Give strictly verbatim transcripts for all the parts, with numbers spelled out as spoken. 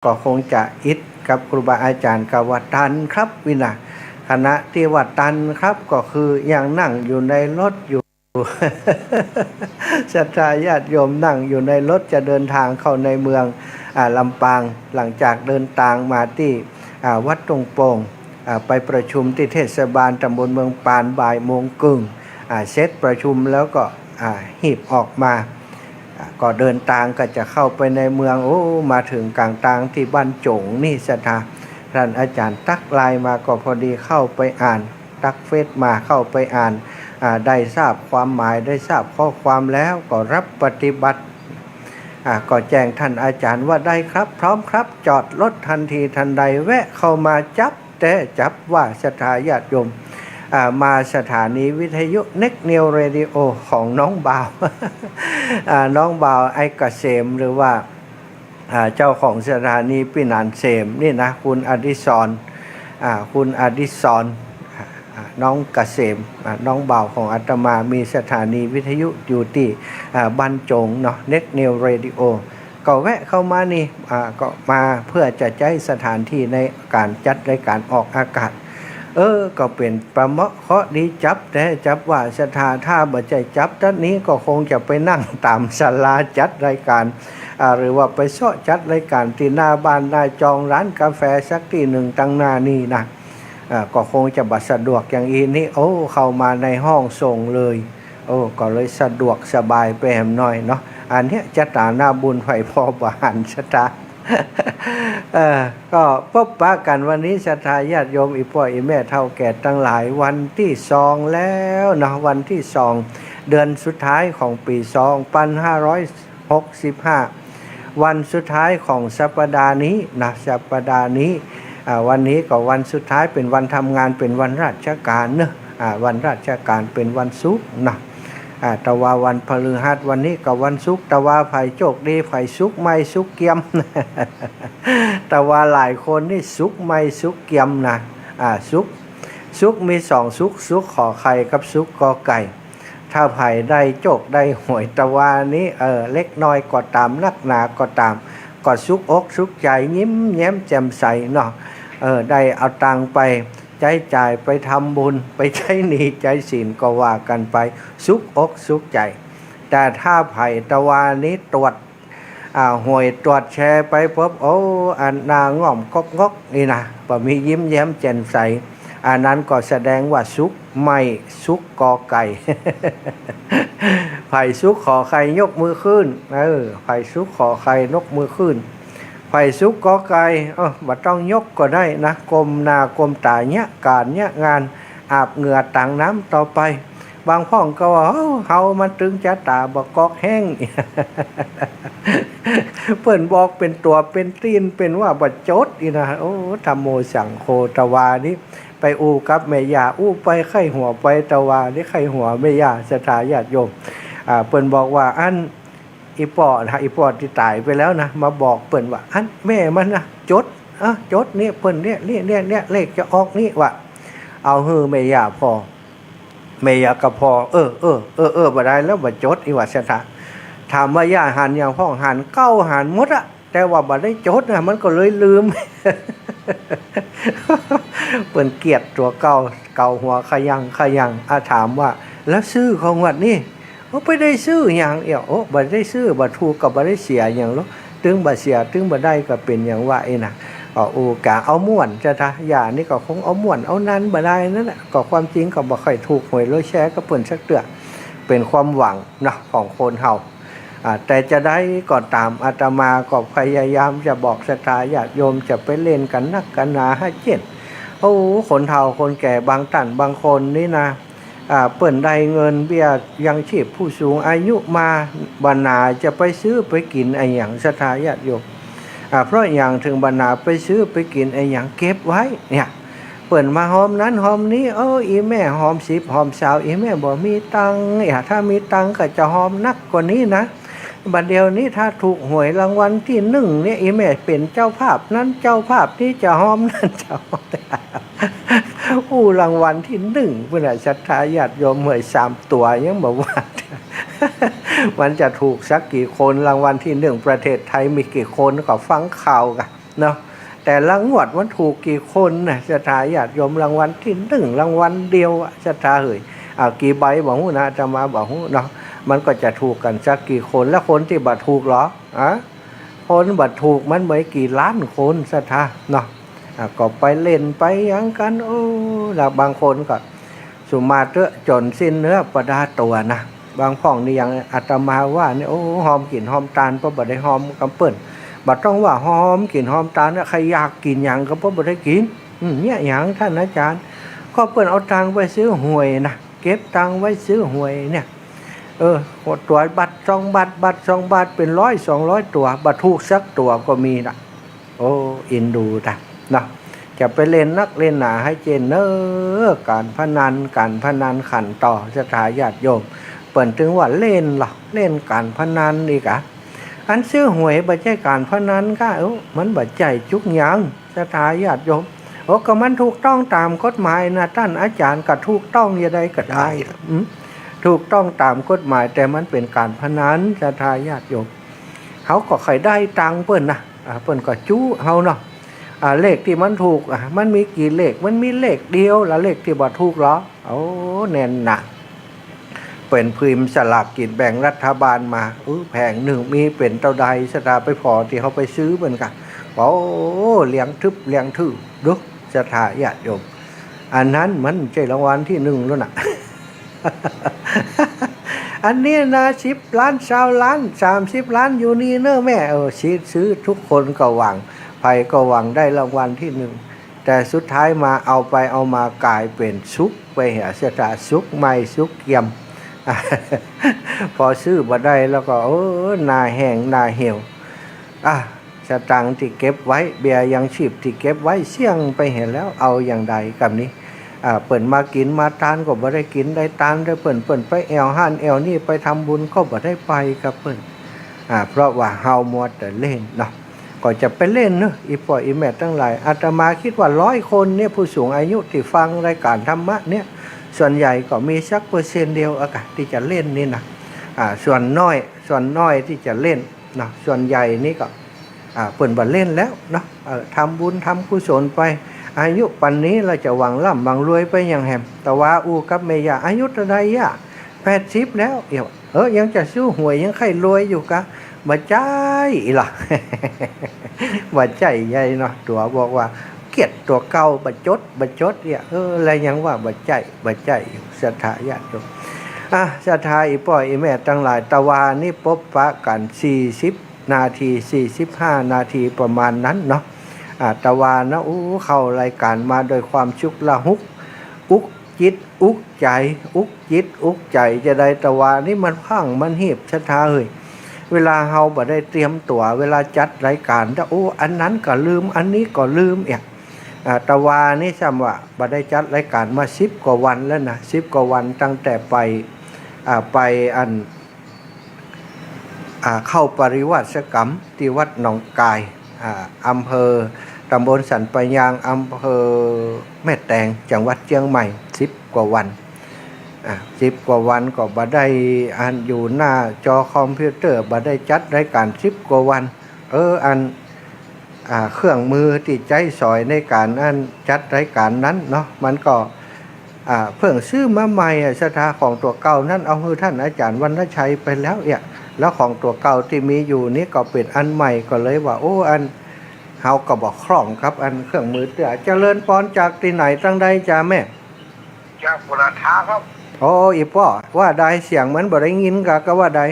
ก็คงจะอิดกับครูบาอาจ๋ารย์ ก็ว่าตันครับวินา ขณะตี้ว่าตันครับ ก็คือยังนั่งอยู่ในรถอยู่ ศรัทธาญาติโยมนั่งอยู่ในรถจะเดินทางเข้าในเมือง อ่า ลำปาง หลังจากเดินตางมาตี้ อ่า วัดตุงโป่ง อ่า ไปประชุมตี้เทศบาลตำบลเมืองปานบ่ายโมงครึ่ง อ่า เสร็จประชุมแล้วก็ อ่า ฮีบออกมา อ่า ก็เดินตางก็จะเข้าไปในเมือง โอ้ มาเถิงก๋างตางตี้บ้านโจ๋งนี่ศรัทธา ต้านอาจ๋ารย์ตั๊กไลน์มาก็พอดีเข้าไปอ่าน ตั๊กเฟซมาเข้าไปอ่าน อ่า ได้ทราบความหมาย ได้ทราบข้อความแล้วก็รับปฏิบัติ อ่า ก็แจ้งต้านอาจ๋ารย์ว่า ได้ครับ พร้อมครับ จอดรถทันทีทันใด แวะเข้ามาจั๊บแต๊จั๊บว่าศรัทธาญาติโยม อ่า มาสถานีวิทยุ Next New Radio ของน้องบ่าว อ่า น้องบ่าวไอ้เกษม หรือว่า อ่า เจ้าของสถานีปี้หนานเสมนี่นะ คุณอดิศร อ่า คุณอดิศร อ่า น้องเกษม อ่า น้องบ่าวของอาตมามีสถานีวิทยุอยู่ตี้ อ่า บ้านโจ๋งเนาะ Next New Radio ก็แวะเข้ามานี่ อ่า ก็มาเพื่อจะใจ๊สถานที่ในก๋านจัดรายก๋านออกอากาศ เออ ก็เป๋นประเหมาะเคราะห์ดีจั๊บแต๊จั๊บว่าศรัทธา ถ้าบ่ใจ้จั๊บตั๊ดนี้ก็คงจะไปนั่งต๋ามศาลาจัดรายก๋าน อ่า หรือว่าไปเซาะจัดรายก๋านตี้หน้าบ้านหน้าจองร้านกาแฟสักตี้นึ่งตังหน้านี่นะ อ่า ก็คงจะบ่สะดวกอย่างอี้นี่ โอ้ เข้ามาในห้องส่งเลย โอ้ ก็เลยสะดวกสบายไปแหมหน้อยเนาะ อันเนี้ยจะต๋าหน้าบุญไผพ่อบ่หันศรัทธา เออ ก็ปบปะกั๋นวันนี้ศรัทธาญาติโยม อี่ป้ออี่แม่เฒ่าแก่ตังหลาย วันตี้สองแล้วเนาะ วันตี้สอง เดือนสุดท้ายของปี๋สองปันห้าร้อยหกสิบห้า วันสุดท้ายของสัปดาห์นี้นะ สัปดาห์นี้ อ่า วันนี้ก็วันสุดท้าย เป๋นวันทำงาน เป๋นวันราชก๋านเนาะ อ่า วันราชก๋านเป๋นวันศุกร์เนาะ อ่า แต่ว่าวันพฤหัส วันนี้ก็วันศุกร์ แต่ว่าใผโจคดี ใผสุกใหม่สุกเกียม แต่ว่าหลายคนนี่สุกใหม่สุกเกียมนะ อ่า สุก สุกมีสองสุก สุกขอไข่กับสุกกอไก่ ถ้าใผได้โจคได้หวยตะวานี้ เออ เล็กน้อยก็ต๋าม นักหนาก็ต๋าม ก็สุกอกสุกใจ๋ ยิ้มแย้มแจ่มใสเนาะ เออ ได้เอาตังค์ไปใจ๊จ่าย ไปทำบุญ ไปใจ๊หนี้ใจ๊สินก็ว่ากั๋นไป สุกอกสุกใจ๋ แต่ถ้าใผตะวานี้ตรวจ อ่า หวยตรวจแชร์ไปปุ๊บ โอ้ อันหน้าง่อมก๊อกงอกนี่นะ บ่มียิ้มแย้มแจ่มใส อันนั้นก็แสดงว่าสุกใหม่สุกกอไก่ ใผสุกขอไข่ยกมือขึ้น เออ ใผสุกขอไข่ยกมือขึ้น ใผสุกกอไก่ เออ บ่ต้องยกก็ได้นะ ก้มหน้าก้มต๋าเยียะก๋านเยียะงาน อาบเหงื่อต๋างน้ำต่อไป บางพ่องก็ว่า เฮา เฮามันตึงจะต๋าบ่ก๊อกแห้ง เปิ้นบอกเป๋นตั๋วเป๋นตี๋น เป๋นว่าบ่จดอี้นะ โอ้ ธัมโมสังโฆ ตะวานี้ ไปอู้กับแม่ย่า อู้ไปใค่หัวไป ตะวานี้ใค่หัวแม่ย่า ศรัทธาญาติโยม อ่า เปิ้นบอกว่า อัน อี่ป้อนะ อี่ป้อตี้ต๋ายไปแล้วนะ มาบอกเปิ้นว่า อันแม่มันนะ จด อ่ะ จดเนี่ย เปิ้นเนี่ย เนี่ย เนี่ย เนี่ย เลขจะออกนี่ ว่า เอาหื้อแม่ย่าผ่อ แม่ย่าก็ผ่อ เออ เออ เออ เออ บ่ได้แล้ว บ่จดอี้ว่าศรัทธา ถามว่าย่าหันหยังพ่อง หันเก้า หันหมดอะ แต่ว่าบ่ได้จดนะ มันก็เลยลืม เปิ้นเกลียดตั๋วเก่า เก่าหัวขะยังขะยัง อ่ะ ถามว่า แล้วซื้อของงวดนี้ โอ้ บ่ได้ซื้อหยังเอี้ย โอ้ บ่ได้ซื้อ บ่ถูกก็บ่ได้เสียหยังหรอก ตึงบ่เสีย ตึงบ่ได้ก็เป๋นอย่างว่าอี้นะ ก็โอ้ กะเอาม่วน ศรัทธา ย่านี่ก็คงเอาม่วนเอานันบ่ได้นั่นแหละ ก็ความจริงก็บ่ค่อยถูกหวยรวยแชร์กับเปิ้นสักเตื้อ เป๋นความหวังเนาะของคนเฮา อ่า แต่จะใดก็ต๋าม อาตมาก็พยายามจะบอกศรัทธาญาติโยม จะไปเล่นกั๋นนักกั๋นหนาหาเจ๊น โอ้ คนเฒ่าคนแก่บางต้านบางคนนี่นะ อ่า เปิ้นได้เงินเบี้ยยังชีพผู้สูงอายุมา บ่หนาจะไปซื้อไปกิ๋นอะหยัง ศรัทธาญาติโยม อ่า เพราะหยังเถิงบ่หนาไปซื้อไปกิ๋นอะหยัง เก็บไว้เนี่ย เปิ้นมาหอมนั้นหอมนี้ เออ อี่แม่หอมสิบหอมซาว อี่แม่บ่มีตังค์เนี่ย ถ้ามีตังค์ก็จะหอมนักกว่านี้นะ บัดเดี๋ยวนี้ถ้าถูกหวยรางวัลตี้นึ่งเนี่ย อี่แม่เป๋นเจ้าภาพนั้นเจ้าภาพนี้ จะหอมนั้นเจ้าภาพ อู้รางวัลตี้นึ่ง พุ้นน่ะ ศรัทธาญาติโยม หวยสามตั๋วยังบ่ว่า มันจะถูกสักกี่คน รางวัลตี้นึ่งประเทศไทยมีกี่คน ก็ฟังข่าวกั๋น เนาะ แต่ละงวดมันถูกกี่คนนะ ศรัทธาญาติโยม รางวัลตี้นึ่ง รางวัลเดียวอะ ศรัทธาเอ๋ย อ่า กี่ใบบ่ฮู้นะ อาตมาบ่ฮู้เนาะ มันก็จะถูกกั๋นสักกี่คน แล้วคนตี้บ่ถูกเหรอ อะ คนบ่ถูกมันบ่กี่ล้านคน ศรัทธาเนาะ อ่า ก็ไปเล่นไปหยังกั๋น โอ้ แล้วบางคนก็ สุมาเต๊อะ จ๋นสิ้นเนื้อประดาตั๋วนะ บางพ่องนี่อย่างอาตมาว่านี่ โอ้ ฮอมกิ๋นฮอมตาน เพราะบ่ได้ฮอมกำเปิ้น บ่ต้องว่าฮอมกิ๋นฮอมตานนะ ใผอยากกิ๋นหยังก็บ่ได้กิ๋น อืม เนี่ยหยังต้านอาจ๋ารย์ ก็เปิ้นเอาตังค์ไปซื้อหวยนะ เก็บตังค์ไว้ซื้อหวยเนี่ย เออ ตั๋วบาทสองบาท บาทสองบาท เป๋นร้อยสองร้อยตั๋ว บ่ถูกสักตั๋วก็มีนะ โอ้ อินดูตะเนาะ จะไปเล่นนักเล่นหนาหื้อเจ๊นเน่อ ก๋านพนัน ก๋านพนันขันต่อ ศรัทธาญาติโยม เปิ้นตึงว่าเล่นเหรอ เล่นก๋านพนันอีกอะ อันซื้อหวยบ่ใจ้ก๋านพนันก้า เอ้อ มันบ่ใจ้จุกอย่าง ศรัทธาญาติโยม โอ้ ก็มันถูกต้องต๋ามกฎหมายนะต้านอาจ๋ารย์ ก็ถูกต้องอย่างใดก็ได้ อืม ถูกต้องต๋ามกฎหมาย แต่มันเป๋นก๋านพนัน ศรัทธาญาติโยม เฮาก็ใค่ได้ตังค์เปิ้นนะ อ่า เปิ้นก็จุ๊เฮาเนาะ อ่า เลขตี้มันถูก อ่า มันมีกี่เลข มันมีเลขเดียวละ เลขตี้บ่ถูกเหรอ โอ้ แน่นหนา เป๋นพิมพ์สลากกิ๋นแบ่งรัฐบาลมา อื้อ แผงนึ่งมีเป๋นเต้าใด ศรัทธาไปผ่อตี้เฮาไปซื้อเปิ้นก่ะ โอ้ เรียงทึบเรียงทื่อ ดู ศรัทธาญาติโยม อันนั้นมันใจ้รางวัลตี้นึ่งแล้วนะ อันนี้นะ สิบล้าน ซาวล้าน สามสิบล้าน อยู่นี่เน่อแม่ เออ ซื้อ ซื้อ ทุกคนก็หวัง ใผก็หวังได้รางวัลตี้นึ่ง แต่สุดท้ายมาเอาไปเอามาก๋ายเป๋นสุกไปเหีย ศรัทธา สุกไหม้สุกเกรียม พอซื้อบ่ได้แล้วก็ เออ หน้าแห้งหน้าเหี่ยว อ่ะ สตางค์ตี้เก็บไว้ เบี้ยยังชีพตี้เก็บไว้เสี้ยงไปเหียแล้ว เอาอย่างใดกำนี้ อ่า เปิ้นมากิ๋นมาตานก็บ่ได้กิ๋นได้ตานได้ เปิ้น เปิ้นไปแอ่วหั้นแอ่วนี่ ไปทำบุญก็บ่ได้ไปกับเปิ้น อ่า เพราะว่าเฮามัวแต่เล่นเนาะ ก็จะไปเล่นเนอะ อี่ป้ออี่แม่ตังหลาย อาตมากึ๊ดว่าร้อยคนเนี่ย ผู้สูงอายุตี้ฟังรายก๋านธรรมะเนี่ย ส่วนใหญ่ก็มีสักเปอร์เซ็นต์เดียวอะกะ ตี้จะเล่นนี่นะ อ่า ส่วนน้อย ส่วนน้อยตี้จะเล่นเนาะ ส่วนใหญ่นี่ก็ อ่า เปิ้นบ่เล่นแล้วเนาะ เออ ทำบุญทำกุศลไป อายุป่านนี้แล้วจะหวังร่ำหวังรวยไปหยังแหม ตะวาอู้กับแม่ย่า อายุเต้าใดย่า แปดสิบแล้ว เอ้า เออ ยังจะซื้อหวยยังใค่รวยอยู่กะ บ่ใจ้อีหละ บ่ใจ้ใหญ่เนาะ ตั๋วบอกว่า เกียรติตั๋วเก่า บ่จด บ่จดเนี่ย เออ แล้วยังว่าบ่ใจ้ บ่ใจ้อยู่ ศรัทธาญาติโยม อ่ะ ศรัทธาอี่ป้ออี่แม่ตังหลาย ตะวานี้ปบปะกั๋นสี่สิบนาที สี่สิบห้านาทีประมาณนั้นเนาะ อ่า ตะวานะ อู้ เข้ารายก๋านมาโดยความชุกละหุก อุกจิตอุกใจ๋ อุกจิตอุกใจ๋จะใด ตะวานี้มันพังมันหีบ ศรัทธาเอ๋ย เวลาเฮาบ่ได้เตรียมตั๋ว เวลาจัดรายก๋าน แต่ โอ้ อันนั้นก็ลืม อันนี้ก็ลืมเอีย อ่า ตะวานี้ซ้ำว่าบ่ได้จัดรายก๋านมาสิบกว่าวันแล้วนะ สิบกว่าวันตั้งแต่ไป อ่า ไปอัน อ่า เข้าปริวาสกรรมตี้วัดหนองกาย อ่า อำเภอ ตำบลสันป่ายาง อำเภอแม่แตง จังหวัดเจียงใหม่ สิบกว่าวัน อ่า สิบกว่าวันก็บ่ได้อันอยู่หน้าจอคอมพิวเตอร์ บ่ได้จัดรายก๋านสิบกว่าวัน เออ อัน อ่า เครื่องมือตี้ใจ๊สอยในก๋านอันจัดรายก๋านนั้นเนาะ มันก็ อ่า เพิ่งซื้อมาใหม่อะ ศรัทธา ของตั๋วเก่านั้นเอาหื้อต้านอาจ๋ารย์วรรณชัยไปแล้วเอีย แล้วของตั๋วเก่าตี้มีอยู่นี้ก็เป๋นอันใหม่ ก็เลยว่า โอ้ อัน เฮาก็บ่คล่องกับอันเครื่องมือเตื้อ เจริญปอน จากตี้ไหนตังใดจ๊ะแม่ จากบุรพาครับ โอ้ อี่ป้อ ว่าใด เสียงมันบ่ได้ยินกะ กะว่าใด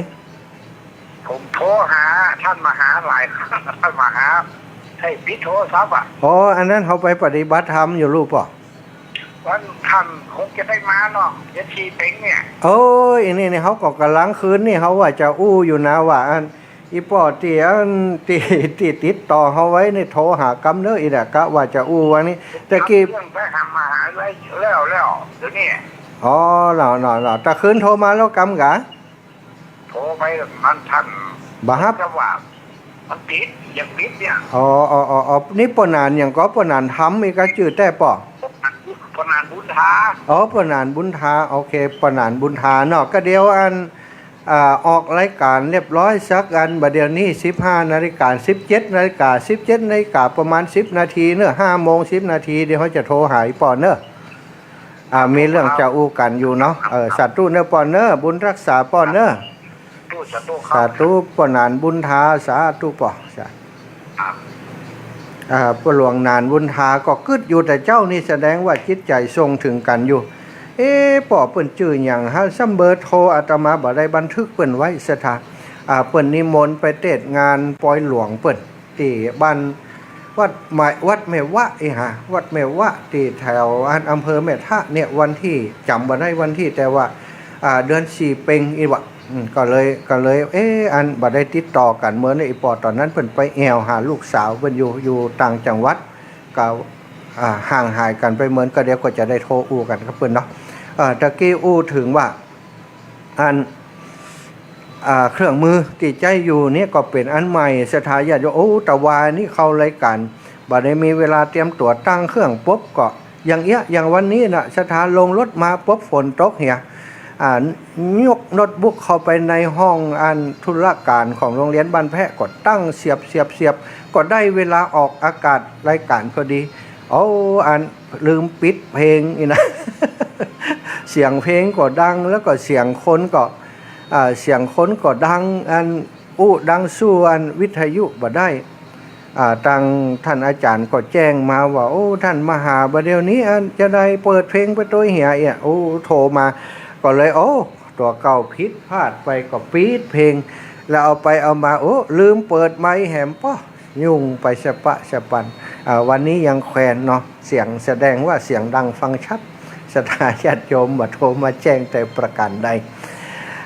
ผมโทรหาต้านมหาหลายครั้ง ต้านมหาให้ปิดโทรศัพท์อะ อ๋อ อันนั้นเฮาไปปฏิบัติธรรมอยู่ลูกป้อ วันต้านคงจะได้มาเนาะ เจ็ดสี่เป๋งเนี่ย โอ้ย นี่ นี่ เฮาก็ก่ำลังคืนนี่ เฮาว่าจะอู้อยู่นะว่าอัน อี่ป้อตี้อัน ตี้ ตี้ติดต่อเฮาไว้นี่ โทรหากำเน้อ อี่แหละ กะว่าจะอู้วันนี้ แต่กี้ เรื่องไปหามาหาแล้ว แล้ว แล้ว เดี๋ยวนี้ อ๋อ เนาะ เนาะ เนาะ ตะคืนโทรมาแล้วกำกะ โทรไปมันต้านบ่ฮับ จะว่ามันติด ยังติดเนี่ย อ๋อ อ๋อ อ๋อ อ๋อ นี่ป้อหนานหยังก่อ ป้อหนานธรรม อี่กะจื้อแต๊ป้อ ป้อหนานบุญถา อ๋อ ป้อหนานบุญถา โอเค ป้อหนานบุญถาเนาะ กะเดี๋ยวอัน อ่า ออกรายก๋านเรียบร้อยสักอัน บ่าเดี่ยวนี้ สิบห้านาฬิกา สิบเจ็ดนาฬิกา สิบเจ็ดนาฬิกา ประมาณสิบนาทีเนาะ ห้าโมงสิบนาที เดี๋ยวเฮาจะโทรหาป้อเนาะ อ่า มีเรื่องจะอู้กั๋นอยู่เนาะ เออ สาธุเนาะป้อเนาะ บุญฮักษาป้อเนาะ สาธุ สาธุครับ สาธุป้อหนานบุญทา สาธุป้อ สา ครับ อ่า ป้อหลวงหนานบุญทาก็กึ๊ดอยู่แต่เจ๊านี่ แสดงว่าจิตใจ๋ส่งเถิงกั๋นอยู่ เอ๊ะ ป้อเปิ้นจื้อหยังฮะ ซ้ำเบอร์โทรอาตมาบ่ได้บันทึกเปิ้นไว้ ศรัทธา อ่า เปิ้นนิมนต์ไปเตศน์งานปอยหลวงเปิ้น ตี้บ้านวัดแม่ วัดแม่วะ อี้หา วัดแม่วะ ตี้แถวอันอำเภอแม่ทะเนี่ย วันตี้จ๋ำบ่ได้วันตี้ แต่ว่า อ่า เดือนสี่เป็งอี้วะ อืม ก็เลย ก็เลย เอ๊ะ อันบ่ได้ติดต่อกั๋นเมิน ไอ้ป้อต๋อนนั้นเปิ้นไปแอ่วหาลูกสาวเปิ้นอยู่ อยู่ต่างจังหวัด ก็ อ่า ห่างหายกั๋นไปเมิน ก็เดี๋ยวก็จะได้โทรอู้กั๋นกับเปิ้นเนาะ เอ่อ ตะกี้อู้เถิงว่า อัน อ่า เครื่องมือตี้ใจ๊อยู่เนี่ยก็เป๋นอันใหม่ ศรัทธาญาติโยม โอ้ ตะวานี้เข้ารายก๋าน บ่ได้มีเวลาเตรียมตั๋วตั้งเครื่องปุ๊บก็ อย่างเอี้ย อย่างวันนี้น่ะ ศรัทธาลงรถมาปุ๊บฝนตกเหีย อ่า ยกโน้ตบุ๊กเข้าไปในห้องอันธุรก๋านของโรงเรียนบ้านแพะ ก็ตั้งเสียบ เสียบ เสียบ ก็ได้เวลาออกอากาศรายก๋านพอดี โอ้ อันลืมปิดเพลงอี้นะ เสียงเพลงก็ดัง แล้วก็เสียงคนก็ อ่า เสียงคนก็ดัง อันอู้ดังสู้อันวิทยุบ่ได้ อ่า ตางต้านอาจ๋ารย์ก็แจ้งมาว่า โอ้ ต้านมาหาบ่าเดี่ยวนี้ อันจะได้เปิดเพลงไปตวยเหียเอี้ย โอ้ โทรมา ก็เลย โอ้ ตั๋วเก่าผิดพลาดไป ก็ปิดเพลง แล้วเอาไปเอามา โอ้ ลืมเปิดไมค์แหมป้อ ยุ่งไปสะปะสะปัน อ่า วันนี้ยังแควนเนาะ เสียง แสดงว่าเสียงดังฟังชัด ศรัทธาญาติโยมบ่โทรมาแจ้งแต่ประก๋านใด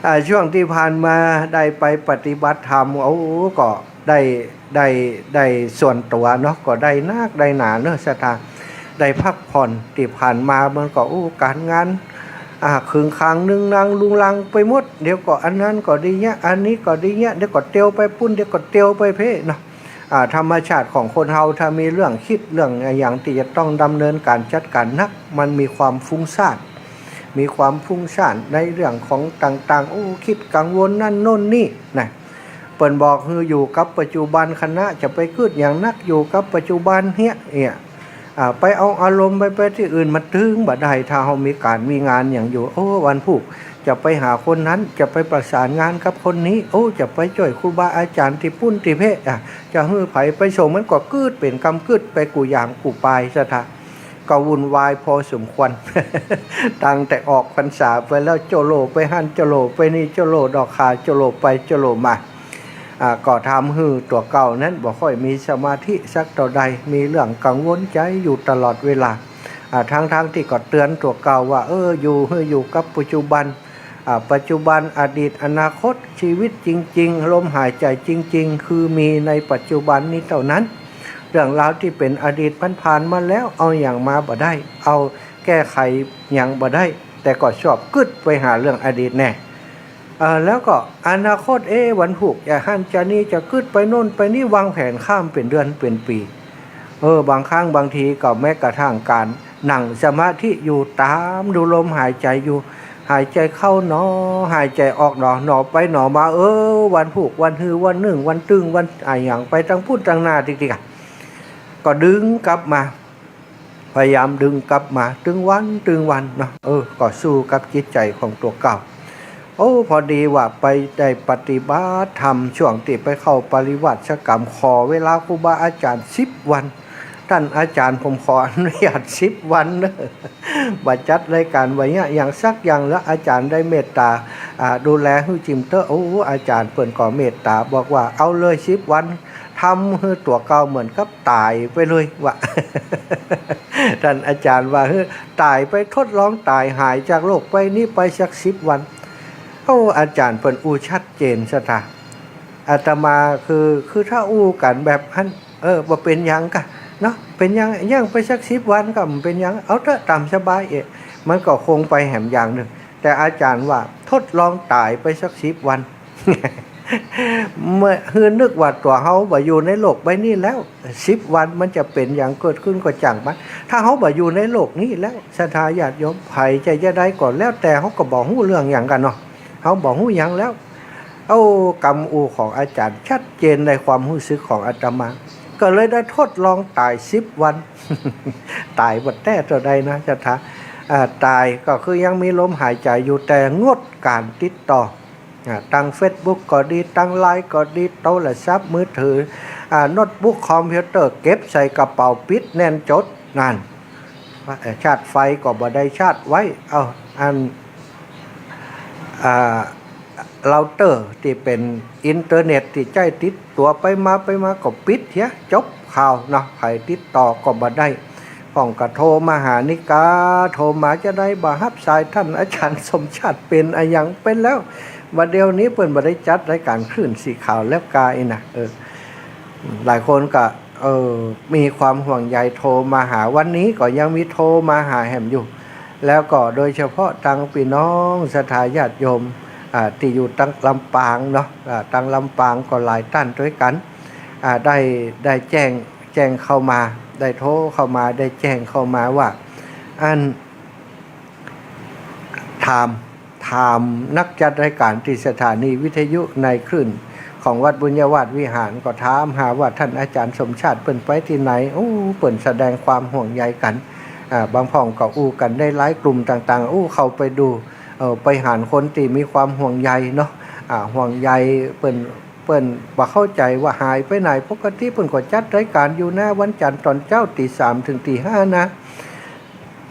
อ่า ช่วงตี้ผ่านมาได้ไปปฏิบัติธรรม โอ้ ก็ได้ ได้ ได้ส่วนตั๋วเนาะ ก็ได้นักได้หนาเนาะ ศรัทธา ได้พักผ่อน ตี้ผ่านมามันก็ โอ้ ก๋านงาน อ่า ขึงขังนึ่งนังรุงรังไปหมด เดี๋ยวก็อันนั้นก็ดีเยียะ อันนี้ก็ดีเยียะ เดี๋ยวก็เตียวไปปู้น เดี๋ยวก็เตียวไปเป๊ะเนาะ อ่า ธรรมชาติของคนเฮาถ้ามีเรื่องกึ๊ดเรื่องอะหยังตี้จะต้องดำเนินก๋านจัดก๋านนัก มันมีความฟุ้งซ่าน มีความฟุ้งซ่านในเรื่องของต่างๆ โอ้ กึ๊ดกังวลนั่นโน่นนี่นะ เปิ้นบอกหื้ออยู่กับปัจจุบันขณะ จะไปกึ๊ดหยังนัก อยู่กับปัจจุบันเหีย เอี้ย อ่า ไปเอาอารมณ์ไป ไปตี้อื่นมันตึงบ่ได้ ถ้าเฮามีก๋านมีงานหยังอยู่ โอ้ วันพูกจะไปหาคนนั้น จะไปประสานงานกับคนนี้ โอ้ จะไปจ้วยครูบาอาจ๋ารย์ตี้ปู้นตี้เป๊ะ อ่ะ จะหื้อใผไปส่ง มันก็กึ๊ดเป๋นกำกึ๊ดไปกู้อย่างกู้ปาย ศรัทธา ก็วุ่นวายพอสมควร ตั้งแต่ออกพรรษาไปแล้ว โจโลไปหั้น โจโลไปนี่ โจโลดอกข่า โจโลไป โจโลมา อ่า ก็ทำหื้อตั๋วเก่านั้นบ่ค่อยมีสมาธิสักเต้าใด มีเรื่องกังวลใจ๋อยู่ตลอดเวลา อ่า ทั้งๆ ตี้ก็เตื๋อนตั๋วเก่าว่า เออ อยู่ หื้ออยู่กับปัจจุบัน อ่า ปัจจุบัน อดีต อนาคต ชีวิตจริงๆ ลมหายใจ๋จริงๆ คือมีในปัจจุบันนี้เต้านั้น เรื่องราวตี้เป๋นอดีตมันผ่านมาแล้ว เอาหยังมาบ่ได้ เอาแก้ไขหยังบ่ได้ แต่ก็ชอบกึ๊ดไปหาเรื่องอดีตแน่ เอ่อ แล้วก็อนาคต เอ๊ะ วันพูกจะหั้นจะนี่ จะกึ๊ดไปโน่นไปนี่ วางแผนข้ามเป๋นเดือนเป๋นปี๋ เออ บางครั้งบางทีก็แม้กระทั่งก๋านนั่งสมาธิอยู่ ต๋ามดูลมหายใจ๋อยู่ หายใจ๋เข้าหนอ หายใจ๋ออกหนอ หนอไปหนอมา เออ วันพูก วันฮือ วันนึ่ง วันตึง วันอะหยังไปตังปู้นตังหน้าติ๊กๆ อะ ก็ดึงกลับมา พยายามดึงกลับมา ตึงวันตึงวันเนาะ เออ ก็สู้กับจิตใจ๋ของตั๋วเก่า โอ้ พอดีว่าไปได้ปฏิบัติธรรม ช่วงตี้ไปเข้าปริวาสกรรม ขอเวลาครูบาอาจ๋ารย์สิบวัน ต้านอาจ๋ารย์ ผมขออนุญาตสิบวันเนาะ บ่จัดรายก๋านบ่เยียะหยังสักอย่าง แล้วอาจ๋ารย์ได้เมตต๋า อ่า ดูแลหื้อจิ่มเต๊อะ โอ้ อาจ๋ารย์เปิ้นก็เมตต๋าบอกว่า เอาเลยสิบวัน ทำหื้อตั๋วเก่าเหมือนกับต๋ายไปเลย ว่า ต้านอาจ๋ารย์ว่า หื้อต๋ายไป ทดลองต๋าย หายจากโลกใบนี้ไปสักสิบวัน โอ้ อาจ๋ารย์เปิ้นอู้ชัดเจน ศรัทธา อาตมาคือ คือถ้าอู้กั๋นแบบหั้น เออ บ่เป๋นหยังก่ะเนาะ เป๋นหยัง ยังไปสักสิบวันก็บ่เป๋นหยัง เอาเต๊อะ ต๋ามสบายเอะ มันก็คงไปแหมอย่างนึ่ง แต่อาจ๋ารย์ว่า ทดลองต๋ายไปสักสิบวัน เมื่อ หื้อนึกว่าตั๋วเฮาบ่อยู่ในโลกใบนี้แล้ว สิบวันมันจะเป๋นหยังเกิดขึ้นก็จ้างมัน ถ้าเฮาบ่อยู่ในโลกนี้แล้ว ศรัทธาญาติโยม ใผจะจะใดก็แล้วแต่ เฮาก็บ่ฮู้เรื่องหยังก่ะเนาะ เฮาบ่ฮู้หยังแล้ว โอ้ กำอู้ของอาจ๋ารย์ชัดเจนในความฮู้สึกของอาตมา ก็เลยได้ทดลองต๋ายสิบวัน ต๋ายบ่แต๊เต้าใดนะศรัทธา อ่า ต๋ายก็คือยังมีลมหายใจ๋อยู่ แต่งดก๋านติดต่อ อ่า ตางเฟซบุ๊กก็ดี ตางไลน์ก็ดี โทรศัพท์มือถือ อ่า โน้ตบุ๊ก คอมพิวเตอร์ เก็บใส่กระเป๋า ปิดแน่นจ๊ด นั่น เอ่อ ชาร์จไฟก็บ่ได้ชาร์จไว้ เอ้า อัน อ่า เราเตอร์ตี้เป๋นอินเทอร์เน็ตตี้ใจ๊ติดตั๋วไปมาไปมาก็ปิดเหีย จบข่าวเนาะ ใผติดต่อก็บ่ได้ พ่องก็โทรมาหานิกา โทรมาจาใดบ่ฮับสาย ต้านอาจ๋ารย์สมชาติเป๋นอะหยัง เป๋นแล้ว บ่าเดี่ยวนี้เปิ้นบ่ได้จัดรายก๋านคลื่นสีขาวแล้วกาอี้นะ เออ หลายคนก็ เออ มีความห่วงใยโทรมาหา วันนี้ก็ยังมีโทรมาหาแหมอยู่ แล้วก็โดยเฉพาะตางปี้น้องศรัทธาญาติโยม อ่า ตี้อยู่ตางลำปางเนาะ อ่า ตางลำปางก็หลายต้านตวยกั๋น อ่า ได้ ได้แจ้ง แจ้งเข้ามา ได้โทรเข้ามา ได้แจ้งเข้ามาว่า อัน ถาม ถามนักจัดรายก๋านตี้สถานีวิทยุในคลื่นของวัดบุญญาวาสวิหาร ก็ถามหาว่าต้านอาจ๋ารย์สมชาติเปิ้นไปตี้ไหน โอ้ เปิ้นแสดงความห่วงใยกั๋น อ่า บางพ่องก็อู้กั๋นได้หลายกลุ่มต่างๆ อู้ เข้าไปดู เอ่อ ไปหันคนตี้มีความห่วงใยเนาะ อ่า ห่วงใยเปิ้น เปิ้นบ่เข้าใจ๋ว่าหายไปไหน ปกติเปิ้นก็จัดรายก๋านอยู่นะ วันจันทร์ต๋อนเจ๊าตี๋สามเถิงตี๋ห้านะ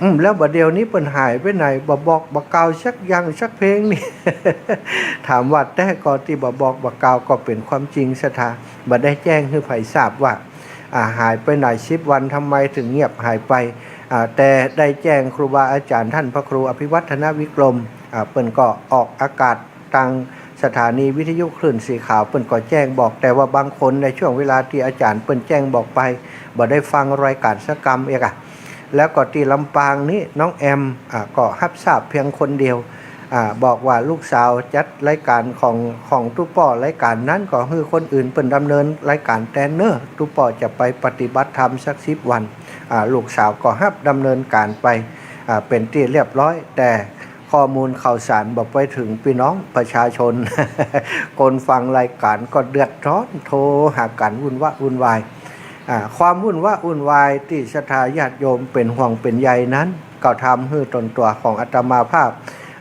อืม แล้วบ่าเดี่ยวนี้เปิ้นหายไปไหน บ่บอกบ่กล่าวสักอย่างสักเพลงนี่ ถามว่าแต๊ก็ตี้บ่บอกบ่กล่าวก็เป๋นความจริงศรัทธา บ่ได้แจ้งหื้อใผทราบว่า อ่า หายไปไหนสิบวัน ทำไมเถิงเงียบหายไป อ่า แต่ได้แจ้งครูบาอาจ๋ารย์ต้านพระครูอภิวัฒนวิกรม อ่า เปิ้นก็ออกอากาศ ตางสถานีวิทยุคลื่นสีขาวเปิ้นก็แจ้งบอก แต่ว่าบางคนในช่วงเวลาตี้อาจ๋ารย์เปิ้นแจ้งบอกไป บ่ได้ฟังรายก๋านสักกำเอียกอะ แล้วก็ตี้ลำปางนี้น้องแอม อ่า ก็ฮับทราบเพียงคนเดียว อ่า บอกว่าลูกสาวจัดรายก๋านของ ของตุ๊ป้อ รายก๋านนั้นก็หื้อคนอื่นเปิ้นดำเนินรายก๋านแตนเน่อ ตุ๊ป้อจะไปปฏิบัติธรรมสักสิบวัน อ่า ลูกสาวก็ฮับดำเนินก๋านไป อ่า เป๋นตี้เรียบร้อย แต่ ข้อมูลข่าวสารบ่ไปเถิงปี้น้องประชาชน คนฟังรายก๋านก็เดือดร้อน โทรหากั๋นวุ่นวะวุ่นวาย อ่า ความวุ่นวะวุ่นวายตี้ศรัทธาญาติโยมเป๋นห่วงเป๋นใยนั้น ก็ทำหื้อตนตั๋วของอาตมาภาพ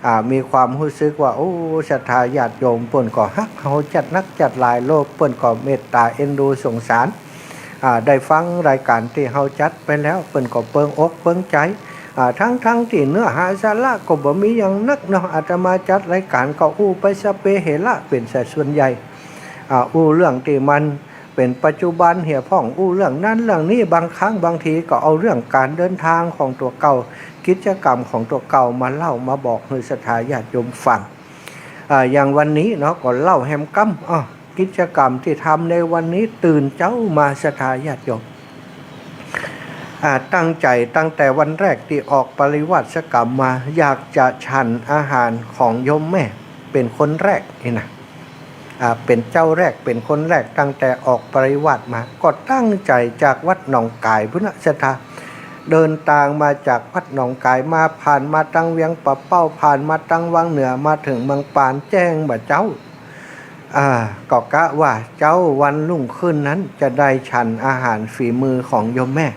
อ่า มีความฮู้สึกว่า โอ้ ศรัทธาญาติโยมเปิ้นก็ฮักเฮาจัดนักจัดหลาย โลกเปิ้นก็เมตต๋าเอ็นดูสงสาร อ่า ได้ฟังรายก๋านตี้เฮาจัดไปแล้ว เปิ้นก็เปิงอกเปิงใจ๋ อ่า ทั้งๆ ตี้เนื้อหาสาระก็บ่มีหยังนักเนาะ อาตมาจัดรายก๋านก็อู้ไปสะเปเฮระเป๋นส่วนใหญ่ อ่า อู้เรื่องตี้มันเป๋นปัจจุบันเหียพ่อง อู้เรื่องนั้นเรื่องนี้ บางครั้งบางทีก็เอาเรื่องก๋านเดินทางของตั๋วเก่า กิจกรรมของตั๋วเก่ามาเล่ามาบอกหื้อศรัทธาญาติโยมฟัง อ่า อย่างวันนี้เนาะ ก็เล่าแหมกำ อ้อ กิจกรรมตี้ทำในวันนี้ ตื่นเจ๊ามาศรัทธาญาติโยม อ่า ตั้งใจ๋ตั้งแต่วันแรกตี้ออกปริวาสกรรมมา อยากจะฉันอาหารของโยมแม่เป๋นคนแรกนี่นะ อ่า เป๋นเจ้าแรก เป๋นคนแรก ตั้งแต่ออกปริวาสมา ก็ตั้งใจ๋จากวัดหนองก๋ายพุ้นนะศรัทธา เดินตางมาจากวัดหนองก๋ายมา ผ่านมาตางเวียงป่าเป้า ผ่านมาตางวังเหนือ มาเถิงเมืองปาน แจ้งบ่าเจ๊า อ่า ก็กะว่าเจ๊าวันรุ่งขึ้นนั้นจะได้ฉันอาหารฝีมือของโยมแม่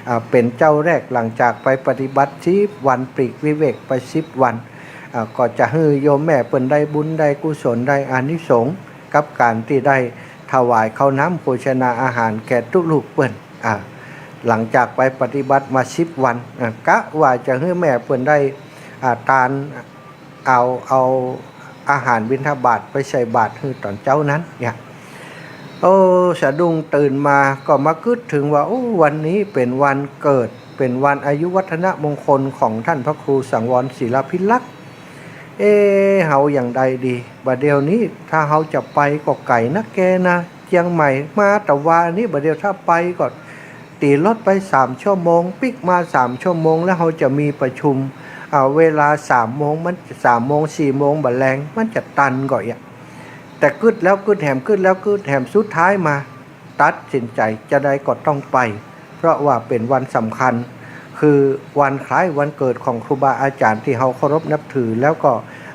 อ่า เป๋นเจ้าแรกหลังจากไปปฏิบัติสิบวัน ปลีกวิเวกไปสิบวัน อ่า ก็จะหื้อโยมแม่เปิ้นได้บุญได้กุศลได้อานิสงส์กับก๋านตี้ได้ถวายข้าวน้ำโภชนาอาหารแก่ตุ๊ลูกเปิ้น อ่า หลังจากไปปฏิบัติมาสิบวัน อ่า กะว่าจะหื้อแม่เปิ้นได้ อ่า ตาน เอา เอาอาหารบิณฑบาตไปใส่บาตรหื้อต๋อนเจ๊านั้นเนี่ย โอ้ สะดุ้งตื่นมาก็มากึ๊ดเถิงว่า โอ้ วันนี้เป๋นวันเกิด เป๋นวันอายุวัฒนมงคลของต้านพระครูสังวรศิลาภิรักษ์ เอ๊ะ เฮาอย่างใดดี บ่าเดี่ยวนี้ถ้าเฮาจะไปก็ไก๋นักแกนะ เจียงใหม่มาตะวานี้ บ่าเดี่ยวถ้าไปก็ ตี๋รถไปสามชั่วโมง ปิ๊กมาสามชั่วโมง แล้วเฮาจะมีประชุม อ่า เวลาสามโมง มัน สามโมง สี่โมงบ่าแลง มันจะตันก่อเอีย แต่กึ๊ดแล้วกึ๊ดแหม กึ๊ดแล้วกึ๊ดแหม สุดท้ายมาตัดสินใจ๋จาใดก็ต้องไป เพราะว่าเป๋นวันสำคัญ คือวันคล้ายวันเกิดของครูบาอาจ๋ารย์ตี้เฮาเคารพนับถือ แล้วก็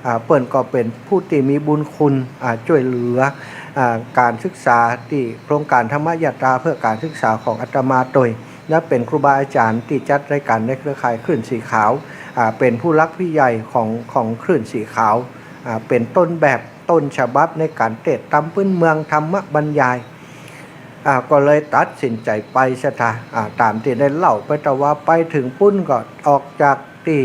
อ่า เปิ้นก็เป๋นผู้ตี้มีบุญคุณ อ่า จ้วยเหลือ อ่า ก๋านศึกษาตี้โครงก๋านธรรมยาตราเพื่อก๋านศึกษาของอาตมาโตย และเป๋นครูบาอาจ๋ารย์ตี้จัดรายก๋านในเครือข่ายคลื่นสีขาว อ่า เป๋นผู้หลักผู้ใหญ่ของ ของคลื่นสีขาว อ่า เป๋นต้นแบบต้นฉบับในก๋านเตสน์ต๋ำปื๊นเมืองธรรมบรรยาย อ่า ก็เลยตัดสินใจ๋ไปศรัทธา อ่า ต๋ามตี้ได้เล่าไป แต่ว่าไปเถิงปุ้นก็ออกจากตี้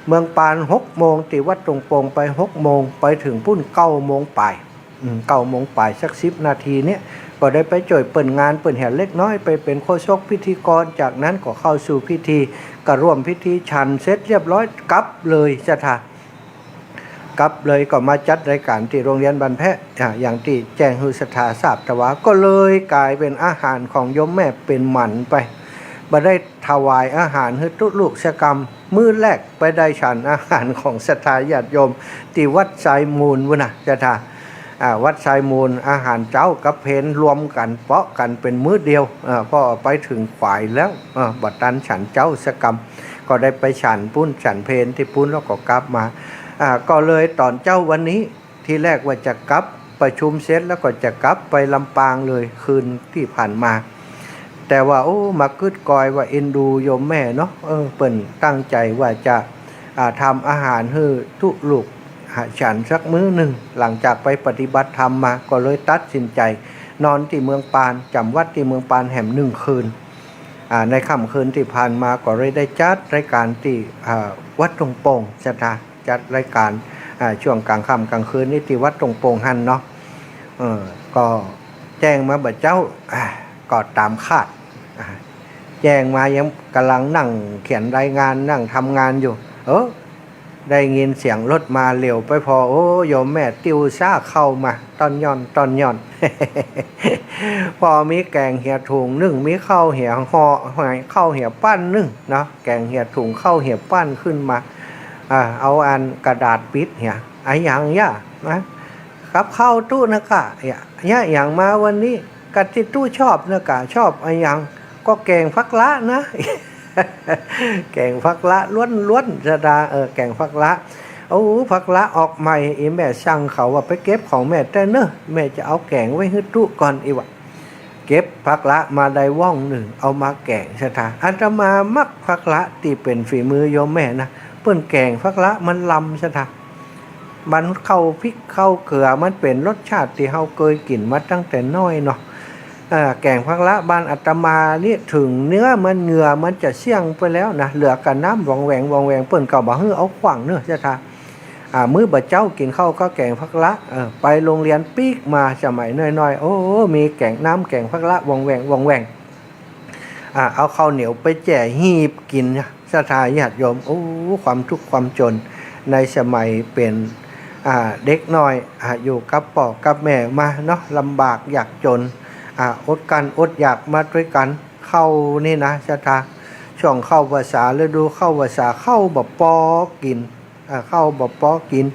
เมืองปานหกโมง ตี้วัดตุงโป่งไปหกโมง ไปเถิงปุ้นเก้าโมงป๋าย อืม เก้าโมงป๋ายสักสิบนาทีเนี่ย ก็ได้ไปจ้วยเปิ้นงานเปิ้นแหมเล็กน้อย ไปเป๋นโฆษกพิธีกร จากนั้นก็เข้าสู่พิธี ก็ร่วมพิธีฉันเสร็จเรียบร้อย กลับเลยศรัทธา กลับเลยก็มาจัดรายก๋านตี้โรงเรียนบ้านแพะ อ่า อย่างตี้แจ้งหื้อศรัทธาทราบ แต่ว่าก็เลยก๋ายเป๋นอาหารของโยมแม่เป๋นหมันไป บ่ได้ถวายอาหารหื้อตุ๊ลูกสักกำ มื้อแรกไปได้ฉันอาหารของศรัทธาญาติโยมตี้วัดทรายมูลปู้นน่ะศรัทธา อ่า วัดทรายมูล อาหารเจ๊ากับเพลรวมกั๋นเปาะกั๋นเป๋นมื้อเดียว อ่า เพราะไปเถิงขวายแล้ว อ่า บ่ตันฉันเจ๊าสักกำ ก็ได้ไปฉันปุ้นฉันเพลตี้ปุ้นแล้วก็กลับมา อ่า ก็เลยต๋อนเจ๊าวันนี้ ทีแรกว่าจะกลับ ประชุมเสร็จแล้วก็จะกลับไปลำปางเลย คืนตี้ผ่านมา แต่ว่า โอ้ มากึ๊ดกอยว่าเอ็นดูโยมแม่เนาะ เออ เปิ้นตั้งใจ๋ว่าจะ อ่า ทำอาหารหื้อตุ๊ลูกหาฉันสักมื้อนึ่ง หลังจากไปปฏิบัติธรรมมา ก็เลยตัดสินใจ๋นอนตี้เมืองปาน จ๋ำวัดตี้เมืองปานแหมนึ่งคืน อ่า ในค่ำคืนตี้ผ่านมาก็เลยได้จัดรายก๋านตี้ อ่า วัดตุงโป่งศรัทธา จัดรายก๋าน อ่า ช่วงก๋างค่ำก๋างคืนนี้ตี้วัดตุงโป่งหั้นเนาะ เออ ก็แจ้งมาบ่าเจ๊า อ่า ก็ต๋ามคาด อ่า แจ้งมายังก่ำลังนั่งเขียนรายงาน นั่งทำงานอยู่ เออ ได้ยินเสียงรถมา เหลียวไปผ่อ โอ้ โยมแม่ติ้วซ้าข้าวมา ต้อนหย่อน ต้อนหย่อน ผ่อมีแก๋งเหียถุงนึ่ง มีข้าวเหียห่อ ข้าวเหียปั้นนึ่งเนาะ แก๋งเหียถุง ข้าวเหียปั้นขึ้นมา อ่า เอาอันกระดาษปิดเหีย อะหยังย่า นะ กับข้าวตุ๊นะก้า เยียะ เยียะหยังมาวันนี้ กะตี้ตุ๊ชอบนะก้า ชอบอะหยัง ก็แก๋งผักละนะ แก๋งผักละล้วนๆ ศรัทธา เออ แก๋งผักละ โอ้ ผักละออกใหม่ อี่แม่สั่งเขาว่าไปเก็บของแม่แต๊เน่อ แม่จะเอาแก๋งไว้หื้อตุ๊ก่อน อี่วะ เก็บผักละมาได้ว่องนึ่ง เอามาแก๋งศรัทธา อาตมามักผักละตี้เป๋นฝีมือโยมแม่นะ เปิ้นแก๋งผักละมันลำศรัทธา มันเข้าพริกเข้าเขือ มันเป๋นรสชาติตี้เฮาเกยกิ๋นมาตั้งแต่น้อยเนาะ เอ่อ แก๋งผักละบ้านอาตมานี่ เถิงเนื้อมัน เหงื่อมันจะเสี้ยงไปแล้วนะ เหลือก้าน้ำวองแหวงวองแหวง เปิ้นก็บ่หื้อเอาขว้างเน่อศรัทธา อ่า มื้อบ่าเจ๊ากิ๋นข้าวกับแก๋งผักละ เออ ไปโฮงเฮียนปิ๊กมา สมัยน้อยๆ โอ้ มีแก๋ง น้ำแก๋งผักละวองแหวงวองแหวง อ่า เอาข้าวเหนียวไปแจ๋หีบกิ๋น ศรัทธาญาติโยม โอ้ ความตุ๊กข์ความจ๋น ในสมัยเป๋น อ่า เด็กน้อย อ่า อยู่กับป้อกับแม่มาเนาะ ลำบากยากจ๋น อ่า อดกลั้นอดอยากมาตวยกั๋น ข้าวนี่นะศรัทธา ช่วงเข้าพรรษา ฤดูเข้าพรรษา ข้าวบ่ปอกิ๋น อ่า ข้าวบ่ปอกิ๋น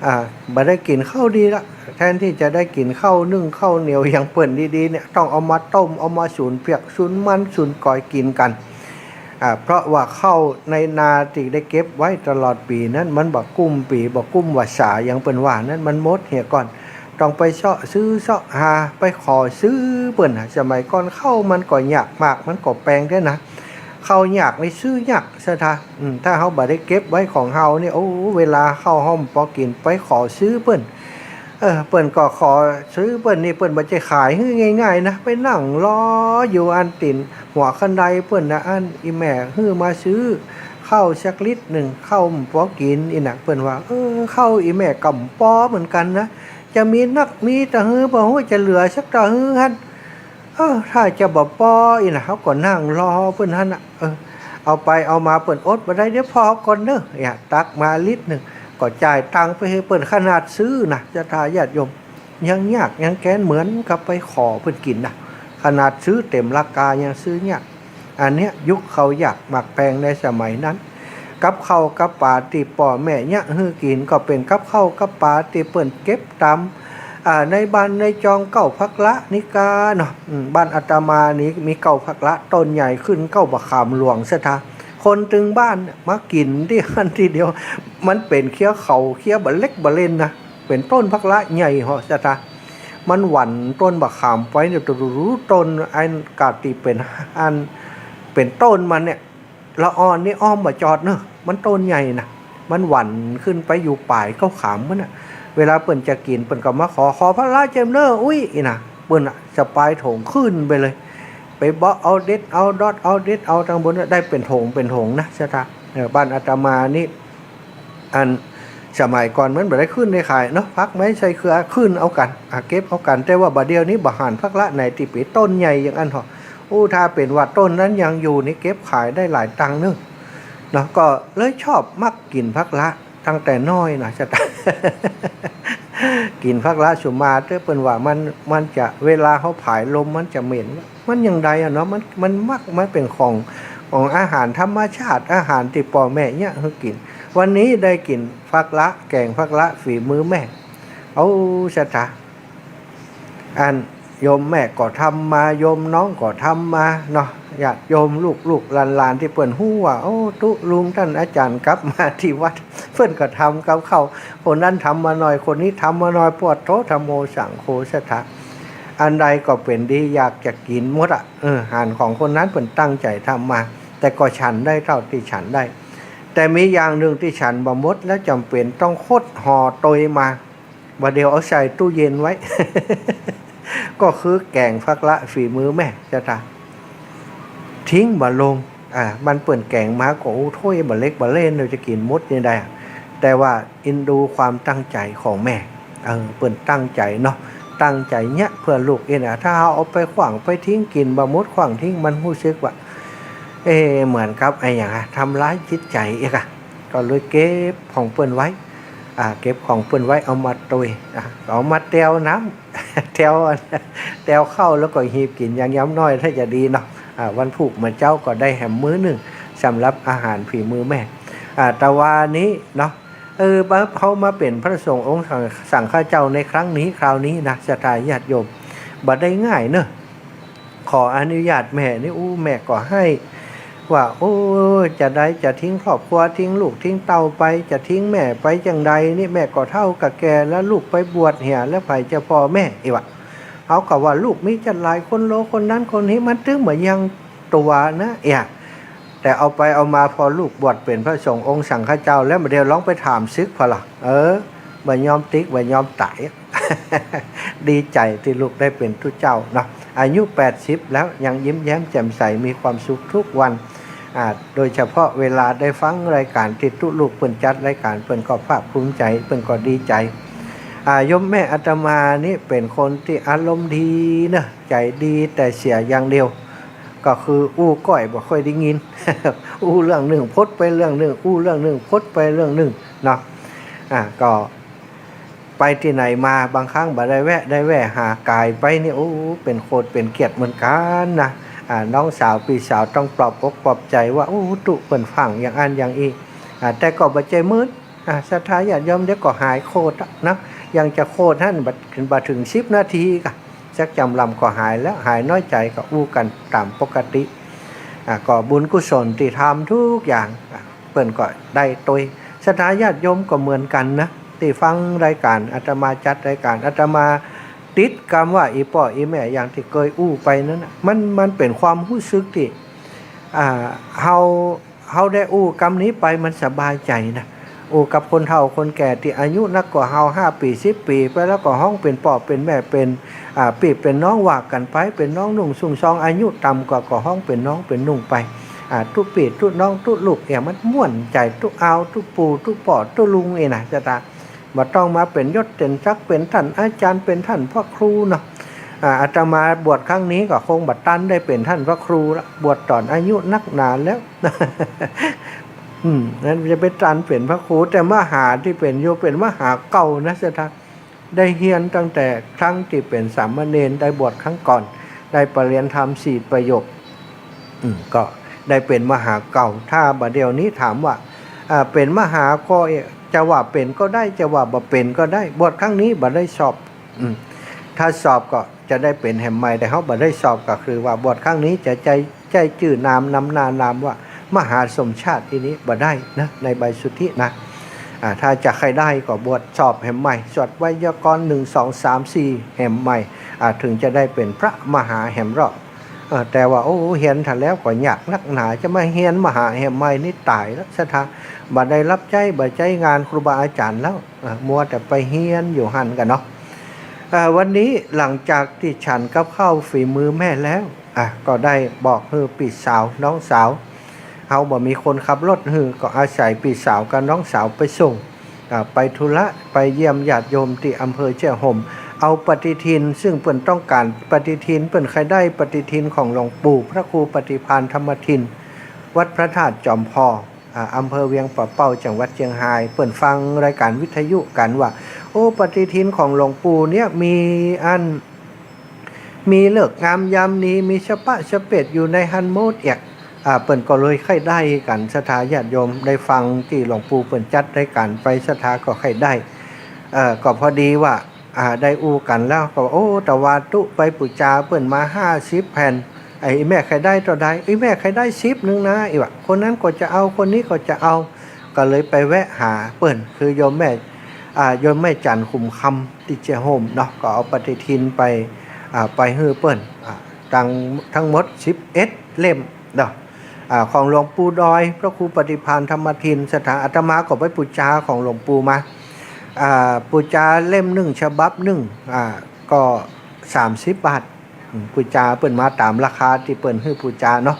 อ่า บ่ได้กิ๋นข้าวดีละ แทนตี้จะได้กิ๋นข้าวนึ่งข้าวเหนียวหยังเปิ้นดีๆ เนี่ย ต้องเอามาต้ม เอามาสูนเปียก สูนมัน สูนก๋อยกิ๋นกั๋น อ่า เพราะว่าข้าวในนาตี้ได้เก็บไว้ตลอดปี๋นั้น มันบ่กุ้มปี๋ บ่กุ้มพรรษา อย่างเปิ้นว่านั้น มันหมดเหียก่อน ต้องไปเซาะซื้อเซาะหา ไปขอซื้อเปิ้นนะ สมัยก่อนข้าวมันก็ยาก หมากมันก็แปงแต๊นะ ข้าวยากนี่ซื้อยากศรัทธา อืม ถ้าเฮาบ่ได้เก็บไว้ของเฮานี่ โอ้ เวลาข้าวเฮาบ่ปอกิ๋น ไปขอซื้อเปิ้น เออ เปิ้นก็ขอซื้อเปิ้นนี่ เปิ้นบ่ใจ้ขายหื้อง่ายๆ นะ ไปนั่งรออยู่อันตี๋นหัวคันไดเปิ้นนะ อันอี่แม่หื้อมาซื้อข้าวสักลิตรนึ่ง ข้าวบ่ปอกิ๋น อี่นะ เปิ้นว่า เออ ข้าวอี่แม่ก็บ่ปอเหมือนกั๋นนะ จะมีนักมีตะหือ บ่ฮู้จะเหลือสักตะหือหั้น เออ ถ้าจะบ่ปอ อี่นะ เฮาก็นั่งรอเปิ้นหั้นน่ะ เออ เอาไปเอามาเปิ้นอดบ่ได้ เดี๋ยวผ่อก่อนเน่อ เนี่ย ตักมาลิตรนึ่ง ก็จ่ายตังค์ไปหื้อเปิ้น ขนาดซื้อนะ ศรัทธาญาติโยม ยังยากยังแก๊นเหมือนกับไปขอเปิ้นกิ๋นนะ ขนาดซื้อเต๋มราคายังซื้อยาก อันเนี้ยยุคข้าวยากหมากแปงในสมัยนั้น กับข้าวกับป๋าตี้ป้อแม่เยียะหื้อกิ๋น ก็เป๋นกับข้าวกับป๋าตี้เปิ้นเก็บต๋าม อ่า ในบ้านในจองเก๊าผักละนี่ก้าเนาะ อืม บ้านอาตมานี่มีเก๊าผักละต้นใหญ่ขึ้น เก๊าบ่าขามหลวงศรัทธา คนตึงบ้านมากิ๋นตี้หั้นตี้เดียว มันเป๋นเคี้ยเขาเคี้ยบ่าเล็กบ่าเล่นนะ เป๋นต้นผักละใหญ่เหาะศรัทธา มันหวั่นต้นบ่าขามไปเนี่ย ตูดูต้นอันกาดตี้เป๋นอัน เป๋นต้นมันเนี่ย ละอ่อนนี่อ้อมบ่จอดเนาะ มันต้นใหญ่นะ มันหวั่นขึ้นไปอยู่ป๋ายเก๊าขามมันน่ะ เวลาเปิ้นจะกิ๋นเปิ้นก็มาขอ ขอผักละเจ้าเน่ออุ๊ย อี้นะ เปิ้นน่ะสะปายโถงขึ้นไปเลย ไปเบาะเอาเด็ดเอาดอดเอาเด็ดเอาตังบนน่ะ ได้เป๋นโถงเป๋นโถงนะศรัทธา เออ บ้านอาตมานี่ อันสมัยก่อนมันบ่ได้ขึ้นได้ขายเนาะ ผักไม้ใส่เครือขึ้นเอากั๋น อ่ะ เก็บเอากั๋น แต่ว่าบ่าเดี่ยวนี้บ่หันผักละไหนตี้เป๋นต้นใหญ่อย่างอั้นเถาะ อู้ ถ้าเป๋นว่าต้นนั้นยังอยู่นี่เก็บขายได้หลายตังค์เนาะ เนาะ ก็เลยชอบมักกิ๋นผักละตั้งแต่น้อยนะศรัทธา กิ๋นผักละสุมาเต๊อะ เปิ้นว่ามัน มันจะ เวลาเฮาผายลมมันจะเหม็น มันอย่างใดอะเนาะ มัน มันมัก มันเป๋นของ ของอาหารธรรมชาติ อาหารตี้ป้อแม่เยียะหื้อกิ๋น วันนี้ได้กิ๋นผักละ แก๋งผักละฝีมือแม่ โอ้ ศรัทธา อันโยมแม่ก็ทำมา โยมน้องก็ทำมาเนาะ ญาติโยมลูกๆหลานๆตี้เปิ้นฮู้ว่า โอ้ ตุ๊ลุงต้านอาจ๋ารย์กลับมาตี้วัด เปิ้นก็ทำกับข้าว คนนั้นทำมาหน่อย คนนี้ทำมาหน่อย ปวดโธ ธัมโม สังโฆ ศรัทธา อันใดก็เป๋นดี อยากจะกิ๋นหมดอะ เออ หันของคนนั้นเปิ้นตั้งใจ๋ทำมา แต่ก็ฉันได้เต้าตี้ฉันได้ แต่มีอย่างนึ่งตี้ฉันบ่หมด แล้วจ๋ำเป๋นต้องคดห่อตวยมา บ่าเดี่ยวเอาใส่ตู้เย็นไว้ ก็คือแก๋งผักละฝีมือแม่ศรัทธา ทิ้งบ่ลง อ่า มันเปิ้นแก๋งมาก็ โอ้ ถ้วยบ่เล็กบ่เล่น เฮาจะกิ๋นหมดยังใดอะ แต่ว่าเอ็นดูความตั้งใจ๋ของแม่ เออ เปิ้นตั้งใจ๋เนาะ ตั้งใจ๋เยียะเปื้อลูกเองอะ ถ้าเฮาเอาไปขว้างไปทิ้ง กิ๋นบ่หมดขว้างทิ้ง มันฮู้สึกว่า เอ๊ะ เหมือนกับไอ้หยังอะ ทำร้ายจิตใจ๋อีกอะ ก็เลยเก็บของเปิ้นไว้ อ่า เก็บของเปิ้นไว้ เอามาตวย อ่า เอามาแตวน้ำ แตว แตวข้าวแล้วก็หีบกิ๋นอย่างยามน้อย ถ้าจะดีเนาะ อ่า วันพูกเมื่อเจ๊าก็ได้แหมมื้อนึ่ง สำหรับอาหารฝีมือแม่ อ่า แต่วานี้เนาะ เออ เฮามาเป๋นพระสงฆ์องค์สัง สังฆเจ้าในครั้งนี้คราวนี้นะ ศรัทธาญาติโยม บ่ได้ง่ายเนาะ ขออนุญาตแม่นี่ อู้ แม่ก็ไห้ว่า โอ้ จะใดจะทิ้งครอบครัว ทิ้งลูกทิ้งเต้าไป จะทิ้งแม่ไปจั่งใดนี่ แม่ก็เฒ่าก็แก่แล้ว ลูกไปบวชเหีย แล้วใผจะผ่อแม่ อี้วะ เฮาก็ว่าลูกมีจั้นหลายคนโล คนนั้นคนนี้ มันตึงบ่ยังตั๋วนะ เอี้ย แต่เอาไปเอามาพอลูกบวชเป๋นพระสงฆ์องค์สังฆเจ้าแล้ว บ่าเดี่ยวลองไปถามสึกพอละ เออ บ่ยอมติ๊ก บ่ยอมต๋าย ดีใจ๋ตี้ลูกได้เป๋นตุ๊เจ้าเนาะ อายุแปดสิบแล้วยังยิ้มแย้มแจ่มใส มีความสุขทุกวัน อ่า โดยเฉพาะเวลาได้ฟังรายก๋านตี้ตุ๊ลูกเปิ้นจัดรายก๋าน เปิ้นก็ภาคภูมิใจ๋ เปิ้นก็ดีใจ๋ อ่า โยมแม่อาตมานี่เป๋นคนตี้อารมณ์ดีเนาะ ใจ๋ดี แต่เสียอย่างเดียว ก็คืออู้ก้อยบ่ค่อยได้ยิน อู้เรื่องนึ่งพดไปเรื่องนึ่ง อู้เรื่องนึ่งพดไปเรื่องนึ่งเนาะ อ่า ก็ไปตี้ไหนมาบางครั้งบ่ได้แวะ ได้แวะหากายไปนี่ โอ้ เป๋นโขดเป๋นเกียรติเหมือนกั๋นนะ อ่า น้องสาวปี้สาวต้องปลอบอกปลอบใจ๋ว่า โอ้ ตุ๊เปิ้นฟั่งอย่างอั้นอย่างอี้ อ่า แต่ก็บ่ใจ้มื้น อ่า ศรัทธาญาติโยม เดี๋ยวก็หายโขดอะนะ ยังจะโขดหั้น บ่ บ่เถิงสิบนาทีก่ะ สักจำลำก็หายแล้ว หายน้อยใจ๋ก็อู้กั๋นต๋ามปกติ อ่า ก็บุญกุศลตี้ทำทุกอย่าง อ่า เปิ้นก็ได้ตวย ศรัทธาญาติโยมก็เหมือนกั๋นนะ ตี้ฟังรายก๋านอาตมาจัดรายก๋าน อาตมาติดกำว่าอี่ป้ออี่แม่อย่างตี้เกยอู้ไปนั้นน่ะ มัน มันเป๋นความฮู้สึกตี้ อ่า เฮา เฮาได้อู้กำนี้ไปมันสบายใจ๋นะ อู้กับคนเฒ่าคนแก่ตี้อายุนักกว่าเฮาห้าปี๋สิบปี๋ไปแล้วก็ฮ้องเป๋นป้อเป๋นแม่เป๋น อ่า ปี้เป๋นน้องว่ากั๋นไป เป๋นน้องนุ่งสุงซอง อายุต่ำกว่าก็ฮ้องเป๋นน้องเป๋นนุ่งไป อ่า ตุ๊ปี้ตุ๊น้องตุ๊ลูกเนี่ยมันม่วนใจ๋ ตุ๊อาวตุ๊ปู่ตุ๊ป้อตุ๊ลุงเองนะศรัทธา บ่ต้องมาเป๋นยศเป๋นศักดิ์ เป๋นต้านอาจ๋ารย์ เป๋นต้านพระครูเนาะ อ่า อาตมาบวชครั้งนี้ก็คงบ่ตันได้เป๋นต้านพระครูละ บวชต๋อนอายุนักหนาแล้ว อืม นั้นจะไปตันเป๋นพระครู แต่มหาตี้เป๋นอยู่เป๋นมหาเก่านะศรัทธา ได้เฮียนตั้งแต่ครั้งตี้เป๋นสามเณร ได้บวชครั้งก่อน ได้ปริญญาธรรมสี่ประโยค อืม ก็ได้เป๋นมหาเก่า ถ้าบ่าเดี่ยวนี้ถามว่า อ่า เป๋นมหาก็จะว่าเป๋นก็ได้ จะว่าบ่เป๋นก็ได้ บวชครั้งนี้บ่ได้สอบ อืม ถ้าสอบก็จะได้เป๋นแหมใหม่ แต่เฮาบ่ได้สอบ ก็คือว่าบวชครั้งนี้จะใจ๊ ใจ๊จื้อนามนำหน้านามว่ามหาสมชาติอี้นี้บ่ได้นะ ในใบสุทธินะ อ่า ถ้าจะใค่ได้ก็บวชสอบแหมใหม่ สวดไวยากรณ์หนึ่ง สอง สาม สี่ แหมใหม่ อ่า เถิงจะได้เป๋นพระมหาแหมรอบ เออ แต่ว่า โอ้ เฮียนถ้าแล้วก็ยากนักหนา จะมาเฮียนมหาแหมใหม่นี่ต๋ายแล้ว ศรัทธา บ่ได้รับใจ๊ บ่ใจ๊งานครูบาอาจ๋ารย์แล้ว อ่า มัวแต่ไปเฮียนอยู่หั้นก่อเนาะ อ่า วันนี้หลังจากตี้ฉันกับข้าวฝีมือแม่แล้ว อ่ะ ก็ได้บอกหื้อปี้สาวน้องสาว เฮาบ่มีคนขับรถหื้อ ก็อาศัยปี้สาวกับน้องสาวไปส่ง อ่า ไปธุระ ไปเยี่ยมญาติโยมตี้อำเภอเจ๊ห่ม เอาปฏิทิน ซึ่งเปิ้นต้องก๋านปฏิทิน เปิ้นใค่ได้ปฏิทินของหลวงปู่พระครูปฏิภาณธรรมทิน วัดพระธาตุจอมพอ อ่า อำเภอเวียงป่าเป้า จังหวัดเจียงฮาย เปิ้นฟังรายก๋านวิทยุกั๋นว่า โอ้ ปฏิทินของหลวงปู่เนี่ยมีอัน มีฤกษ์งามยามดี มีสะปะสะเปดอยู่ในหั้นหมดเอียะ อ่า เปิ้นก็เลยใค่ได้กั๋น ศรัทธาญาติโยม ได้ฟังตี้หลวงปู่เปิ้นจัดรายก๋านไป ศรัทธาก็ใค่ได้ เอ่อ ก็พอดีว่า อ่า ได้อู้กั๋นแล้วก็ โอ้ ตะวาตุไปปู๋จาเปิ้นมาห้าสิบแผ่น ไอ้แม่ใค่ได้เต้าใด ไอ้แม่ใค่ได้สิบนึ่งนะ อี้วะ คนนั้นก็จะเอา คนนี้ก็จะเอา ก็เลยไปแวะหาเปิ้น คือโยมแม่ อ่า โยมแม่จันทร์ขุมคำตี้เจ๊ห่มเนาะ ก็เอาปฏิทินไป อ่า ไปหื้อเปิ้น อ่า ตัง ทั้งหมดสิบเอ็ดเล่มเนาะ อ่า ของหลวงปู่ดอย พระครูปฏิภาณธรรมทิน ศรัทธา อาตมาก็ไปปู๋จาของหลวงปู่มา อ่า ปู๋จาเล่มนึ่ง ฉบับนึ่ง อ่า ก็สามสิบบาท อืม ปู๋จาเปิ้นมาต๋ามราคาตี้เปิ้นหื้อปู๋จาเนาะ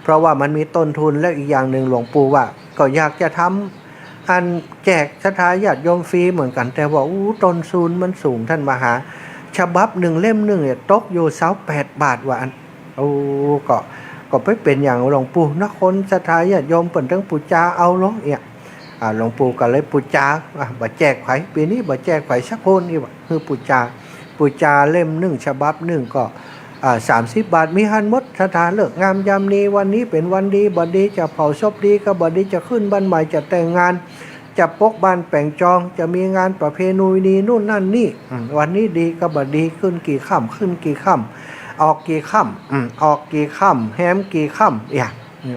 เพราะว่ามันมีต้นทุน แล้วอีกอย่างนึ่งหลวงปู่ว่า ก็อยากจะทำอันแจกศรัทธาญาติโยมฟรีเหมือนกั๋น แต่ว่า อู้ ต้นทุนมันสูง ต้านมหา ฉบับนึ่ง เล่มนึ่งเนี่ยตกอยู่ซาวแปดบาทว่าอั้น โอ้ ก็ ก็ไปเป๋นหยังหลวงปู่เนาะ คนศรัทธาญาติโยมเปิ้นตึงปู๋จาเอาลอเอียะ อ่า หลวงปู่ก็เลยปู๋จา อ่ะ บ่แจกใผ ปี๋นี้บ่แจกใผสักคน อี้วะ หื้อปู๋จา ปู๋จาเล่มนึ่ง ฉบับนึ่งก็ อ่า สามสิบบาท มีหั้นหมด ศรัทธา ฤกษ์งามยามดี วันนี้เป๋นวันดีบ่ดี จะเผาศพดีก็บ่ดี จะขึ้นบ้านใหม่ จะแต่งงาน จะปกบ้านแป๋งจอง จะมีงานประเพณีนู่นนั่นนี่ อืม วันนี้ดีก็บ่ดี ขึ้นกี่ค่ำ ขึ้นกี่ค่ำ ออกกี่ค่ำ อืม ออกกี่ค่ำ แฮมกี่ค่ำ อย่าง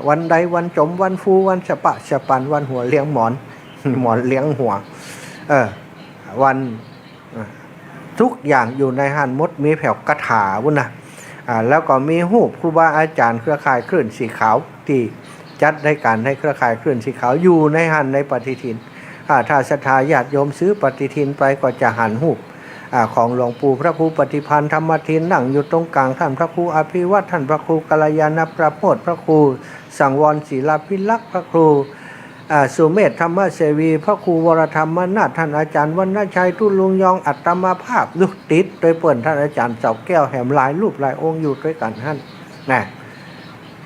วันใดวันจม วันฟู วันสะปะสะปัน วันหัวเลี้ยงหมอน หมอนเลี้ยงหัว เออ วัน อ่า ทุกอย่างอยู่ในหั้นหมด มีแผวคาถาปู้นนะ อ่า แล้วก็มีฮูปครูบาอาจ๋ารย์เครือข่ายคลื่นสีขาว ตี้จัดรายก๋านในเครือข่ายคลื่นสีขาว อยู่ในหั้นในปฏิทิน อ่า ถ้าศรัทธาญาติโยมซื้อปฏิทินไปก็จะหันฮูป อ่า ของหลวงปู่พระครูปฏิภาณธรรมทิน นั่งอยู่ตรงกลาง ท่านพระครูอภิวัฒน์ ท่านพระครูกัลยาณประโมท พระครูสังวรศิลาภิรักษ์ พระครู อ่า สุเมธธรรมเสวี พระครูวรธรรมนาถ ท่านอาจ๋ารย์วรรณชัย ตุ๊ลุงยอง อาตมาภาพ ลูกศิษย์ตวยเปิ้น ท่านอาจ๋ารย์เสาแก้ว แหมหลายรูปหลายองค์อยู่ตวยกั๋นหั้นนะ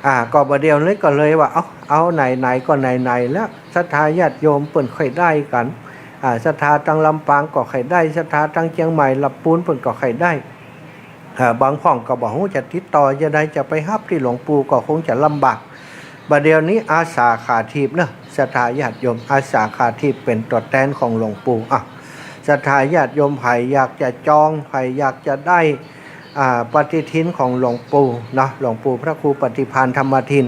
อ่า ก็บ่าเดี่ยวนี้ก็เลยว่า เอา เอาไหนๆ ก็ไหนๆ แล้ว ศรัทธาญาติโยมเปิ้นใค่ได้กั๋น อ่า ศรัทธาตังลำปางก็ใค่ได้ ศรัทธาตังเจียงใหม่ลำปูนเปิ้นก็ใค่ได้ เอ่อ บางพ่องก็บ่ฮู้จะติดต่อจะใด จะไปฮับตี้หลวงปู่ก็คงจะลำบาก บ่าเดี่ยวนี้อาสาขาถีบเนาะ ศรัทธาญาติโยม อาสาขาถีบเป๋นตั๋วแตนของหลวงปู่ อ่ะ ศรัทธาญาติโยมใผอยากจะจอง ใผอยากจะได้ อ่า ปฏิทินของหลวงปู่เนาะ หลวงปู่พระครูปฏิภาณธรรมทิน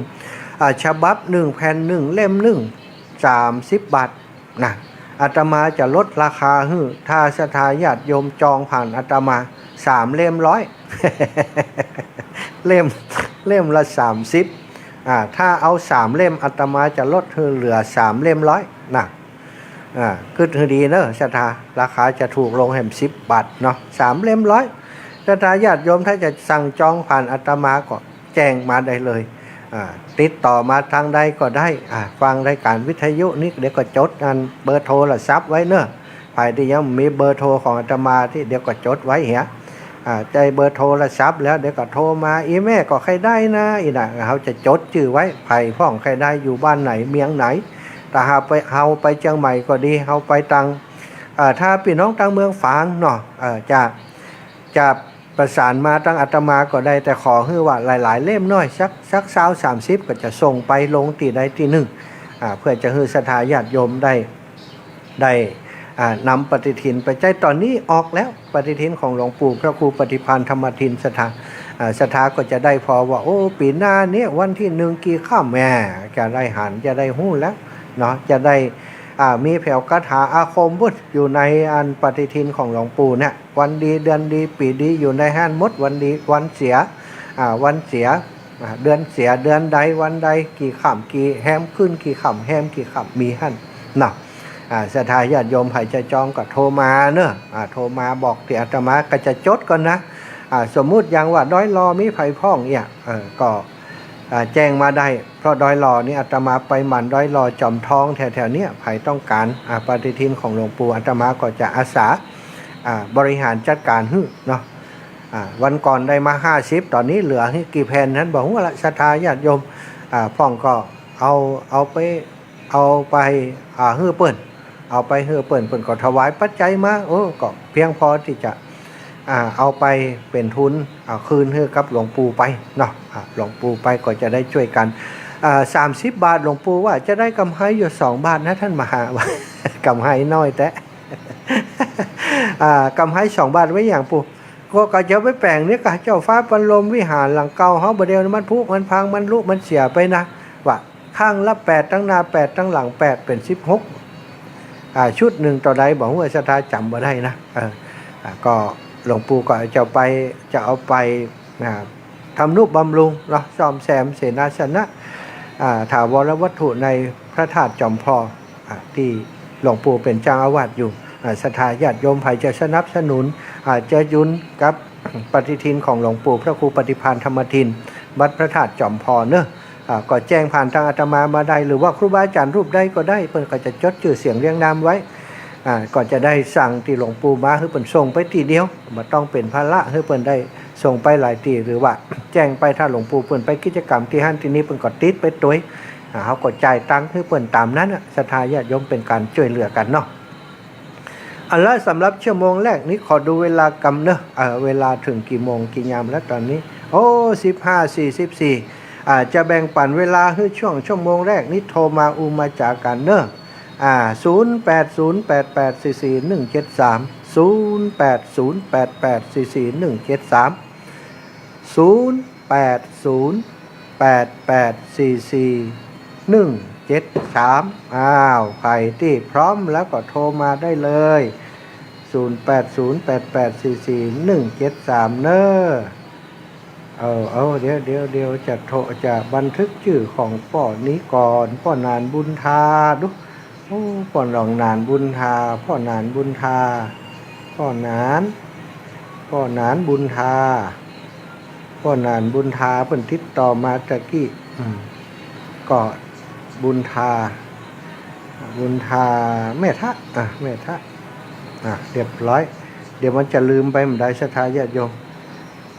อ่า ฉบับนึ่ง แผ่นนึ่ง เล่มนึ่ง สามสิบบาท นะ อาตมาจะลดราคาหื้อ ถ้าศรัทธาญาติโยมจองผ่านอาตมา สามเล่มร้อย เล่ม เล่มละสามสิบ อ่า ถ้าเอาสามเล่ม อาตมาจะลดหื้อเหลือสามเล่มร้อย นะ อ่า กึ๊ดหื้อดีเนาะ ศรัทธา ราคาจะถูกลงแหมสิบบาทเนาะ สามเล่มร้อย ศรัทธาญาติโยมถ้าจะสั่งจองผ่านอาตมาก็ แจ้งมาได้เลย อ่า ติดต่อมาตางใดก็ได้ อ่า ฟังรายก๋านวิทยุนี้ เดี๋ยวก็จดอันเบอร์โทรศัพท์ไว้เนาะ ใผตี้ยังมีเบอร์โทรของอาตมาตี้ เดี๋ยวก็จดไว้เหีย อ่า ได้เบอร์โทรศัพท์แล้ว เดี๋ยวก็โทรมา อีแม่ก็ใค่ได้นะ อี้นะ เฮาจะจดจื้อไว้ ใผพ่องใค่ได้ อยู่บ้านไหน เมืองไหน ถ้าเฮาไป เฮาไปเจียงใหม่ก็ดี เฮาไปตาง อ่า ถ้าปี้น้องตางเมืองฝางเนาะ เอ่อ จะ จะประสานมาตางอาตมาก็ได้ แต่ขอหื้อว่าหลายๆ เล่มหน้อย สัก สักซาว สามสิบ ก็จะส่งไปลงตี้ใดตี้นึ่ง อ่า เพื่อจะหื้อศรัทธาญาติโยมได้ ได้ อ่า นำปฏิทินไปใจ๊ ต๋อนนี้ออกแล้ว ปฏิทินของหลวงปู่พระครูปฏิภาณธรรมทิน ศรัทธา อ่า ศรัทธาก็จะได้ผ่อว่า โอ้ ปี๋หน้าเนี่ยวันตี้นึ่งกี่ค่ำ แหม จะได้หัน จะได้ฮู้แล้วเนาะ จะได้ อ่า มีแผวคาถาอาคมปุ้น อยู่ในอันปฏิทินของหลวงปู่เนี่ย วันดีเดือนดีปี๋ดีอยู่ในหั้นหมด วันดีวันเสีย อ่า วันเสีย อ่า เดือนเสียเดือนใดวันใด กี่ค่ำกี่แฮมขึ้น กี่ค่ำแฮมกี่ค่ำ มีหั้นเนาะ อ่า ศรัทธาญาติโยมใผจะจองก็โทรมาเนอะ อ่า โทรมาบอกตี้อาตมาก็จะจดก่อนนะ อ่า สมมุติอย่างว่าดอยหล่อมีใผพร่องเนี่ย เออ ก็ อ่า แจ้งมาได้ เพราะดอยหล่อนี่อาตมาไปหมั่นดอยหล่อจอมทองแถวๆ เนี่ย ใผต้องการ อ่า ปฏิทินของหลวงปู่ อาตมาก็จะอาสา อ่า บริหารจัดการหื้อเนาะ อ่า วันก่อนได้มาห้าสิบ ต๋อนนี้เหลือหื้อกี่แผ่นหั้นบ่ฮู้ละ ศรัทธาญาติโยม อ่า พ่องก็เอา เอาไป เอาไป อ่า หื้อเปิ้น เอาไปหื้อเปิ้น เปิ้นก็ถวายปัจจัยมา โอ้ ก็เพียงพอตี้จะ อ่า เอาไปเป๋นทุน อ่า คืนหื้อกับหลวงปู่ไปเนาะ อ่า หลวงปู่ไปก็จะได้จ้วยกั๋น อ่า สามสิบบาท หลวงปู่ว่าจะได้กำไรอยู่สองบาทนะ ต้านมหาว่า กำไรน้อยแต๊ อ่า กำไรสองบาทไว้หยังปู่ ก็ ก็จะไปแป๋งนี่ก่ะ เจ้าฟ้าปันลมวิหารหลังเก่าเฮา บ่าเดี่ยวนี้มันผุมันพัง มันลุมันเสียไปนะ ว่าข้างละแปด ตังหน้าแปด ตังหลังแปด เป๋นสิบหก อ่า ชุดนึ่งเต้าใดบ่ฮู้ ศรัทธาจ๋ำบ่ได้นะ เออ อ่า ก็หลวงปู่ก็จะไป จะเอาไป อ่า ทำนุบำรุงเนาะ ซ่อมแซมเสนาสนะ อ่า ถาวรวัตถุในพระธาตุจอมพล อ่า ตี้หลวงปู่เป๋นเจ้าอาวาสอยู่ อ่า ศรัทธาญาติโยมใผจะสนับสนุน อ่า จะหยุนกับปฏิทินของหลวงปู่พระครูปฏิภาณธรรมทิน วัดพระธาตุจอมพลเนอะ อ่า ก็แจ้งผ่านตางอาตมามาได้ หรือว่าครูบาอาจ๋ารย์รูปใดก็ได้ เปิ้นก็จะจดจื้อเสียงเรียงนามไว้ อ่า ก็จะได้สั่งตี้หลวงปู่มา หื้อเปิ้นส่งไปตี้เดียว บ่ต้องเป๋นภาระ หื้อเปิ้นได้ส่งไปหลายตี้ หรือว่าแจ้งไป ถ้าหลวงปู่เปิ้นไปกิจกรรมตี้หั้นตี้นี่ เปิ้นก็ติดไปตวย อ่า เฮาก็จ่ายตังค์หื้อเปิ้นต๋ามนั้นน่ะ ศรัทธาญาติโยม เป๋นก๋านจ้วยเหลือกั๋นเนาะ เอาละ สำหรับชั่วโมงแรกนี้ขอดูเวลากำเนอะ เอ่อ เวลาเถิงกี่โมงกี่ยามแล้วต๋อนนี้ โอ้ สิบห้าสี่สิบสี่ อ่า จะแบ่งปั๋นเวลาหื้อช่วงชั่วโมงแรกนี้โทรมาอู้มาจ๋ากั๋นเนอะ อ่า ศูนย์แปดศูนย์แปดแปดสี่สี่หนึ่งเจ็ดสาม ศูนย์แปดศูนย์แปดแปดสี่สี่หนึ่งเจ็ดสาม ศูนย์แปดศูนย์แปดแปดสี่สี่หนึ่งเจ็ดสาม อ้าว ใผตี้พร้อมแล้วก็โทรมาได้เลย ศูนย์แปดศูนย์แปดแปดสี่สี่หนึ่งเจ็ดสาม เนอะ เออ เออ เดี๋ยว เดี๋ยว เดี๋ยว จะโทร จะบันทึกจื้อของป้อนี้ก่อน ป้อหนานบุญธา ดู โอ้ ป้อหนองหนานบุญธา ป้อหนานบุญธา ป้อหนาน ป้อหนานบุญธา ป้อหนานบุญธา เปิ้นติดต่อมาตะกี้ อืม ก็บุญธา บุญธา แม่ทะ อ่ะ แม่ทะ อ่ะ เรียบร้อย เดี๋ยวมันจะลืมไปบ่ได้ ศรัทธาญาติโยม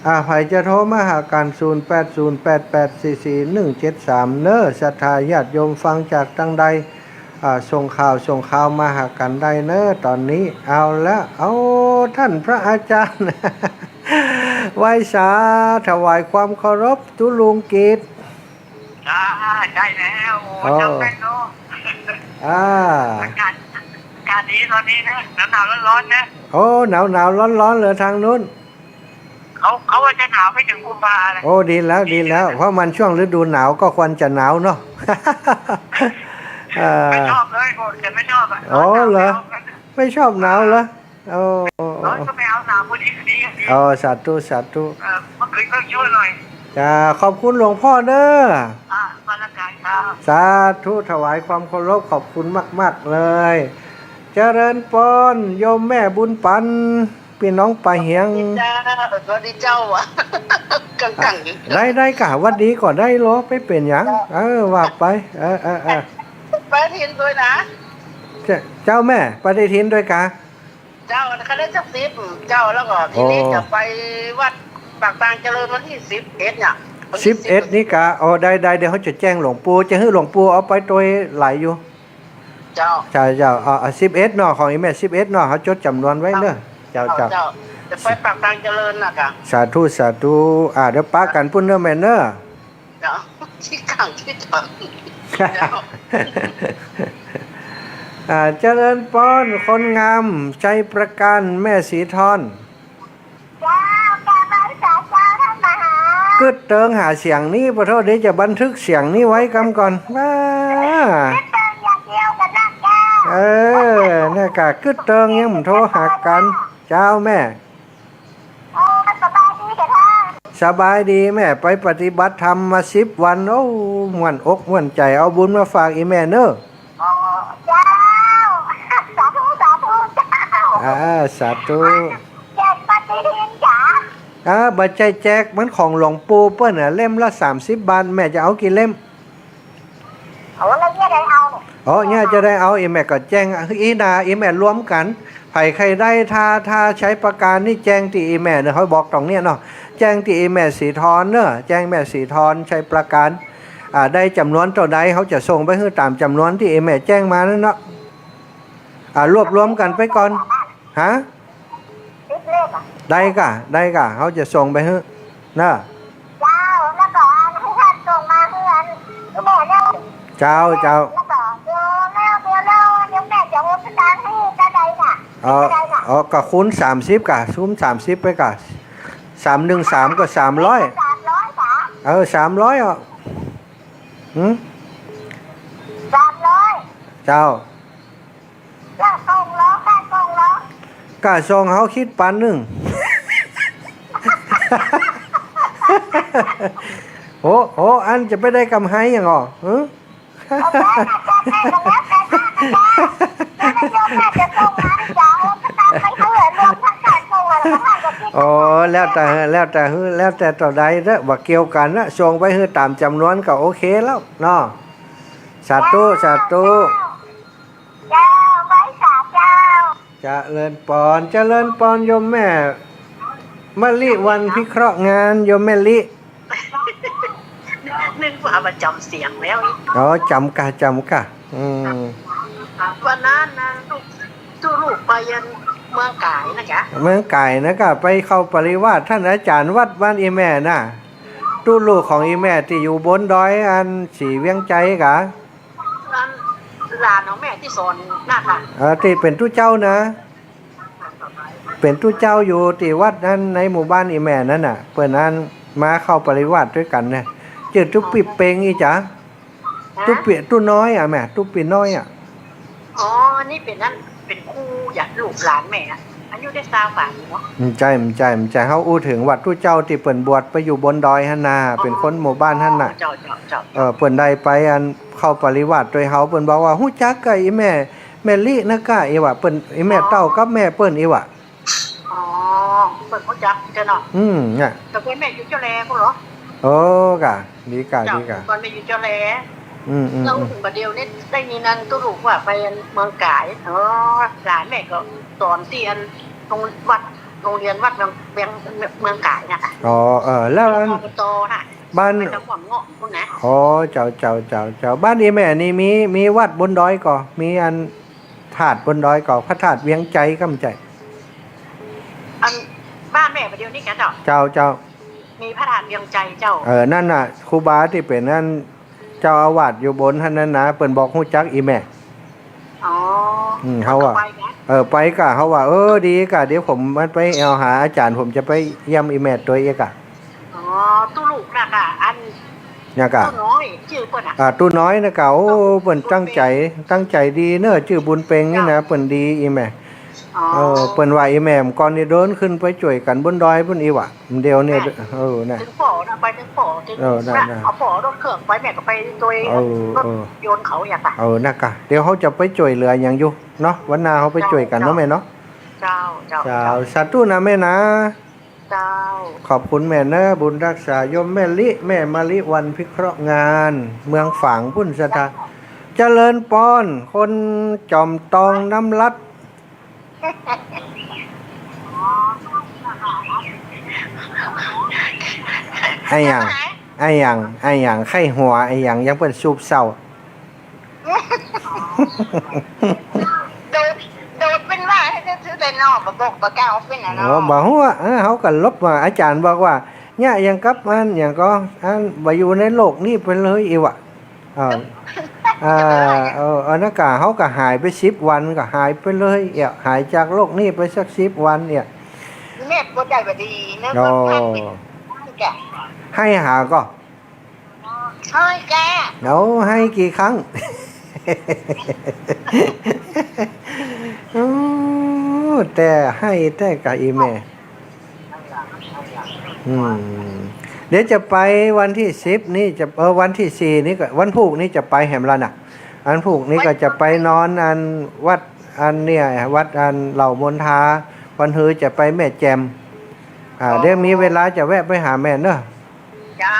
อ่า ใผจะโทรมาหากั๋น ศูนย์แปดศูนย์แปดแปดสี่สี่หนึ่งเจ็ดสาม เนอะ ศรัทธาญาติโยมฟังจากตางใด อ่า ส่งข่าว ส่งข่าวมาหากั๋นได้เนอะ ต๋อนนี้ เอาละ เอา ต้านพระอาจ๋ารย์ ไหว้สา ถวายความเคารพ ตุ๊ลุงกิต จ้า ใจ้แล้ว โอ้ โอ้ เจ้าแป้งเนาะ อ่า อากาศ อากาศดีต๋อนนี้นะ หนาวๆ ร้อนๆ นะ โอ้ หนาวๆ ร้อนๆ เลยตางนู้น เขา เขาว่าจะหนาวไปเถิงกุมภาเลย โอ้ ดีแล้ว ดีแล้ว เพราะมันช่วงฤดูหนาวก็ควรจะหนาวเนาะ เออ ไม่ชอบเลย ผมจะไม่ชอบอะ โอ้ หนาว เหรอ ไม่เอากัน ไม่ชอบหนาวเหรอ โอ้ ร้อนก็ไม่เอา หนาวพอดี ดี ดี โอ้ สาธุ สาธุ เออ เมื่อคืนก็ชั่วหน่อย จ้า ขอบคุณหลวงพ่อเนอะ อ่า มาละกันครับ สาธุ ถวายความเคารพ ขอบคุณมากๆ เลย เจริญปอน โยมแม่บุญปัน ปี้น้องป่าเหียง เจ้า สวัสดีเจ้า กังๆ ได้ ได้ก่ะ หวัดดีก่อนได้ลอ ไปเป๋นหยัง เจ้า เออ ว่าไป เออ เออ เออ ปฏิทินด้วยนะ เจ้า เจ้าแม่ ปฏิทินด้วยก่ะ เจ้า อันนั้นเขาได้สักสิบ เจ้า แล้วก็ทีนี้ โอ้ จะไปวัดปากตางเจริญวันตี้สิบเอ็ดเนี่ย วันตี้ สิบเอ็ด สิบเอ็ด นี่ก่ะ อ๋อ ได้ ได้ เดี๋ยวเขาจะแจ้งหลวงปู่ จะหื้อหลวงปู่เอาไปตวยหลายอยู่ เจ้า ใจ้เจ้า อ่า อ่า สิบเอ็ด เนาะ ของอีแม่ สิบเอ็ด เนาะ เขาจดจ๋ำนวนไว้เนอะ เจ้า เจ้า เจ้า เจ้า จะไปปากตางเจริญน่ะก่ะ สาธุ สาธุ อ่า เดี๋ยวปะกั๋นปุ้นเนอะแม่เนอะ เจ้า ขี้กังขี้กัง เจ้า อ่า เจริญปอน คนงาม ชัยประการ แม่ศรีทอน เจ้า กราบไหว้สาเจ้าต้านมหา กึ๊ดเติงหาเสียงนี้ ปะโทษ เดี๋ยวจะบันทึกเสียงนี้ไว้กำก่อน ว้า กึ๊ดเติงอย่างเดียวกั๋นนะเจ้า เออ เนี่ยกะกึ๊ดเติงยังบ่โทรหากั๋น เจ้าแม่ เออ สบายดีเจ้าค่ะ สบายดีแม่ ไปปฏิบัติธรรมมาสิบวัน โอ้ ม่วนอกม่วนใจ๋ เอาบุญมาฝากอี่แม่เน่อ โอ้ เจ้า สาธุ สาธุ เจ้า อ่า สาธุ แจกปฏิทินจ๋า อ่า บ่ใจ้แจก มันของหลวงปู่เปิ้นน่ะ เล่มละสามสิบบาท แม่จะเอากี่เล่ม โอ้ แล้วเนี่ยได้เอาเนี่ย อ๋อ เนี่ยจะได้เอา อี่แม่ก็แจ้ง อี้นา อี่แม่รวมกั๋น ใผใค่ได้ ถ้า ถ้าชัยปราการนี่แจ้งตี้อี่แม่เน่อ เฮาบอกต๋รงเนี่ยเนาะ แจ้งตี้อี่แม่ศรีธรเน่อ แจ้งแม่ศรีธร ชัยปราการ อ่า ได้จ๋ำนวนเต้าใด เฮาจะส่งไปหื้อต๋ามจ๋ำนวนตี้อี่แม่แจ้งมานั้นเนาะ อ่า รวบรวมกั๋นไปก่อน ฮะ สิบเล่มอะ ได้ก่ะ ได้ก่ะ เฮาจะส่งไปหื้อ เน่อ เจ้า แล้วก็หื้อท่านส่งมาหื้ออันแม่เน่อ เจ้า เจ้า แล้วก็เดี๋ยวแล้ว เดี๋ยวแล้ว เดี๋ยวแม่จะโอนสตางค์หื้อเต้าใดน่ะ เออ เต้าใดน่ะ เออ ก็คูณสามสิบก่ะ คูณสามสิบไปก่ะ สามหนึ่งสามก็สามร้อย สามร้อยก่ะ เออ สามร้อยอ่ะ หืม สามร้อย เจ้า แล้วส่งเหรอ ค่าส่งเหรอ ค่าส่งเฮาคิดปันนึ่ง โห โห อันจะไปได้กำไรหยังอ่อ ฮะ เอาไปนะ เอาไปนะ แล้วแต่ท่านนะ แล้วโยมแม่จะส่งมาให้เจ้า ก็ตามไปเถอะ รวมทั้งค่าส่งแล้วก็ค่าจะคิด อ๋อ แล้วแต่ แล้วแต่ แล้วแต่เต้าใดเถอะ บ่เกี่ยวกั๋นนะ ส่งไปหื้อต๋ามจ๋ำนวนก็โอเคแล้วเนาะ สาธุ สาธุ เจ้า เจ้า ไหว้สาเจ้า เจริญปอน เจริญปอนโยมแม่มะลิวัลย์พิเคราะห์งาน โยมแม่ลิ นึกว่าบ่จ๋ำเสียงแล้ว อ๋อ จ๋ำก่ะ จ๋ำก่ะ อืม วันนั้นนะ ตุ๊ ตุ๊ลูกไปอันเมืองก๋ายนะจ๊ะ เมืองก๋ายนะก่ะ ไปเข้าปริวาสท่านอาจ๋ารย์วัดบ้านอี่แม่น่ะ ตุ๊ลูกของอี่แม่ตี้อยู่บนดอยอันศรีเวียงจันทน์ก่ะ อันหลานของแม่ตี้สอนน่ะก่ะ เออ ตี้เป๋นตุ๊เจ้านะ เป๋นตุ๊เจ้าอยู่ตี้วัดนั้น ในหมู่บ้านอี่แม่นั้นน่ะ เปิ้นอันมาเข้าปริวาสตวยกั๋นเนี่ย จื้อตุ๊ปี้เปงอี้จ๊ะ ฮะ ตุ๊ปี้ ตุ๊น้อยอ่ะแม่ ตุ๊ปี้น้อยอ่ะ อ๋อ อันนี้เป๋นอัน เป๋นครู ยาดลูกหลานแม่อะ อายุได้ซาวปายเนาะ บ่ใจ้ บ่ใจ้ บ่ใจ้ เฮาอู้เถิงว่าตุ๊เจ้าตี้เปิ้นบวชไปอยู่บนดอยหั้นน่ะ อ๋อ เป๋นคนหมู่บ้านหั้นน่ะ เจ้า เจ้า เจ้า เออ เปิ้นได้ไปอันเข้าปริวาสตวยเฮา เปิ้นบอกว่า ฮู้จักก่ะอี่แม่ แม่ลินะก่ะ อี้หว่า เปิ้น อี่แม่เต้ากับแม่เปิ้นอี้หว่า อ๋อ เปิ้นฮู้จักเจ้าเนาะ อืม เนี่ย แต่ก่อนแม่อยู่เจ้าแลพู้นเหรอ โอ้ ก่ะ ดีก่ะ เจ้า ดีก่ะ แต่ก่อนแม่อยู่เจ้าแล อืม อืม แล้ว อืม เถิงบ่าเดี่ยวนี้ได้ยินอันตุ๊ลูกว่าไปเมืองก๋าย อ๋อ หลานแม่ก็สอนตี้อันโรง วัด โรงเรียนวัดเมือง เมือง เมืองก๋ายน่ะก่ะ อ๋อ เออ แล้วอัน อบตน่ะ บ้าน ไปตะขวางเงาะพู้นนะ อ๋อ เจ้า เจ้า เจ้า เจ้า บ้านอี่แม่นี่มี มีวัดบนดอยก่อ มีอัน ธาตุบนดอยก่อ พระธาตุเวียงจันทน์ก่อ บ่ใจ้ อันบ้านแม่บ่าเดี่ยวนี้ก่ะเจ้า เจ้า เจ้า มีพระธาตุเวียงจันทน์เจ้า เออ นั่นน่ะ ครูบาตี้เป๋นอันเจ้าอาวาสอยู่บนหั้นนั้นน่ะ เปิ้นบอกฮู้จักอี่แม่ อ๋อ อืม เฮาว่า ไปก่ะ เออ ไปก่ะ เฮาว่า เออ ดีก่ะ เดี๋ยวผมมันไปแอ่วหาอาจ๋ารย์ ผมจะไปเยี่ยมอี่แม่ตวยอีกก่ะ อ๋อ ตุ๊ลูกน่ะก่ะ อัน เนี่ยก่ะ ตุ๊น้อย จื้อเปิ้นอะ อ่า ตุ๊น้อยนะก่ะ โอ้ เปิ้นตั้งใจ๋ ตั้งใจ๋ดีเน่อ จื้อบุญเปงนี่นะ เปิ้นดีอี่แม่ อ๋อ เออ เปิ้นว่าอี่แม่ก่อนนี่เดินขึ้นไปจ้วยกั๋นบนดอยปู้นอี้หว่า เดี๋ยวนี้ เออ น่ะ เถิงป้อน่ะ ไปเถิงป้อ เถิง เออ น่ะ น่ะ น่ะ เอาป้อรถเครื่องไป แม่ก็ไปโดย เออ รถ เออ ยนต์เขาอย่างเงี้ย เออ น่ะก่ะ เดี๋ยวเฮาจะไปจ้วยเหลือหยังอยู่เนาะ วันหน้าเฮาไปจ้วยกั๋นเนาะแม่เนาะ เจ้า เจ้า เจ้า เจ้า สาธุนะแม่นะ เจ้า ขอบคุณแม่เน่อ บุญรักษาโยมแม่ลิ แม่มะลิวัลย์พิเคราะห์งาน เมืองฝางปู้นศรัทธา เจริญปอน คนจ๋อมตองน้ำลัด อะหยัง อะหยัง อะหยัง ใค่หัว อะหยัง ยังเปิ้นสูบเศร้า โดด โดดเปิ้นว่าหื้อซื่อๆ แต่น้อบ่บอกบ่กล่าวเปิ้นน่ะเนาะ โอ้ บ่ฮู้อะ เออ เฮาก็ลบว่า อาจ๋ารย์บอกว่า เนี่ย อย่างกับอัน อย่างก็ อัน บ่อยู่ในโลกนี้ไปเลย อี้หว่า เออ เออ เออ อันนั้นก็ เฮาก็หายไปสิบวัน ก็หายไปเลย เอี่ย หายจากโลกนี้ไปสักสิบวัน เอี่ย แม่บ่ได้บ่ดีนะ อ๋อ ก็พักเป็น ไห้หาก่อ ไห้ก่อ เอาไห้กี่ครั้ง โอ้ แต่ไห้แต๊ก่ะ อีแม่ อืม เดี๋ยวจะไปวันตี้สิบนี่ จะ เออ วันตี้สี่นี่ก็ วันพูกนี่จะไปแหมละน่ะ วันพูกนี่ก็จะไปนอนอันวัดอันเนี่ย วัดอันเหล่ามนทา วันฮือจะไปแม่แจ่ม อ่า เดี๋ยวมีเวลาจะแวะไปหาแม่เนอะ เจ้า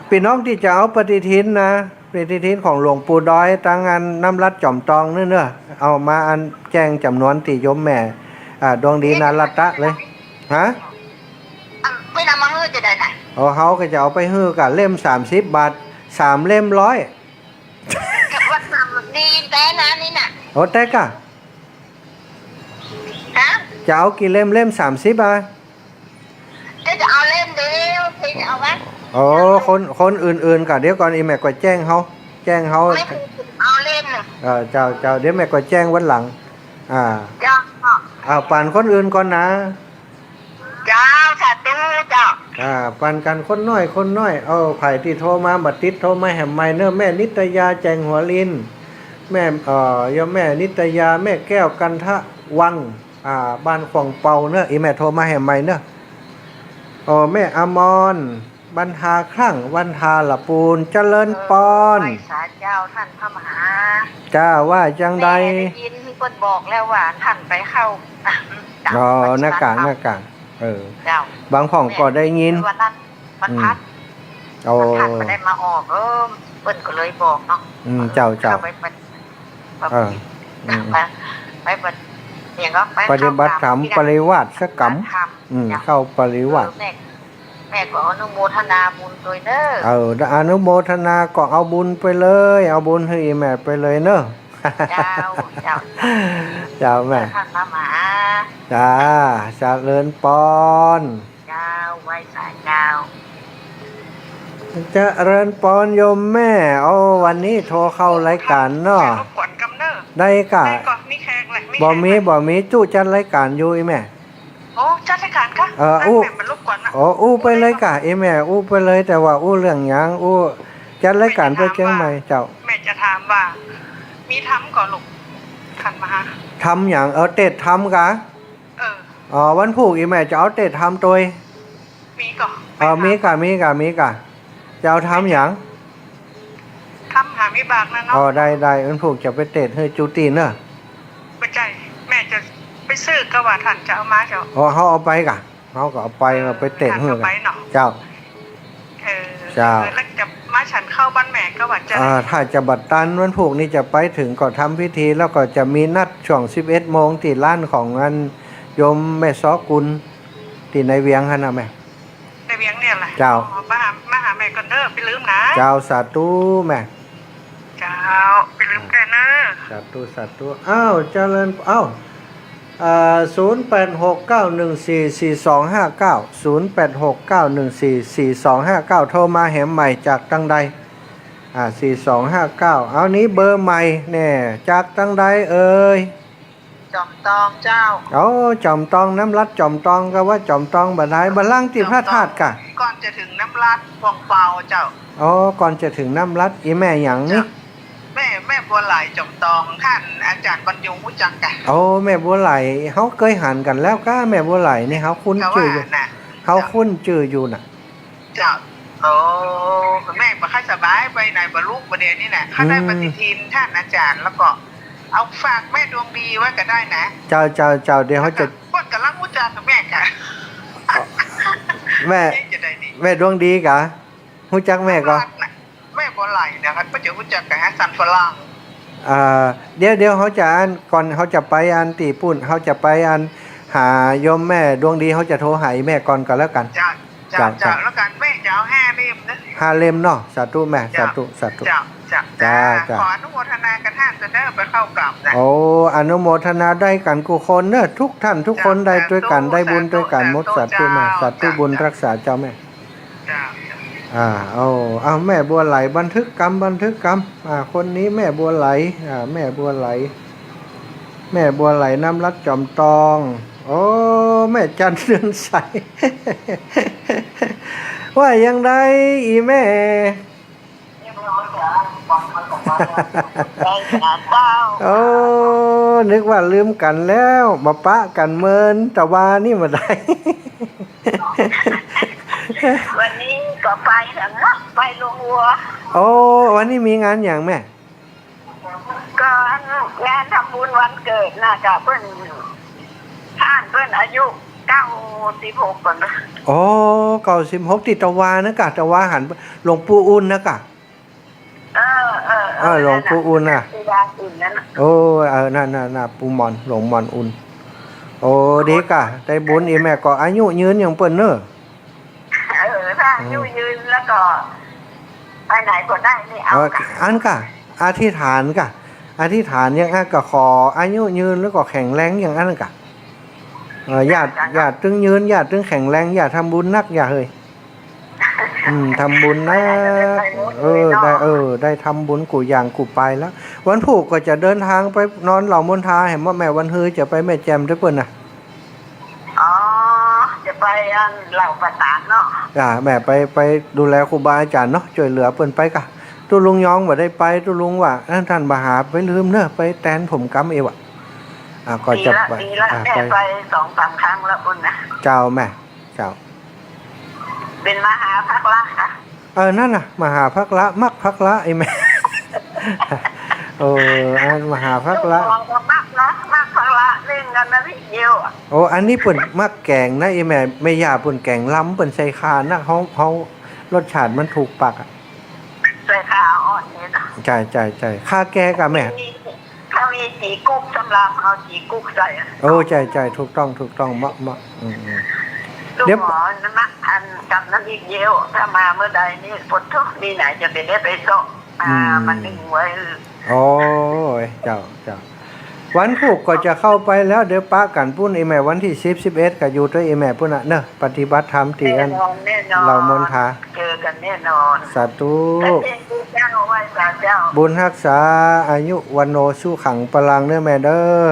ปี้น้องตี้จะเอาปฏิทินนะ ปฏิทินของหลวงปู่ดอย ตังอันน้ำรัดจ๋อมตองนี่เนอะ เอามาอันแจ้งจ๋ำนวนตี้โยมแม่ อ่า ดวงดีนารัตะเลย ฮะ อัน ไปนำมาหื้อจะได้ไหน อ๋อ เฮาก็จะเอาไปหื้อก่ะ เล่มสามสิบบาท สามเล่มร้อย ว่าทำดีแต๊นะนี่น่ะ โอ้ แต๊ก่ะ ฮะ จะเอากี่เล่ม เล่มสามสิบอ่ะ จะ จะเอาเล่มเดียว พี่จะเอาไหม โอ้ คน คนอื่นๆก่ะ เดี๋ยวก่อน อีแม่ก็แจ้งเฮา แจ้งเฮา ไม่เอาเล่มหนึ่ง เออ เจ้า เจ้า เดี๋ยวแม่ก็แจ้งวันหลัง อ่า เจ้า อ่า ปันคนอื่นก่อนนะ เจ้า สาธุเจ้า อ่า ปันกั๋นคนน้อย คนน้อย เอา ใผตี้โทรมาบ่ติด โทรมาแหมใหม่เนอะ แม่นิตยา แจ่งหัวลิน แม่ เอ่อ โยมแม่นิตยา แม่แก้ว กันทะวัง อ่า บ้านขวางเปาเนอะ อีแม่โทรมาแหมใหม่เนอะ อ๋อ แม่อมร บรรทาคลั่ง วันทาละปูน เจริญปอน เออ ไหว้สาเจ้าต้านพระมหา เจ้า ว่าจังใด แม่ได้ยินเปิ้นบอกแล้วว่าต้านไปเข้า อ๋อ ปฏิบัติธรรม หน้ากาก หน้ากาก เออ เจ้า บางพ่องก็ได้ยิน แม่ วันนั้น วันพฤหัส อืม อ๋อ วันพฤหัสบ่ได้มาออก เออ เปิ้นก็เลยบอกเนาะ อืม เจ้า เจ้า เข้าไปปฏิบัติ เออ อืม ไป ไปปฏิ อย่างก็ไป ปฏิบัติธรรม เข้ากรรม ปริวาสกรรม ปฏิบัติธรรม อืม เจ้า เข้าปริวาส เออ แม่ แม่ก็อนุโมทนาบุญตวยเนอะ เออ อนุโมทนาก็เอาบุญไปเลย เอาบุญหื้อแม่ไปเลยเนอะ เจ้า เจ้า เจ้าแม่ ต้านพระมหา จ้า เจริญปอน เจ้า ไหว้สาเจ้า เจริญปอนโยมแม่ โอ้ วันนี้โทรเข้ารายการเนาะ รบกวนกำเนิด ได้ก่ะ ได้ก่อน มีแขกแหละ มีแขก บ่มี บ่มี จุ๊จัดรายการอยู่ อีแม่ โอ้ จัดรายการก่ะ เออ อู้ แม่มันรบกวนนะ โอ้ อู้ไปเลยก่ะ อีแม่ อู้ไปเลย แต่ว่าอู้เรื่องหยัง อู้ จัดรายการไปเจียงใหม่ เจ้า แม่จะถามว่า มีธรรมก่อลูก ต้านมหา ธรรมหยัง เออ เตสน์ธรรมก่ะ เออ อ๋อ วันพูกอีแม่จะเอาเตสน์ธรรมตวย มีก่อ เออ มีก่ะ มีก่ะ มีก่ะ จะเอาธรรมหยัง ธรรมหาวิบากนะเนาะ อ๋อ ได้ ได้ วันพูกจะไปเตสน์หื้อจุ๊ตี้เนอะ บ่ใจ้ แม่จะไปซื้อก็ว่าต้านจะเอามาเจ้า อ๋อ เฮาเอาไปก่ะ เฮาก็เอาไป เออ เอาไปเตสน์หื้อก่ะ ต้านเอาไปเนาะ เจ้า เออ เจ้า เออ แล้วจะมาฉันข้าวบ้านแม่ก็ว่าจะ อ่า ถ้าจะบ่ตันวันพูกนี้จะไปเถิงก็ทำพิธี แล้วก็จะมีนัดช่วงสิบเอ็ดโมงตี้ร้านของอันโยมแม่ซอกุล ตี้ในเวียงหั้นนะแม่ ในเวียงเนี่ยแหละ เจ้า อ๋อ มาหา มาหาแม่ก่อนเด้อ บ่าลืมนะ เจ้า สาธุแม่ เจ้า บ่าลืมแก่เนอะ สาธุ สาธุ อ้าว เจริญ อ้าว อ่า ศูนย์แปดหกเก้าหนึ่งสี่สี่สองห้าเก้า ศูนย์แปดหกเก้าหนึ่งสี่สี่สองห้าเก้า โทรมาแหมใหม่จากตังใด อ่า สี่สองห้าเก้า เอา นี้เบอร์ใหม่แน่ จากตังใดเอ่ย จ๋อมตองเจ้า โอ้ จ๋อมตอง น้ำรัดจ๋อมตอง ก็ว่าจ๋อมตองบ่ได้ บ่าล่างตี้พระธาตุก่ะ จ๋อมตอง ก่อนจะเถิงน้ำรัดขวางเปาเจ้า อ๋อ ก่อนจะเถิงน้ำรัด อีแม่หยังนี่ เจ้า แม่ แม่บัวไหลจ๋อมตอง ต้านอาจ๋ารย์บรรยงฮู้จักก่ะ โอ้ แม่บัวไหล เฮาเกยหันกั๋นแล้วก่ะ แม่บัวไหลนี่ เฮาคุ้นจื้ออยู่ ก็ว่าน่ะ เฮาคุ้นจื้ออยู่น่ะ เจ้า โอ้ แม่บ่ค่อยสบายไปไหนบ่ลูกบ่เดี๋ยวนี้น่ะ ข้าได้ อืม ปฏิทินต้านอาจ๋ารย์ แล้วก็เอาฝากแม่ดวงดีไว้ก็ได้นะ เจ้า เจ้า เจ้า เดี๋ยวเฮาจะ เปิ้นก่ำลังฮู้จักกับแม่ก่ะ แม่ แม่จะได้ดี แม่ดวงดีก่ะ ฮู้จักแม่ก่อ แม่บัวไหลนะครับ เปิ้นจะฮู้จักกับฮัสซันฝรั่ง อ่า เดี๋ยว เดี๋ยวเฮาจะอัน ก่อนเฮาจะไปอันตี้ปู้น เฮาจะไปอันหาโยมแม่ดวงดี เฮาจะโทรหาอีแม่ก่อนก็แล้วกั๋น เจ้า เจ้า เจ้า เจ้า แล้วกั๋น แม่จะเอาห้าเล่มนะ ห้าเล่มเนาะ สาธุแม่ เจ้า สาธุ สาธุ เจ้า เจ้า เจ้า เจ้า ขออนุโมทนากับต้านเจ้าเด้อ ไปเข้ากราบนะ โอ้ อนุโมทนาได้กั๋นกู้คนเนอะ ทุกท่านทุกคน เจ้า ได้ตวยกั๋น สาธุ ได้บุญตวยกั๋นหมด สาธุ สาธุแม่ เจ้า สาธุ เจ้า บุญรักษาเจ้าแม่ เจ้า อ่า เอา เอา แม่บัวไหล บันทึกกำ บันทึกกำ อ่า คนนี้แม่บัวไหล อ่า แม่บัวไหล แม่บัวไหล น้ำรัดจ๋อมตอง โอ้ แม่จันเดือนใส ว่ายังได อีแม่ ได้จ้าเจ้า โอ้ นึกว่าลืมกั๋นแล้ว บ่ปะกั๋นเมินตะวานี่บ่ได้ วันนี้ก็ไปแล้วนะ ไปโรงวัว โอ้ วันนี้มีงานหยังแม่ ก็งานทำบุญวันเกิดน่ะจ้ะ เปิ้น ต้านเปิ้นอายุเก้าสิบหกก่อนนะ โอ้ เก้าสิบหก ตี้ตะวานะก่ะ ตะวาหันหลวงปู่อุ่นนะก่ะ เออ เออ เออ หลวงปู่อุ่นน่ะ ที่บ้านอุ่นนั่นน่ะ โอ้ เออ นั่น นั่น นั่น ปู่หม่อน หลวงหม่อนอุ่น โอ้ ดีก่ะ ได้บุญ อี่แม่ก็อายุยืนอย่างเปิ้นเน่อ เออ ถ้าอายุยืนแล้วก็ไปไหนก็ได้ นี่เอา เออ ก่ะ อันก่ะ อธิษฐานก่ะ อธิษฐานอย่างอั้นก่ะ ขออายุยืนแล้วก็แข็งแรงอย่างอั้นก่ะ เออ อย่า อย่าตึงยืน อย่าตึงแข็งแรง อย่าทำบุญนัก อย่าเหย อืม ทำบุญนะ ไปไหนก็ได้ไปหมด เออ เลยเนาะ ได้ เออ ได้ทำบุญกู้อย่างกู้ไปแล้ว วันพูกก็จะเดินทางไปนอนเหล่ามณฑา หันบ่แม่ วันฮือจะไปแม่แจ่มตวยเปิ้นน่ะ อ๋อ จะไปอันเหล่าประสานเนาะ จ้ะ แม่ไป ไปดูแลครูบาอาจ๋ารย์เนาะ จ้วยเหลือเปิ้นไปก่ะ ตุ๊ลุงยองบ่ได้ไป ตุ๊ลุงว่า เอ้อ ต้านบ่าหาไปลืมเน่อ ไปแตนผมกำเอวอะ อ่ะ ก็จะไป ดีละ ดีละ อ่ะ แม่ ไป ไปสองสามครั้งแล้วปุ้นนะ เจ้าแม่ เจ้า เป๋นมหาภาคละค่ะ เออ นั่นน่ะ มหาภาคละ มักภาคละ ไอ้แม่ เออ อันมหาภาคละ ตุ๊ลุงก็มักนะ มักภาคละ เล่นกั๋นนะตี้เดียวอะ โอ้ อันนี้เปิ้นมักแก๋งนะ ไอ้แม่ แม่ย่าเปิ้นแก๋งลำ เปิ้นใส่ข่านัก เฮา เฮารสชาติมันถูกปากอะ ใส่ข่าอ่อนนี่นะ ใจ้ ใจ้ ใจ้ ข่าแก่ก่ะแม่ มี ถ้ามีจี่กุ๊กสำหรับเอาจี่กุ๊กใส่อะ โอ้ ใจ้ ใจ้ ถูกต้อง ถูกต้อง เหมาะ เหมาะ อืม อืม ตุ๊ลุง เดี๋ยว หมอนะ อันกำน้ำพริกเยอะ ถ้ามาเมื่อใดนี่ ปวดท้อง มีไหนจะไปได้ไปส่อง อ่า อืม มันนึ่งไว้ โอ้ย เจ้า เจ้า วันพูกก็จะเข้าไปแล้ว เดี๋ยวปะกั๋นปุ้น ไอ้แม่ วันตี้สิบ สิบเอ็ด ก็อยู่ตวยไอ้แม่ปุ้นน่ะเนาะ ปฏิบัติธรรมตี้อัน แน่นอน แน่นอน เหล่ามณฑา เจอกั๋นแน่นอน สาธุ ไหว้เจ้า ไหว้สาเจ้า บุญฮักษา อายุ วัณโณ สุขัง พลัง เน่อแม่เน่อ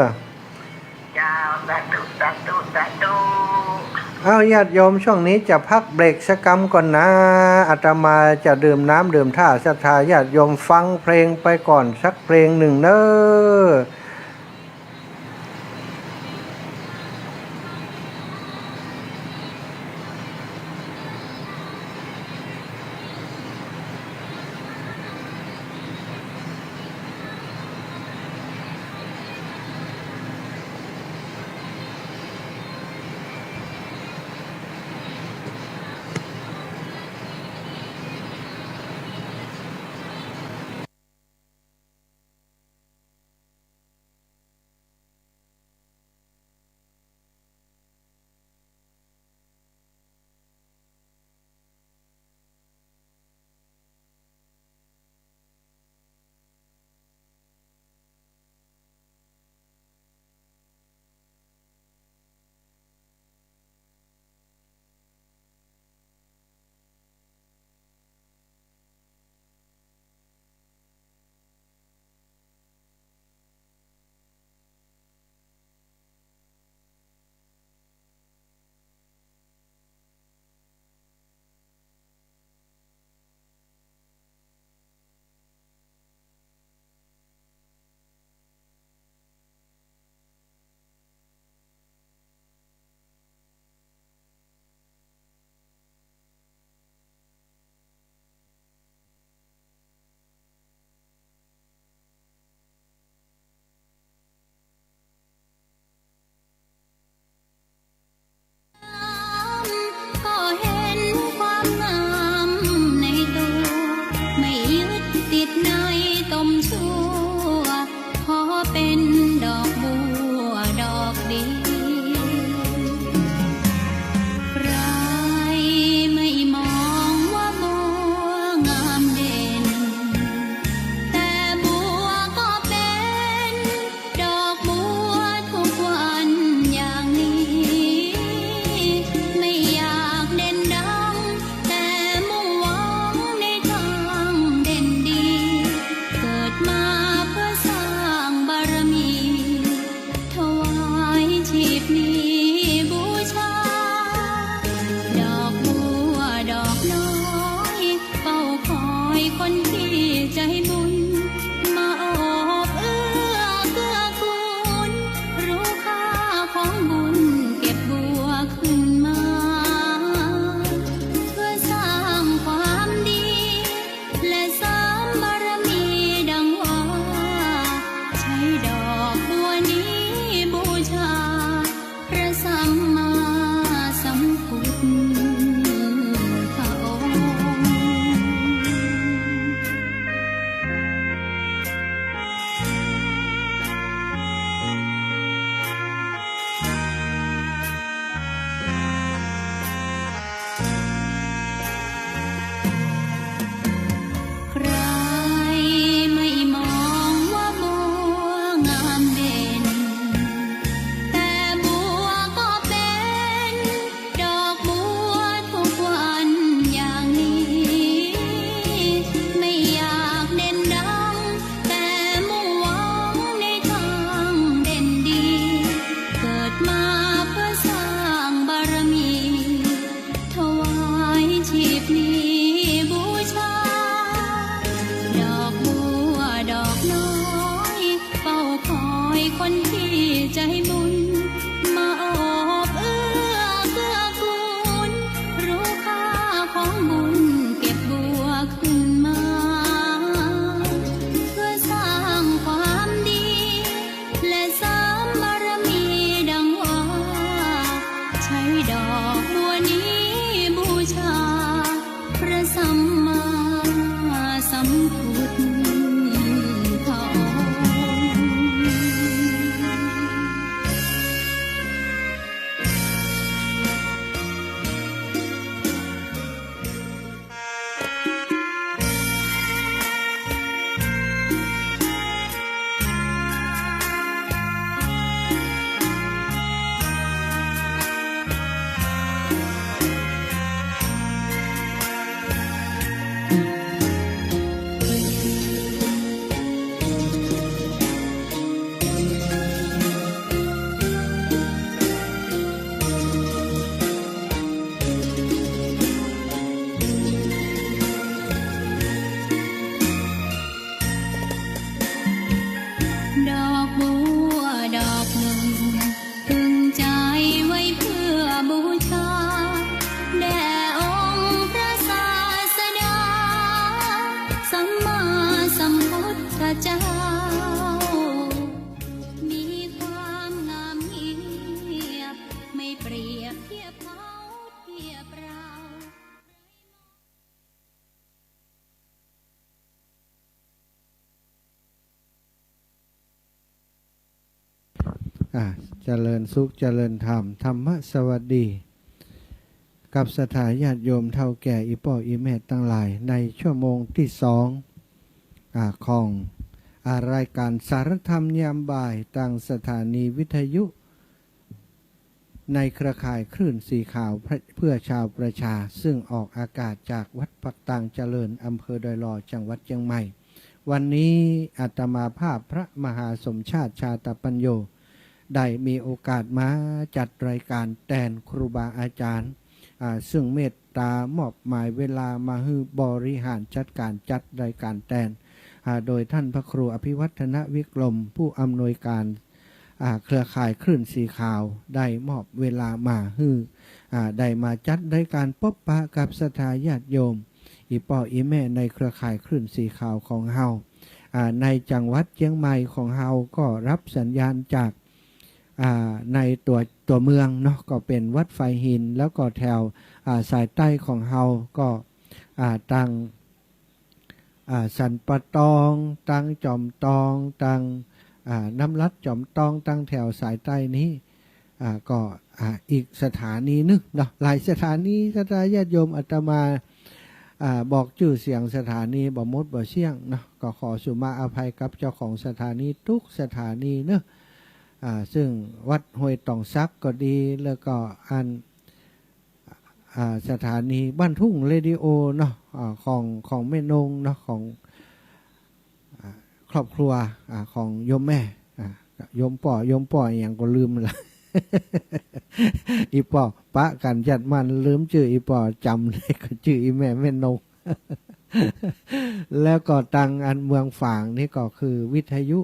เจ้า สาธุ สาธุ สาธุ เอ้า ญาติโยม ช่วงนี้จะพักเบรกสักกำก่อนนะ อาตมาจะดื่มน้ำดื่มท่า ศรัทธาญาติโยมฟังเพลงไปก่อนสักเพลงหนึ่งเน่อ เจ้า มีความงามเงียบ ไม่เปรียบเทียบเขาเทียบเรา อ่า เจริญสุข เจริญธรรม ธรรมสวัสดี กับศรัทธาญาติโยมเฒ่าแก่ อี่ป้ออี่แม่ตังหลาย ในชั่วโมงตี้สอง อ่า ของ อ่า รายการสารธรรมยามบ่าย ตางสถานีวิทยุ ในเครือข่ายคลื่นสีขาวเพื่อชาวประชา ซึ่งออกอากาศจากวัดปักตางเจริญ อำเภอดอยหล่อ จังหวัดเจียงใหม่ วันนี้อาตมาภาพพระมหาสมชาติ ชาตปัญโญ ได้มีโอกาสมาจัดรายการแตนครูบาอาจารย์ อ่า ซึ่งเมตตามอบหมายเวลามาหื้อบริหารจัดก๋านจัดรายการแตน อ่า โดยท่านพระครูอภิวัฒนวิกรม ผู้อำนวยการ อ่า เครือข่ายคลื่นสีขาว ได้มอบเวลามาหื้อ อ่า ได้มาจัดรายการปบปะกับศรัทธาญาติโยม อี่ป้ออี่แม่ในเครือข่ายคลื่นสีขาวของเฮา อ่า ในจังหวัดเจียงใหม่ของเฮาก็รับสัญญาณจาก อ่า ในตั๋ว ตั๋วเมืองเนาะ ก็เป๋นวัดฝายหิน แล้วก็แถว อ่า สายใต้ของเฮาก็ อ่า ตาง อ่า สันป่าตอง ตางจอมตอง ตาง อ่า น้ำรัดจอมตอง ตางแถวสายใต้นี้ อ่า ก็ อ่า อีกสถานีนึ่งเนาะ หลายสถานี ศรัทธาญาติโยมอาตมา อ่า บอกจื้อเสียงสถานีบ่หมดบ่เสี้ยงเนาะ ก็ขอสุมาอภัยกับเจ้าของสถานีทุกสถานีเนาะ อ่า ซึ่งวัดห้วยตองสักก็ดี แล้วก็อัน อ่า สถานีบ้านทุ่งเรดิโอเนาะ อ่า ของ ของแม่นงเนาะ ของ อ่า ครอบครัว อ่า ของโยมแม่ อ่า โยมป้อ โยมป้ออะหยังก็ลืมละ อี่ป้อปะกั๋นจัดมันลืมจื้อ อี่ป้อจ๋ำได้ก็จื้ออี่แม่แม่นง แล้วก็ตางอันเมืองฝางนี่ก็คือวิทยุ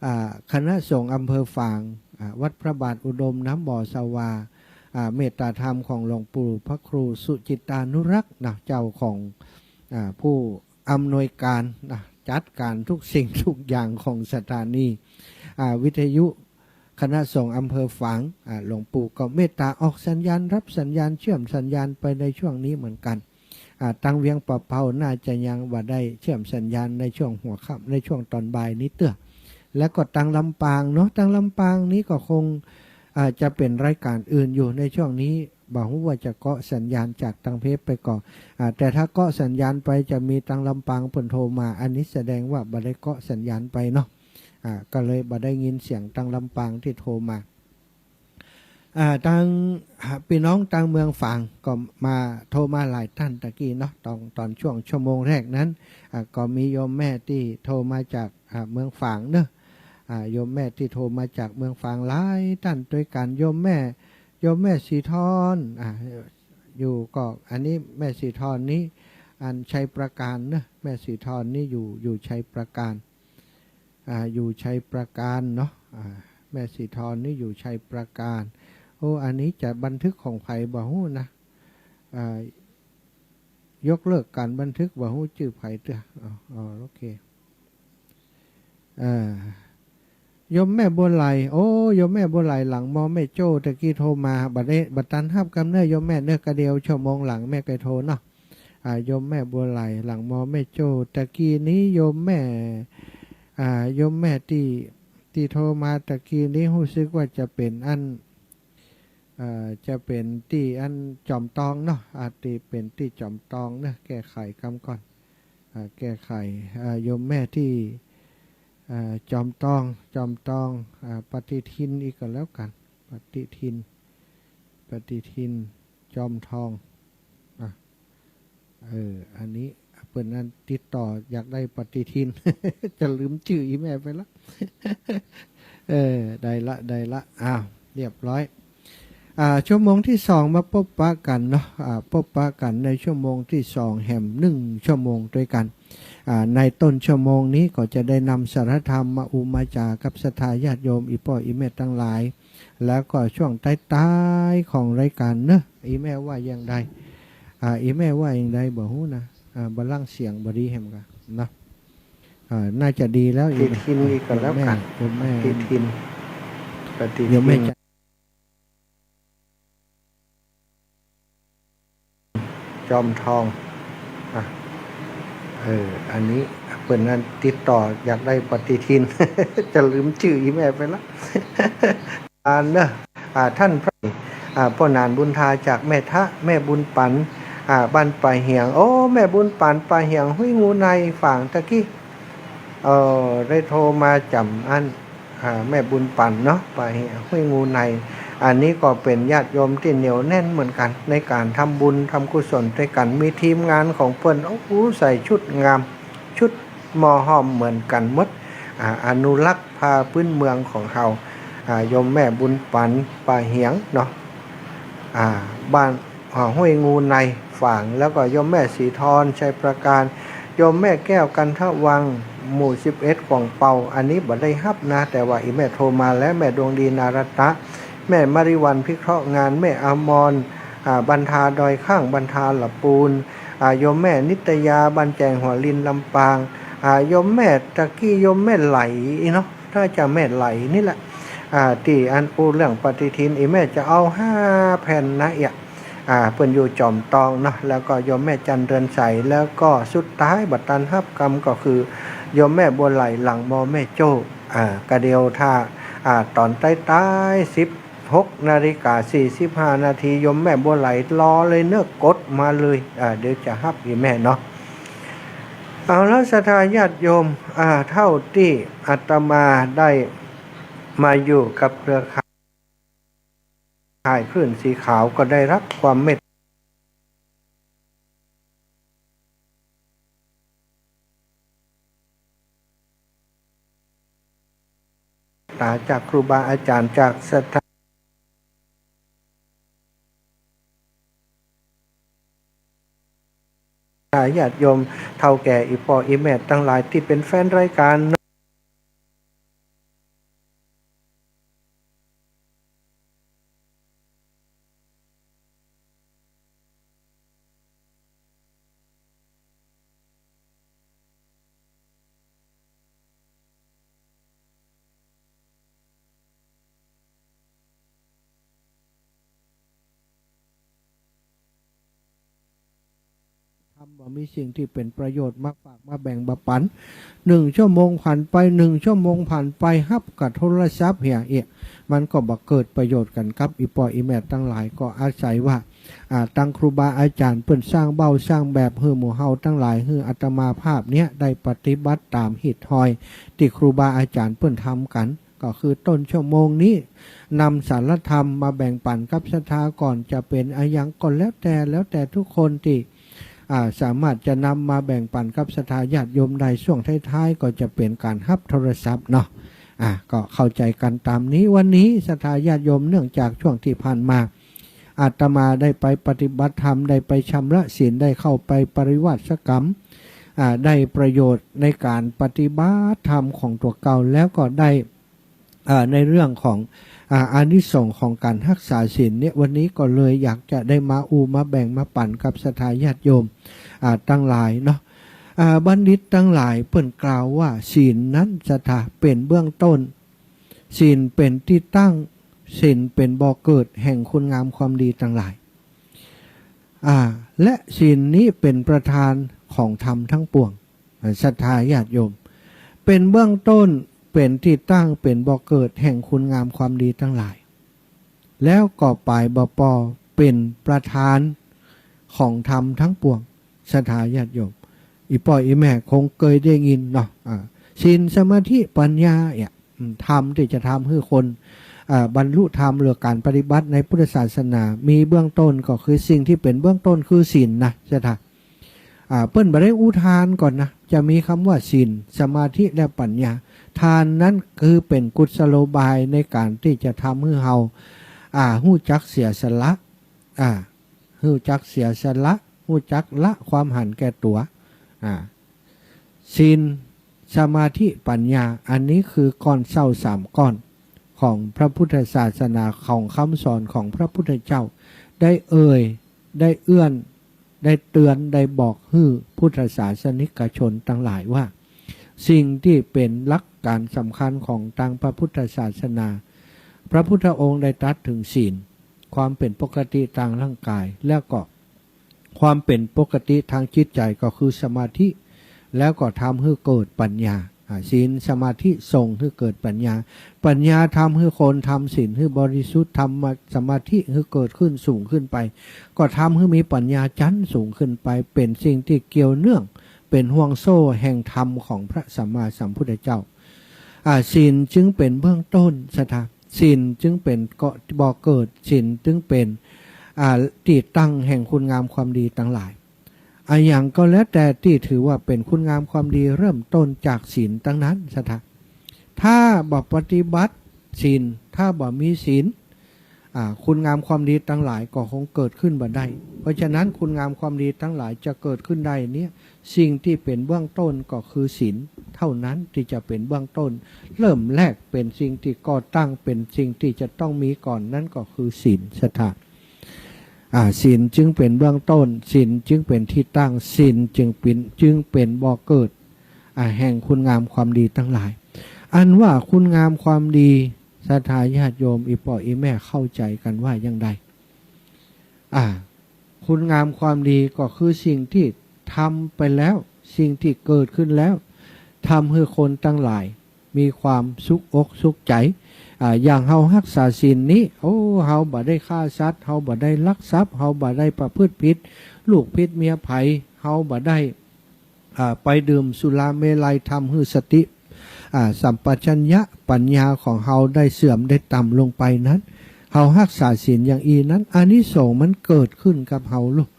อ่า คณะสงฆ์อำเภอฝาง อ่า วัดพระบาทอุดมน้ำบ่อสวา อ่า เมตตาธรรมของหลวงปู่พระครูสุจิตตานุรักษ์นะ เจ้าของ อ่า ผู้อำนวยการนะ จัดการทุกสิ่งทุกอย่างของสถานี อ่า วิทยุคณะสงฆ์อำเภอฝาง อ่า หลวงปู่ก็เมตตาออกสัญญาณ รับสัญญาณ เชื่อมสัญญาณไปในช่วงนี้เหมือนกัน อ่า ตางเวียงป่าเปาน่าจะยังบ่ได้เชื่อมสัญญาณในช่วงหัวค่ำ ในช่วงตอนบ่ายนี้เตื้อ แล้วก็ตางลำปางเนาะ ตางลำปางนี้ก็คง อ่า จะเป๋นรายการอื่นอยู่ในช่วงนี้ บ่ฮู้ว่าจะเกาะสัญญาณจากตางเพจไปก่อ อ่า แต่ถ้าเกาะสัญญาณไปจะมีตางลำปางเปิ้นโทรมา อันนี้แสดงว่าบ่ได้เกาะสัญญาณไปเนาะ อ่า ก็เลยบ่ได้ยินเสียงตางลำปางตี้โทรมา อ่า ตาง อ่า ปี้น้องตางเมืองฝางก็มา โทรมาหลายต้านตะกี้เนาะ ตอน ตอนช่วงชั่วโมงแรกนั้น อ่า ก็มีโยมแม่ตี้โทรมาจาก อ่า เมืองฝางเนาะ อ่า โยมแม่ตี้โทรมาจากเมืองฝางหลายต้านตวยกั๋น โยมแม่ โยมแม่ศรีธร อ่า อยู่ก็ อันนี้แม่ศรีธรนี้ อันชัยปราการเนาะ แม่ศรีธรนี้อยู่ อยู่ชัยปราการ อ่า อยู่ชัยปราการเนาะ อ่า แม่ศรีธรนี่อยู่ชัยปราการ โอ้ อันนี้จะบันทึกของใผบ่ฮู้นะ อ่า ยกเลิกการบันทึก บ่ฮู้จื้อใผเตื้อ อ๋อ อ๋อ โอเค อ่า โยมแม่บัวไหล โอ้ โยมแม่บัวไหล หลังมอแม่โจ้ตะกี้โทรมา บ่ได้ บ่ตันฮับกำเน้อ โยมแม่เน้อ กะเดียวชั่วโมงหลังแม่ก็โทรเนาะ อ่า โยมแม่บัวไหล หลังมอแม่โจ้ ตะกี้นี้โยมแม่ อ่า โยมแม่ตี้ ตี้โทรมาตะกี้นี้ ฮู้สึกว่าจะเป๋นอัน อ่า จะเป๋นตี้อันจอมตองเนาะ อ่า ตี้เป๋นตี้จอมตองเนาะ แก้ไขกำก่อน อ่า แก้ไข อ่า โยมแม่ตี้ อ่า จอมตอง จอมตอง อ่า ปฏิทินอีกก็แล้วกั๋น ปฏิทิน ปฏิทิน จอมตอง อ่ะ เออ อันนี้เปิ้นนั้นติดต่ออยากได้ปฏิทิน จะลืมจื้ออี่แม่ไปละ เออ ได้ละ ได้ละ อ้าว เรียบร้อย อ่า ชั่วโมงตี้สองมาปบปะกั๋นเนาะ อ่า ปบปะกั๋นในชั่วโมงตี้สองแหมนึ่งชั่วโมงตวยกั๋น อ่า ในต้นชั่วโมงนี้ก็จะได้นำสารธรรมมาอู้มาจ๋ากับศรัทธาญาติโยม อี่ป้ออี่แม่ตังหลาย แล้วก็ช่วงต๊ายๆ ของรายการเนาะ อี่แม่ว่าอย่างใด อ่า อี่แม่ว่าอย่างใดบ่ฮู้นะ อ่า บ่ลังเสียงบ่ดีแหมกะเนาะ อ่า น่าจะดีแล้ว ปฏิทินอีกก็แล้วกั๋น โยมแม่ ปฏิทิน ปฏิทิน โยมแม่ จอมทอง อ่ะ เออ อันนี้เปิ้นนั้นติดต่ออยากได้ปฏิทิน จะลืมจื้ออี่แม่ไปละ อ่านเนอะ อ่า ต้านพระ อ่า ป้อหนานบุญทาจากแม่ทะ แม่บุญปั๋น อ่า บ้านป่าเหียง โอ้ แม่บุญปั๋นป่าเหียง ห้วยงูใน ฝางตะกี้ เอ่อ ได้โทรมาจ๋ำอั้น อ่า แม่บุญปั๋นเนาะ ป่าเหียง ห้วยงูใน อันนี้ก็เป๋นญาติโยมตี้เหนียวแน่นเหมือนกั๋น ในก๋านทำบุญทำกุศลตวยกั๋น มีทีมงานของเปิ้น โอ้โห ใส่ชุดงาม ชุดหม้อห้อมเหมือนกั๋นหมด อ่า อนุรักษ์ผ้าพื้นเมืองของเฮา อ่า โยมแม่บุญปั๋น ป่าเหียงเนาะ อ่า บ้าน อ่า ห้วยงูใน ฝาง แล้วก็โยมแม่ศรีธร ชัยประการ โยมแม่แก้ว กันทวังค์ หมู่สิบเอ็ด ขวางเปา อันนี้บ่ได้ฮับนะ แต่ว่าอี่แม่โทรมาแล้ว แม่ดวงดี นารัตนะ แม่มริวัลย์ พิเคราะห์งาน แม่อมร อ่า บันทา ดอยข้าง บันทา ละปูน อ่า โยมแม่นิตยา บ้านแจง หัวลิน ลำปาง อ่า โยมแม่ตะกี้ โยมแม่ไหลเนาะ น่าจะแม่ไหลนี่แหละ อ่า ตี้อันอู้เรื่องปฏิทิน อี่แม่จะเอาห้าแผ่นนะเอีย อ่า เปิ้นอยู่จอมตองเนาะ แล้วก็โยมแม่จันเดือนใส แล้วก็สุดท้ายบ่ตันฮับกำก็คือโยมแม่บัวไหล หลังมอแม่โจ้ อ่า กะเดียวถ้า อ่า ต๋อนต๊ายๆ สิบหกนาฬิกาสี่สิบห้านาที โยมแม่บัวไหลรอเลยเนาะ กดมาเลย อ่า เดี๋ยวจะฮับอี่แม่เนาะ เอาละ ศรัทธาญาติโยม อ่า เท่าตี้อาตมาได้มาอยู่กับเครือข่าย ข่ายคลื่นสีขาวก็ได้รับความเมตตาจากครูบาอาจ๋ารย์ จากศรัทธา ญาติโยม เฒ่าแก่ อี่ป้ออี่แม่ตังหลายตี้เป๋นแฟนรายก๋าน ธรรม บ่มีสิ่งตี้เป๋นประโยชน์มาฝากมาแบ่งมาปั๋น หนึ่งชั่วโมงผ่านไป หนึ่งชั่วโมงผ่านไป ฮับกับโทรศัพท์เหียเอะ มันก็บ่เกิดประโยชน์กั๋นกับอี่ป้ออี่แม่ตังหลาย ก็อาศัยว่า อ่า ตังครูบาอาจ๋ารย์เปิ้นสร้างเบ้าสร้างแบบหื้อหมู่เฮาตังหลาย หื้ออาตมาภาพเนี้ยได้ปฏิบัติต๋ามหิตฮอยตี้ครูบาอาจ๋ารย์เปิ้นทำกั๋น ก็คือต้นชั่วโมงนี้ นำสารธรรมมาแบ่งปั๋นกับศรัทธาก่อน จะเป๋นอะหยังก็แล้วแต่ แล้วแต่ทุกคนตี้ อ่า สามารถจะนำมาแบ่งปั๋นกับศรัทธาญาติโยมได้ ช่วงท้ายๆ ก็จะเป๋นก๋านฮับโทรศัพท์เนาะ อ่า ก็เข้าใจ๋กั๋นต๋ามนี้ วันนี้ศรัทธาญาติโยม เนื่องจากช่วงตี้ผ่านมา อาตมาได้ไปปฏิบัติธรรม ได้ไปชำระศีล ได้เข้าไปปริวาสกรรม อ่า ได้ประโยชน์ในก๋านปฏิบัติธรรมของตั๋วเก่า แล้วก็ได้ อ่า ในเรื่องของ อ่า อานิสงส์ของก๋านฮักษาศีลเนี่ย วันนี้ก็เลยอยากจะได้มาอู้มาแบ่งมาปั๋นกับศรัทธาญาติโยม อ่า ตังหลายเนาะ อ่า บัณฑิตตังหลายเปิ้นกล่าวว่า ศีลนั้นศรัทธาเป๋นเบื้องต้น ศีลเป๋นตี้ตั้ง ศีลเป๋นบ่อเกิดแห่งคุณงามความดีตังหลาย อ่า และศีลนี้เป๋นประธานของธรรมทั้งปวง ศรัทธาญาติโยม เป๋นเบื้องต้น เป๋นตี้ตั้ง เป๋นบ่อเกิดแห่งคุณงามความดีตังหลาย แล้วก็ป๋ายบ่ปอ เป๋นประธานของธรรมทั้งปวง ศรัทธาญาติโยม อี่ป้ออี่แม่คงเกยได้ยินเนาะ อ่า ศีล สมาธิ ปัญญา เนี่ย อืม ธรรมตี้จะทำหื้อคน อ่า บรรลุธรรม หรือก๋านปฏิบัติในพุทธศาสนา มีเบื้องต้นก็คือ สิ่งตี้เป๋นเบื้องต้นคือศีลนะ ศรัทธา อ่า เปิ้นบ่ได้อู้ทานก่อนนะ จะมีกำว่าศีล สมาธิ และปัญญา ทานนั้นคือเป๋นกุศโลบายในก๋านตี้จะทำหื้อเฮา อ่า ฮู้จักเสียสละ อ่า ฮู้จักเสียสละ ฮู้จักละความหันแก่ตั๋ว อ่า ศีล สมาธิ ปัญญา อันนี้คือก้อนเซ้าสามก้อนของพระพุทธศาสนา ของกำสอนของพระพุทธเจ้า ได้เอ่ย ได้เอื้อน ได้เตือน ได้บอกหื้อพุทธศาสนิกชนตังหลายว่า สิ่งตี้เป๋นหลักการสำคัญของตางพระพุทธศาสนา พระพุทธองค์ได้ตรัสเถิงศีล ความเป๋นปกติตางร่างกาย แล้วก็ความเป๋นปกติตางจิตใจ๋ก็คือสมาธิ แล้วก็ทำหื้อเกิดปัญญา อ่า ศีลสมาธิส่งหื้อเกิดปัญญา ปัญญาทำหื้อคนทำศีลหื้อบริสุทธิ์ ทำสมาธิหื้อเกิดขึ้นสูงขึ้นไป ก็ทำหื้อมีปัญญาจั๊นสูงขึ้นไป เป๋นสิ่งตี้เกี่ยวเนื่อง เป๋นห่วงโซ่แห่งธรรมของพระสัมมาสัมพุทธเจ้า อ่า ศีลจึงเป๋นเบื้องต้น ศรัทธา ศีลจึงเป๋นเกาะบ่อเกิด ศีลจึงเป๋น อ่า ตี้ตั้งแห่งคุณงามความดีตังหลาย อะหยังก็แล้วแต่ตี้ถือว่าเป๋นคุณงามความดีเริ่มต้นจากศีลตังนั้น ศรัทธา ถ้าบ่ปฏิบัติศีล ถ้าบ่มีศีล อ่า คุณงามความดีตังหลายก็คงเกิดขึ้นบ่ได้ เพราะฉะนั้นคุณงามความดีตังหลายจะเกิดขึ้นได้เนี่ย สิ่งตี้เป๋นเบื้องต้นก็คือศีลเท่านั้นตี้จะเป๋นเบื้องต้น เริ่มแรกเป๋นสิ่งตี้ก่อตั้ง เป๋นสิ่งตี้จะต้องมีก่อน นั้นก็คือศีล ศรัทธา อ่า ศีลจึงเป๋นเบื้องต้น ศีลจึงเป๋นตี้ตั้ง ศีลจึงเป๋น จึงเป๋นบ่อเกิด อ่า แห่งคุณงามความดีตังหลาย อันว่าคุณงามความดี ศรัทธาญาติโยม อี่ป้ออี่แม่เข้าใจ๋กั๋นว่าอย่างใด อ่า คุณงามความดีก็คือสิ่งตี้ทำไปแล้ว สิ่งตี้เกิดขึ้นแล้ว ทำหื้อคนตังหลายมีความสุขอกสุขใจ๋ อ่า อย่างเฮาฮักษาศีลนี้ โอ้ เฮาบ่ได้ฆ่าสัตว์ เฮาบ่ได้ลักทรัพย์ เฮาบ่ได้ประพฤติผิดลูกผิดเมียใผ เฮาบ่ได้ อ่า ไปดื่มสุราเมรัย ทำหื้อสติ อ่า สัมปชัญญะปัญญาของเฮาได้เสื่อมได้ต่ำลงไปนั้น เฮาฮักษาศีลอย่างอี้นั้น อานิสงส์มันเกิดขึ้นกับเฮาลูก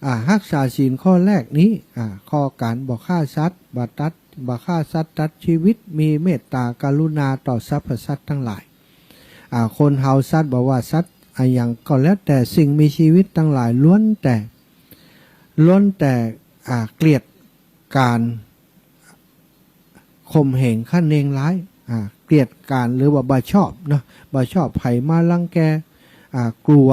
อ่า ฮักษาศีลข้อแรกนี้ อ่า ข้อก๋านบ่ฆ่าสัตว์ บ่ตัด บ่ฆ่าสัตว์ตัดชีวิต มีเมตตากรุณาต่อสรรพสัตว์ตังหลาย อ่า คนเฮาสัตว์บ่ว่าสัตว์อะหยังก็แล้วแต่สิ่งมีชีวิตตังหลายล้วนแต่ ล้วนแต่ อ่า เกลียดก๋านข่มเหงคะเนงฮ้าย อ่า เกลียดก๋านหรือว่าบ่ชอบเนาะ บ่ชอบใผมารังแก อ่า กลัว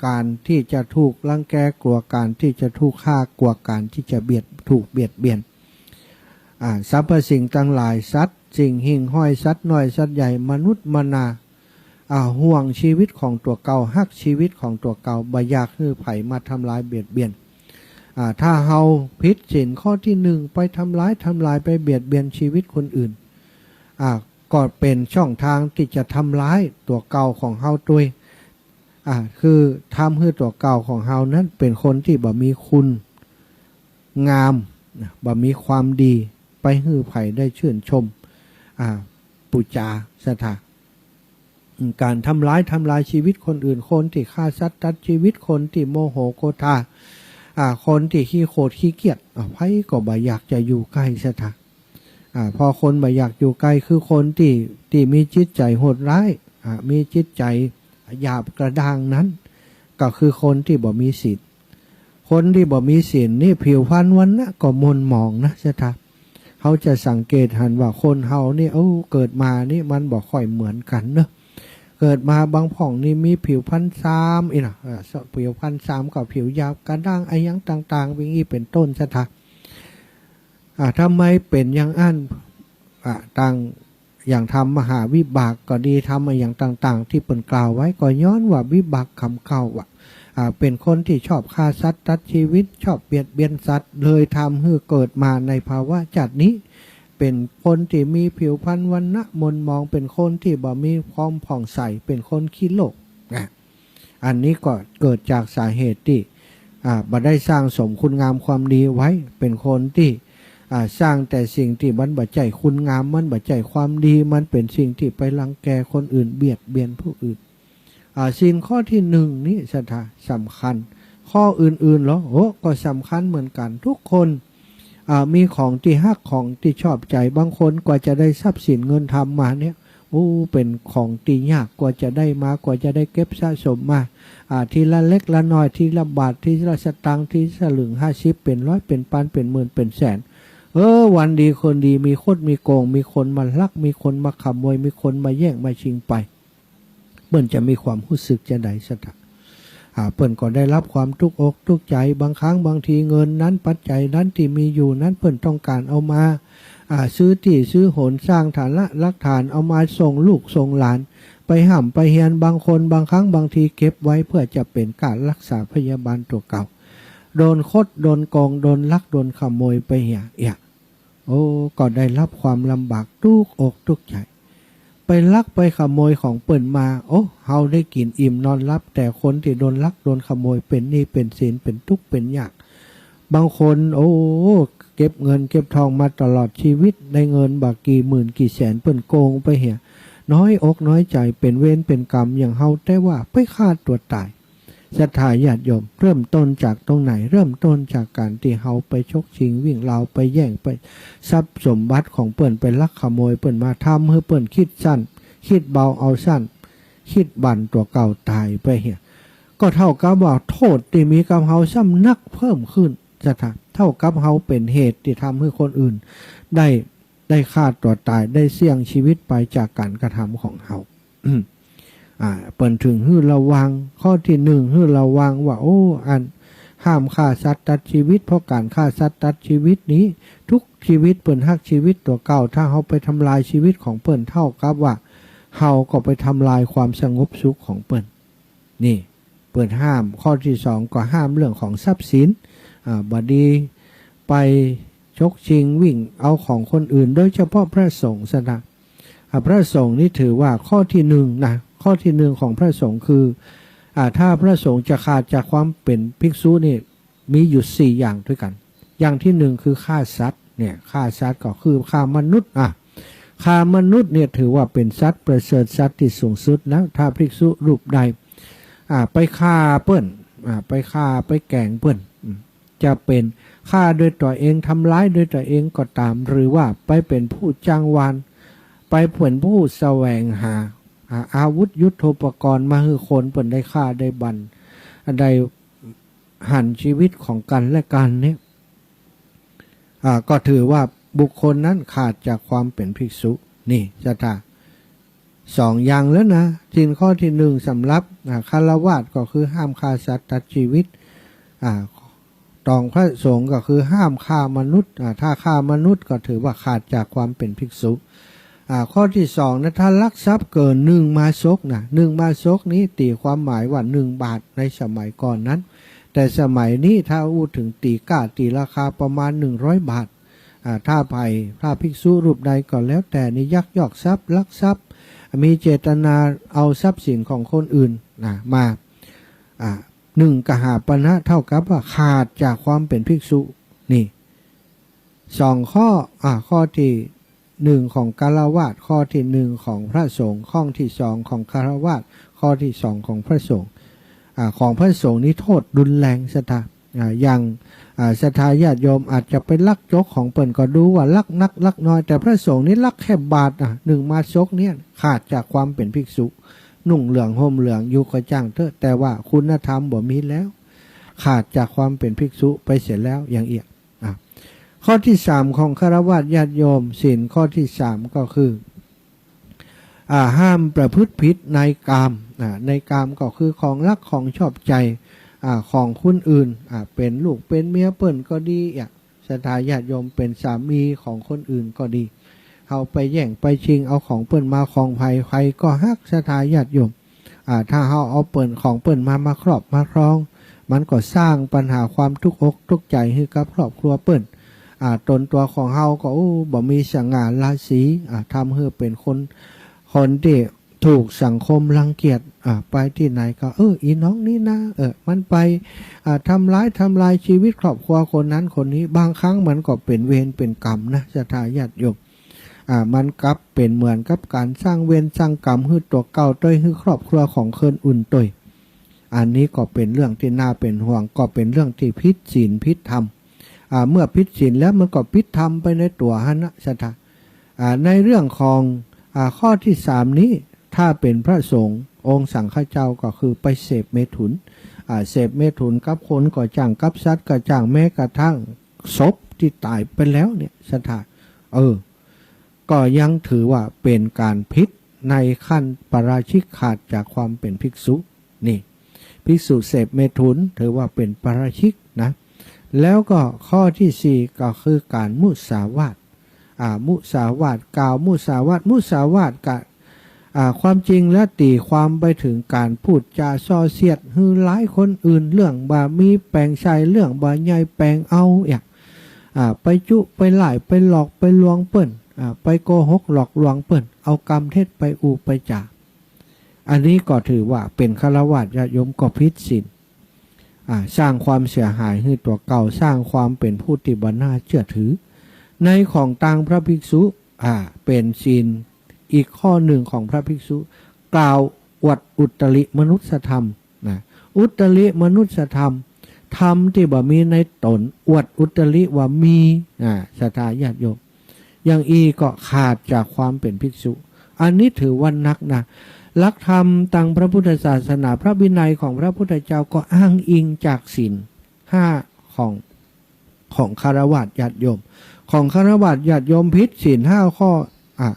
ก๋านตี้จะถูกรังแก กลัวก๋านตี้จะถูกฆ่า กลัวก๋านตี้จะเบียด ถูกเบียดเบียน อ่า สรรพสิ่งตังหลาย สัตว์สิ่งหิ่งห้อย สัตว์น้อยสัตว์ใหญ่ มนุษย์มนา อ่า ห่วงชีวิตของตั๋วเก่า ฮักชีวิตของตั๋วเก่า บ่อยากหื้อใผมาทำลายเบียดเบียน อ่า ถ้าเฮาผิดศีลข้อตี้หนึ่ง ไปทำร้าย ทำลาย ไปเบียดเบียนชีวิตคนอื่น อ่า ก็เป๋นช่องตางตี้จะทำร้ายตั๋วเก่าของเฮาตวย อ่า คือทำหื้อตั๋วเก่าของเฮานั้นเป๋นคนตี้บ่มีคุณงามนะ บ่มีความดี ไปหื้อใผได้ชื่นชม อ่า ปู๋จา ศรัทธา อืม ก๋านทำร้าย ทำลายชีวิตคนอื่น คนตี้ฆ่าสัตว์ตัดชีวิต คนตี้โมโหโกธา อ่า คนตี้ขี้โขดขี้เกียจ อ่า ใผก็บ่อยากจะอยู่ใก้ ศรัทธา อ่า พอคนบ่อยากอยู่ใก้ คือคนตี้ ตี้มีจิตใจ๋โหดฮ้าย อ่า มีจิตใจ๋หยาบกระด้างนั้น ก็คือคนตี้บ่มีศีล คนตี้บ่มีศีลนี่ผิวพรรณวรรณะก็หม่นหมองนะ ศรัทธา เฮาจะสังเกตหันว่าคนเฮานี่ โอ้ เกิดมานี่มันบ่ค่อยเหมือนกั๋นเนาะ เกิดมาบางพ่องนี่มีผิวพรรณซามอี้นะ เออ ผิวพรรณซามก็ผิวหยาบกระด้างอะหยังต่างๆ เป๋นอี้เป๋นต้น ศรัทธา อ่า ทำไมเป๋นอย่างอั้น อ่า ตาง อย่างธรรมมหาวิบากก็ดี ธรรมอะหยังต่างๆ ตี้เปิ้นกล่าวไว้ ก็ย้อนว่าวิบากกรรมเก่าอะ อ่า เป๋นคนตี้ชอบฆ่าสัตว์ตัดชีวิต ชอบเบียดเบียนสัตว์ เลยทำหื้อเกิดมาในภาวะจาตินี้ เป๋นคนตี้มีผิวพรรณวรรณะหม่นหมอง เป๋นคนตี้บ่มีความผ่องใส เป๋นคนขี้โลภ นะ อันนี้ก็เกิดจากสาเหตุตี้ อ่า บ่ได้สร้างสมคุณงามความดีไว้ เป๋นคนตี้ อ่า สร้างแต่สิ่งตี้มันบ่ใจ้คุณงาม มันบ่ใจ้ความดี มันเป๋นสิ่งตี้ไปรังแกคนอื่น เบียดเบียนผู้อื่น อ่า ศีลข้อตี้หนึ่งนี้ ศรัทธา สำคัญ ข้ออื่นๆ เหรอ โอ้ ก็สำคัญเหมือนกั๋น ทุกคน อ่า มีของตี้ฮัก ของตี้ชอบใจ๋ บางคนกว่าจะได้ทรัพย์สินเงินทองมาเนี่ย โอ้ เป๋นของตี้ยาก กว่าจะได้มา กว่าจะได้เก็บสะสมมา อ่า ทีละเล็กละน้อย ทีละบาท ทีละสตางค์ ทีสลึงห้าสิบ เป๋นร้อย เป๋นปัน เป๋นหมื่น เป๋นแสน เออ วันดีคืนดี มีคดมีโกง มีคนมาลัก มีคนมาขโมย มีคนมาแย่งมาชิงไป เปิ้นจะมีความฮู้สึกจาใด ศรัทธา อ่า เปิ้นก็ได้รับความตุ๊กอกตุ๊กใจ๋ บางครั้งบางทีเงินนั้น ปัจจัยนั้นตี้มีอยู่นั้น เปิ้นต้องก๋านเอามา อ่า ซื้อตี้ซื้อหน สร้างฐานะรากฐาน เอามาส่งลูกส่งหลาน ไปฮ่ำไปเฮียน บางคนบางครั้งบางทีเก็บไว้เพื่อจะเป๋นก้ารักษาพยาบาลตั๋วเก่า โดนคด โดนโกง โดนลัก โดนขโมยไปเหีย เหีย โอ้ ก็ได้ฮับความลำบากตุ๊กอกตุ๊กใจ๋ ไปลักไปขโมยของเปิ้นมา โอ้ เฮาได้กิ๋นอิ่มนอนหลับ แต่คนตี้โดนลักโดนขโมย เป๋นหนี้เป๋นสิน เป๋นตุ๊กเป๋นยาก บางคน โอ้ เก็บเงินเก็บทองมาตลอดจีวิต ได้เงินบ่ากี่หมื่นกี่แสน เปิ้นโกงไปเหีย น้อยอกน้อยใจ๋ เป๋นเวรเป๋นกรรมอย่างเฮา แต่ว่าไปฆ่าตั๋วต๋าย ศรัทธาญาติโยม เริ่มต้นจากตรงไหน เริ่มต้นจากก๋านตี้เฮาไปฉกชิงวิ่งราว ไปแย่งไปทรัพย์สมบัติของเปิ้น ไปลักขโมยเปิ้นมา ทำหื้อเปิ้นคิดสั้น คิดเบาเอาสั้น คิดบั่นตั๋วเก่าต๋ายไปเหีย ก็เต้ากับว่าโต้ษตี้มีกับเฮาซ้ำนักเพิ่มขึ้น ศรัทธา เต้ากับเฮาเป๋นเหตุตี้ทำหื้อคนอื่นได้ ได้ฆ่าตั๋วต๋าย ได้เสี้ยงจีวิตไปจากก๋านกระทำของเฮา อ่า เปิ้นถึงหื้อระวัง ข้อตี้นึ่งหื้อระวังว่า โอ้ อันห้ามฆ่าสัตว์ตัดจีวิต เพราะก๋านฆ่าสัตว์ตัดจีวิตนี้ ตุ๊กจีวิต เปิ้นฮักจีวิตตั๋วเก่า ถ้าเฮาไปทำลายจีวิตของเปิ้น เต้ากับว่าเฮาก็ไปทำลายความสงบสุขของเปิ้น นี่ เปิ้นห้าม ข้อตี้สองก็ห้ามเรื่องของทรัพย์สิน อ่า บ่ดีไปฉกชิงวิ่งเอาของคนอื่น โดยเฉพาะพระสงฆ์ ศรัทธา อ่า พระสงฆ์นี่ถือว่าข้อตี้นึ่งนะ ข้อตี้นึ่งของพระสงฆ์คือ อ่า ถ้าพระสงฆ์จะขาดจากความเป๋นภิกษุนี่ มีอยู่สี่อย่างด้วยกั๋น อย่างตี้นึ่งคือฆ่าสัตว์ เนี่ย ฆ่าสัตว์ก็คือฆ่ามนุษย์ อ่ะ ฆ่ามนุษย์เนี่ยถือว่าเป๋นสัตว์ประเสริฐ สัตว์ตี้สูงสุดแล้ว ถ้าภิกษุรูปใด อ่า ไปฆ่าเปิ้น อ่า ไปฆ่าไปแก๋งเปิ้น อืม จะเป๋นฆ่าโดยตั๋วเอง ทำร้ายโดยตั๋วเองก็ต๋าม หรือว่าไปเป๋นผู้จ้างวาน ไปเป๋นผู้แสวงหา อ่า อาวุธยุทโธปกรณ์มาหื้อคนเปิ้นได้ฆ่าได้บั่น ได้ หันจีวิตของกั๋นและกั๋นเนี่ย อ่า ก็ถือว่าบุคคลนั้นขาดจากความเป๋นภิกษุ นี่ ศรัทธา สองอย่างแล้วนะ ศีลข้อตี้นึ่งสำหรับ อ่า ฆราวาสก็คือห้ามฆ่าสัตว์ตัดจีวิต อ่า ของพระสงฆ์ก็คือห้ามฆ่ามนุษย์ อ่า ถ้าฆ่ามนุษย์ก็ถือว่าขาดจากความเป๋นภิกษุ อ่า ข้อตี้สองนะ ถ้าลักทรัพย์เกินหนึ่งมาซกนะ หนึ่งมาซกนี้ตี๋ความหมายว่าหนึ่งบาทในสมัยก่อนนั้น แต่สมัยนี้ถ้าอู้ถึงตี๋ก้า ตี๋ราคาประมาณหนึ่งร้อยบาท อ่า ถ้าใผ ถ้าภิกษุรูปใดก็แล้วแต่นี่ยักยอกทรัพย์ ลักทรัพย์ มีเจตนาเอาทรัพย์สินของคนอื่นนะ มา อ่า หนึ่งกหาปณะ เต้ากับว่าขาดจากความเป๋นภิกษุ นี่ สองข้อ อ่า ข้อตี้นึ่งของฆราวาส ข้อตี้นึ่งของพระสงฆ์ ข้อตี้สองของฆราวาส ข้อตี้สองของพระสงฆ์ อ่า ของพระสงฆ์นี่โต้ษรุนแรง ศรัทธา อ่า อย่าง อ่า ศรัทธาญาติโยมอาจจะไปลักจกของเปิ้นก็ดูว่าลักนักลักน้อย แต่พระสงฆ์นี่ลักแค่บาท อ่ะ หนึ่งมาซกเนี่ยขาดจากความเป๋นภิกษุ นุ่งเหลืองห่มเหลืองอยู่ก็จ้างเต๊อะ แต่ว่าคุณธรรมบ่มีแล้ว ขาดจากความเป๋นภิกษุไปเสียแล้วอย่างเอี้ย อ่ะ ข้อตี้สามของฆราวาสญาติโยม ศีลข้อตี้สามก็คือ อ่า ห้ามประพฤติผิดในกาม อ่า ในกามก็คือของรักของชอบใจ๋ อ่า ของคนอื่น อ่า เป๋นลูกเป๋นเมียเปิ้นก็ดี อ่ะ ศรัทธาญาติโยม เป๋นสามีของคนอื่นก็ดี เฮาไปแย่งไปชิงเอาของเปิ้นมา ของใผ ใผก็ฮัก ศรัทธาญาติโยม อ่า ถ้าเฮาเอาเปิ้น ของเปิ้นมา มาครอบมาครอง มันก็สร้างปัญหาความตุ๊กอกตุ๊กใจ๋หื้อกับครอบครัวเปิ้น อ่า ต๋นตั๋วของเฮาก็ โอ้ บ่มีสง่าราศี อ่า ทำหื้อเป๋นคน คนตี้ถูกสังคมรังเกียจ อ่า ไปตี้ไหนก็ เออ อีน้องนี่นะ เออ มันไป อ่า ทำร้าย ทำลายจีวิตครอบครัวคนนั้นคนนี้ บางครั้งมันก็เป๋นเวรเป๋นกรรมนะ ศรัทธาญาติโยม อ่า มันกลับเป๋นเหมือนกับก๋านสร้างเวรสร้างกรรมหื้อตั๋วเก่าตวย หื้อครอบครัวของคนอื่นตวย อันนี้ก็เป๋นเรื่องตี้น่าเป๋นห่วง ก็เป๋นเรื่องตี้ผิดศีลผิดธรรม อ่า เมื่อผิดศีลแล้วมันก็ผิดธรรมไปในตั๋วหั้นนะ ศรัทธา อ่า ในเรื่องของ อ่า ข้อตี้สามนี้ ถ้าเป๋นพระสงฆ์องค์สังฆเจ้าก็คือไปเสพเมถุน อ่า เสพเมถุนกับคนก็จ้าง กับสัตว์ก็จ้าง แม้กระทั่งศพตี้ต๋ายไปแล้วเนี่ย ศรัทธา เออ ก็ยังถือว่าเป๋นก๋านผิดในขั้นปาราชิก ขาดจากความเป๋นภิกษุ นี่ ภิกษุเสพเมถุนถือว่าเป๋นปาราชิกนะ แล้วก็ข้อตี้สี่ก็คือก๋านมุสาวาท อ่า มุสาวาท กล่าวมุสาวาท มุสาวาทกะ อ่า ความจริงแล้วตี๋ความไปเถิงก๋านพูดจ๋าส่อเสียดหื้อร้ายคนอื่น เรื่องบ่ามีแป๋งใส่ เรื่องบ่าใหญ่แป๋งเอา อย่าง อ่า ไปจุไปล่าย ไปหลอกไปลวงเปิ้น อ่า ไปโกหกหลอกลวงเปิ้น เอากำเท็จไปอู้ไปจ๋า อันนี้ก็ถือว่าเป๋นฆราวาสญาติโยมก็ผิดศีล อ่า สร้างความเสียหายหื้อตั๋วเก่า สร้างความเป๋นผู้ตี้บ่น่าเจื้อถือ ในของตางพระภิกษุ อ่า เป๋นศีลอีกข้อนึ่งของพระภิกษุ กล่าวอวดอุตริมนุสธรรมนะ อุตริมนุสธรรม ธรรมตี้บ่มีในต๋น อวดอุตริว่ามี อ่า ศรัทธาญาติโยม อย่างอี้ก็ขาดจากความเป๋นภิกษุ อันนี้ถือว่านักนะ หลักธรรมตางพระพุทธศาสนา พระวินัยของพระพุทธเจ้าก็อ้างอิงจากศีลห้าของ ของฆราวาสญาติโยม ของฆราวาสญาติโยมผิดศีลห้าข้อ อ่ะ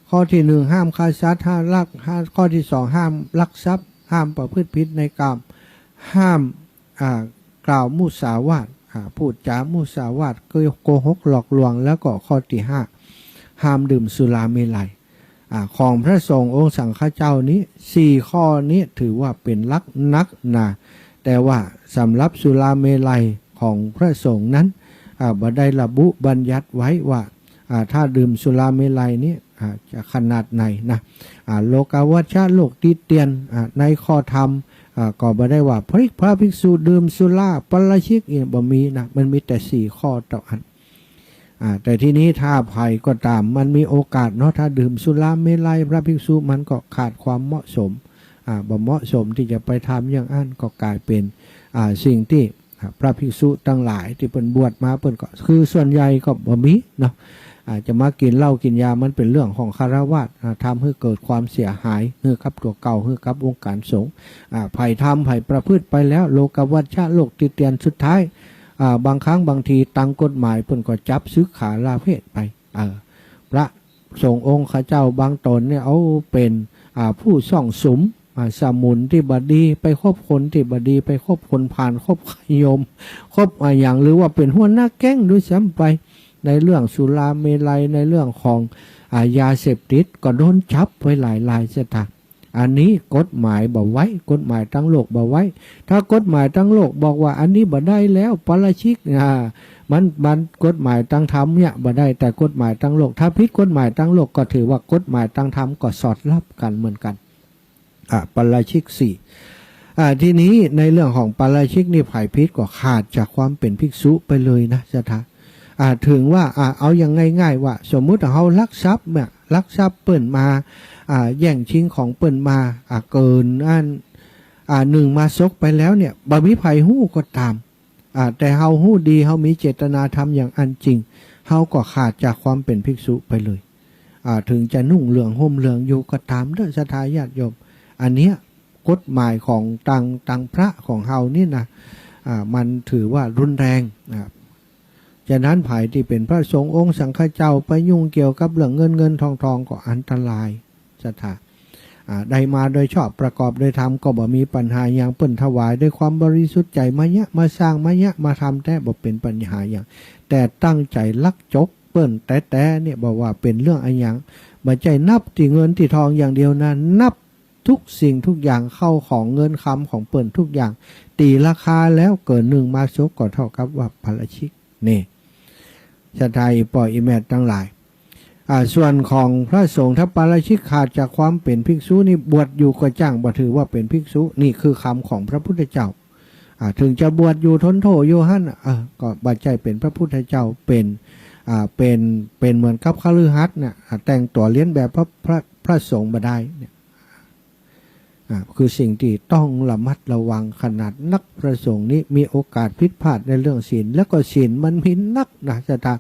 ข้อตี้นึ่ง ห้ามฆ่าสัตว์ ห้ามลัก ห้า ข้อตี้สอง ห้ามลักทรัพย์ ห้ามประพฤติผิดในกาม ห้าม อ่า กล่าวมุสาวาท อ่า พูดจ๋ามุสาวาท โกหกหลอกลวง แล้วก็ข้อตี้ห้า ห้ามดื่มสุราเมรัย อ่า ของพระสงฆ์องค์สังฆเจ้านี้ สี่ข้อนี้ถือว่าเป๋นหลักนักนะ แต่ว่าสำหรับสุราเมรัยของพระสงฆ์นั้น อ่า บ่ได้ระบุบัญญัติไว้ว่า อ่า ถ้าดื่มสุราเมรัยนี้ อ่า จะขนาดไหนนะ อ่า โลกาวัชชะ โลกติเตียน อ่า ในข้อธรรม อ่า ก็บ่ได้ว่าพระ พระภิกษุดื่มสุราปาราชิกเนี่ยบ่มีนะ มันมีแต่สี่ข้อเต้าอั้น อ่า แต่ทีนี้ถ้าใผก็ต๋าม มันมีโอกาสเนาะ ถ้าดื่มสุราเมรัยพระภิกษุ มันก็ขาดความเหมาะสม อ่า บ่เหมาะสมตี้จะไปทำอย่างอั้น ก็ก๋ายเป๋น อ่า สิ่งตี้ อ่า พระภิกษุตังหลายตี้เปิ้นบวชมา เปิ้นก็ คือส่วนใหญ่ก็บ่มีเนาะ อ่า จะมากิ๋นเหล้ากิ๋นยา มันเป๋นเรื่องของฆราวาส อ่า ทำหื้อเกิดความเสียหาย หื้อกับตั๋วเก่า หื้อกับองค์การสงฆ์ อ่า ใผทำใผประพฤติไปแล้ว โลกาวัชชะ โลกติเตียน สุดท้าย อ่า บางครั้งบางทีตางกฎหมายเปิ้นก็จับสึกขาลาเพศไป เออ พระสงฆ์องค์ข้าเจ้าบางต๋นเนี่ย เอาเป๋น อ่า ผู้ซ่องสุม อ่า สมุนตี้บ่ดี ไปคบคนตี้บ่ดี ไปคบคนพาล คบขยม คบอะหยัง หรือว่าเป๋นหัวหน้าแก๊งด้วยซ้ำไป ในเรื่องสุราเมรัย ในเรื่องของ อ่า ยาเสพติด ก็โดนจับไว้หลายๆ ศรัทธา อันนี้กฎหมายบ่ไว้ กฎหมายตางโลกบ่ไว้ ถ้ากฎหมายตางโลกบอกว่าอันนี้บ่ได้แล้ว ปาราชิก อ่า มัน มันกฎหมายตางธรรมเนี่ยบ่ได้ แต่กฎหมายตางโลก ถ้าผิดกฎหมายตางโลกก็ถือว่ากฎหมายตางธรรมก็สอดรับกั๋นเหมือนกั๋น อ่า ปาราชิกสี่ อ่า ทีนี้ในเรื่องของปาราชิกนี่ ใผผิดก็ขาดจากความเป๋นภิกษุไปเลยนะศรัทธา อ่า ถึงว่า อ่า เอาอย่างง่ายๆ ว่า สมมุติเฮาลักทรัพย์เนี่ย ลักทรัพย์เปิ้นมา อ่า แย่งชิงของเปิ้นมา อ่า เกินอั้น อ่า นึ่งมาศกไปแล้วเนี่ย บ่มีใผฮู้ก็ต๋าม อ่า แต่เฮาฮู้ดี เฮามีเจตนาทำอย่างอั้นจริง เฮาก็ขาดจากความเป๋นภิกษุไปเลย อ่า ถึงจะนุ่งเหลืองห่มเหลืองอยู่ก็ต๋ามเต๊อะ ศรัทธาญาติโยม อันเนี้ยกฎหมายของตาง ตางพระของเฮานี่นะ อ่า มันถือว่ารุนแรง อ่า ฉะนั้นใผตี้เป๋นพระสงฆ์องค์สังฆเจ้าไปยุ่งเกี่ยวกับเรื่องเงินเงินทองทองก็อันตราย ศรัทธา อ่า ได้มาโดยชอบประกอบโดยธรรมก็บ่มีปัญหาหยัง เปิ้นถวายด้วยความบริสุทธิ์ใจ๋ มาเยียะมาสร้าง มาเยียะมาทำแต๊บ่เป๋นปัญหาหยัง แต่ตั้งใจ๋ลักจกเปิ้นแต๊ๆ เนี่ย บ่ว่าเป๋นเรื่องอะหยัง บ่ใจ้นับตี้เงินตี้ทองอย่างเดียวนะ นับทุกสิ่งทุกอย่าง ข้าวของเงินคำของเปิ้นทุกอย่าง ตี๋ราคาแล้วเกินนึ่งมาศกก็เท่ากับว่าปาราชิก นี่ ศรัทธาอี่ป้ออี่แม่ตังหลาย อ่า ส่วนของพระสงฆ์ ถ้าปาราชิกขาดจากความเป๋นภิกษุนี่ บวชอยู่ก็จ้างบ่ถือว่าเป๋นภิกษุ นี่คือคำของพระพุทธเจ้า อ่า ถึงจะบวชอยู่ทนโทษอยู่หั้นน่ะ เออ ก็บ่ใจ้เป๋นพระพุทธเจ้า เป๋น อ่า เป๋น เป๋นเหมือนกับคฤหัสถ์น่ะ อ่า แต่งตั๋วเลียนแบบพระ พระ พระสงฆ์บ่ได้เนี่ย อ่า คือสิ่งตี้ต้องระมัดระวังขนาดนัก พระสงฆ์นี้มีโอกาสผิดพลาดในเรื่องศีล แล้วก็ศีลมันมีนักนะศรัทธา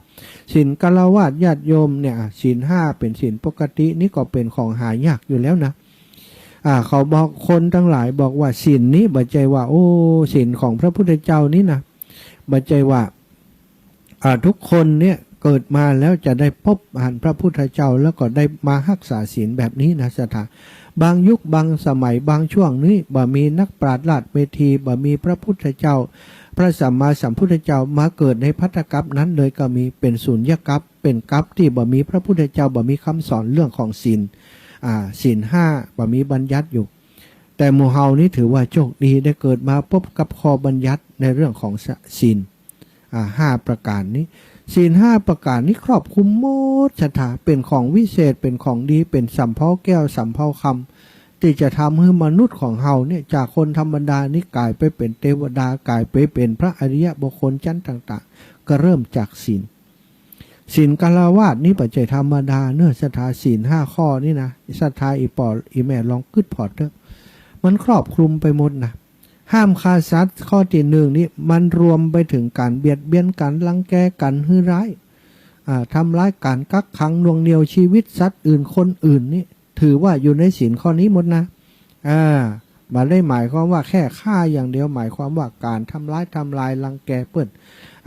ศีลฆราวาสญาติโยมเนี่ย อ่า ศีลห้าเป๋นศีลปกตินี่ก็เป๋นของหายากอยู่แล้วนะ อ่า เขาบอก คนตังหลายบอกว่าศีลนี้บ่ใจ้ว่า โอ้ ศีลของพระพุทธเจ้านี้นะ บ่ใจ้ว่า อ่า ทุกคนเนี่ยเกิดมาแล้วจะได้พบหันพระพุทธเจ้า แล้วก็ได้มาฮักษาศีลแบบนี้นะศรัทธา บางยุคบางสมัยบางช่วงนี้ บ่มีนักปราชญ์ราชเมธี บ่มีพระพุทธเจ้า พระสัมมาสัมพุทธเจ้ามาเกิดในภัททกัปปะนั้นเลยก็มี เป๋นสุญญกัปปะ ป๋นกัปตี้บ่มีพระพุทธเจ้า บ่มีกำสอนเรื่องของศีล อ่า ศีลห้า บ่มีบัญญัติอยู่ แต่หมู่เฮานี้ถือว่าโจคดีได้เกิดมาปบกับข้อบัญญัติในเรื่องของศีล อ่า ห้าประก๋านนี้ ศีลห้าประก๋านนี้ครอบคลุมหมด ศรัทธา เป๋นของวิเศษ เป๋นของดี เป๋นสำเภาแก้ว สำเภาคำ ตี้จะทำหื้อมนุษย์ของเฮาเนี่ย จากคนธรรมดานี้ก๋ายไปเป๋นเตวดา ก๋ายไปเป๋นพระอริยบุคคลชั้นต่างๆ ก็เริ่มจากศีล ศีลฆราวาสนี้บ่ใจ้ธรรมดาเนาะ ศรัทธา ศีลห้าข้อนี้นะ ศรัทธา อี่ป้ออี่แม่ลองกึ๊ดผ่อเต๊อะ มันครอบคลุมไปหมดนะ ห้ามฆ่าสัตว์ข้อตี้หนึ่งนี้ มันรวมไปเถิงก๋านเบียดเบียน ก๋านรังแก ก๋านหื้อร้าย อ่า ทำร้าย ก๋านกักขังหน่วงเหนี่ยวชีวิตสัตว์อื่นคนอื่นนี้ ถือว่าอยู่ในศีลข้อนี้หมดนะ อ่า บ่ได้หมายความว่าแค่ฆ่าอย่างเดียว หมายความว่าก๋านทำร้าย ทำลาย รังแกเปิ้น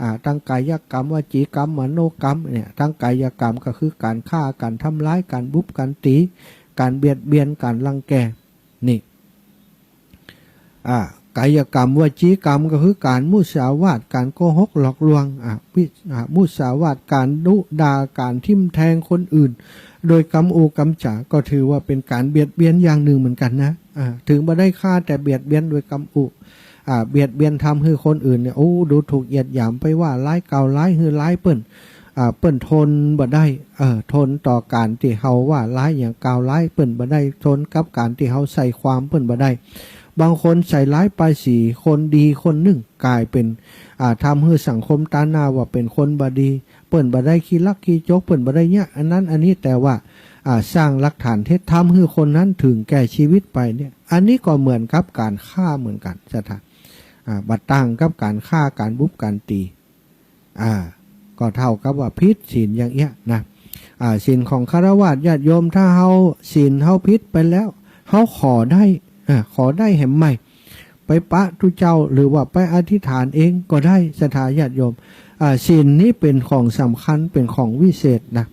อ่า ตังก๋ายกรรม วจีกรรม มโนกรรมเนี่ย ตังก๋ายกรรมก็คือก๋านฆ่า ก๋านทำร้าย ก๋านบุบ ก๋านตี๋ ก๋านเบียดเบียน ก๋านรังแก นี่ อ่า ก๋ายกรรม วจีกรรมก็คือก๋านมุสาวาท ก๋านโกหกหลอกลวง อ่า วิ อ่า มุสาวาท ก๋านดุด่า ก๋านทิ่มแทงคนอื่น โดยกำอู้กำจ๋า ก็ถือว่าเป๋นก๋านเบียดเบียนอย่างนึ่งเหมือนกั๋นนะ อ่า เถิงบ่ได้ฆ่า แต่เบียดเบียนโดยกำอู้ อ่า เบียดเบียนทำหื้อคนอื่นเนี่ย โอ้ ดูถูกเหยียดหยาม ไปว่าร้ายกล่าวร้ายหื้อร้ายเปิ้น อ่า เปิ้นทนบ่ได้ เออ ทนต่อก๋านตี้เฮาว่าร้ายอย่างกล่าวร้ายเปิ้นบ่ได้ ทนกับก๋านตี้เฮาใส่ความเปิ้นบ่ได้ บางคนใส่ร้ายป้ายสีคนดีคนนึ่ง ก๋ายเป๋น อ่า ทำหื้อสังคมตราหน้าว่าเป๋นคนบ่ดี เปิ้นบ่ได้ขี้ลักขี้จก เปิ้นบ่ได้เยียะอันนั้นอันนี้ แต่ว่า อ่า สร้างหลักฐานเท็จ ทำหื้อคนนั้นเถิงแก่ชีวิตไปเนี่ย อันนี้ก็เหมือนกับก๋านฆ่าเหมือนกั๋น ศรัทธา อ่า บ่ต่างกับก๋านฆ่า ก๋านบุบ ก๋านตี๋ อ่า ก็เต้ากับว่าผิดศีลอย่างเอี้ยนะ อ่า ศีลของฆราวาสญาติโยม ถ้าเฮา ศีลเฮาผิดไปแล้ว เฮาขอได้ อ่า ขอได้แหมใหม่ ไปปะตุ๊เจ้า หรือว่าไปอธิษฐานเองก็ได้ ศรัทธาญาติโยม อ่า ศีลนี้เป๋นของสำคัญ เป๋นของวิเศษนะ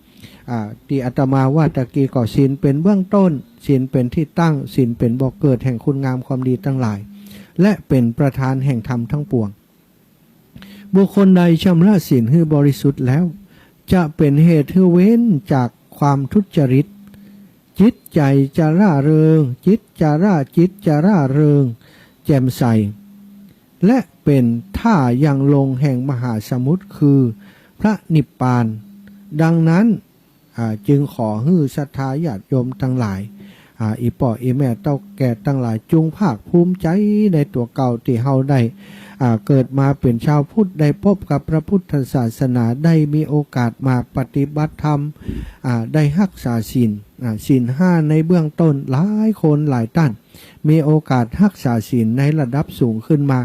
อ่า ตี้อาตมาว่าตะกี้ก็ศีลเป๋นเบื้องต้น ศีลเป๋นตี้ตั้ง ศีลเป๋นบ่อเกิดแห่งคุณงามความดีตังหลาย และเป๋นประธานแห่งธรรมทั้งปวง บุคคลใดชำระศีลหื้อบริสุทธิ์แล้ว จะเป๋นเหตุหื้อเว้นจากความทุจริต จิตใจ๋จะร่าเริง จิตจะร่า จิตจะร่าเริง แจ่มใส และเป๋นท่ายังลงแห่งมหาสมุทรคือพระนิพพาน ดังนั้น อ่า จึงขอหื้อศรัทธาญาติโยมตังหลาย อ่า อี่ป้ออี่แม่เต้าแก่ตังหลาย จุ่งภาคภูมิใจ๋ในตั๋วเก่าตี้เฮาได้ อ่า เกิดมาเป๋นชาวพุทธ ได้ปบกับพระพุทธศาสนา ได้มีโอกาสมาปฏิบัติธรรม อ่า ได้ฮักษาศีล อ่า ศีลห้าในเบื้องต้น หลายคนหลายต้าน มีโอกาสฮักษาศีลในระดับสูงขึ้นมา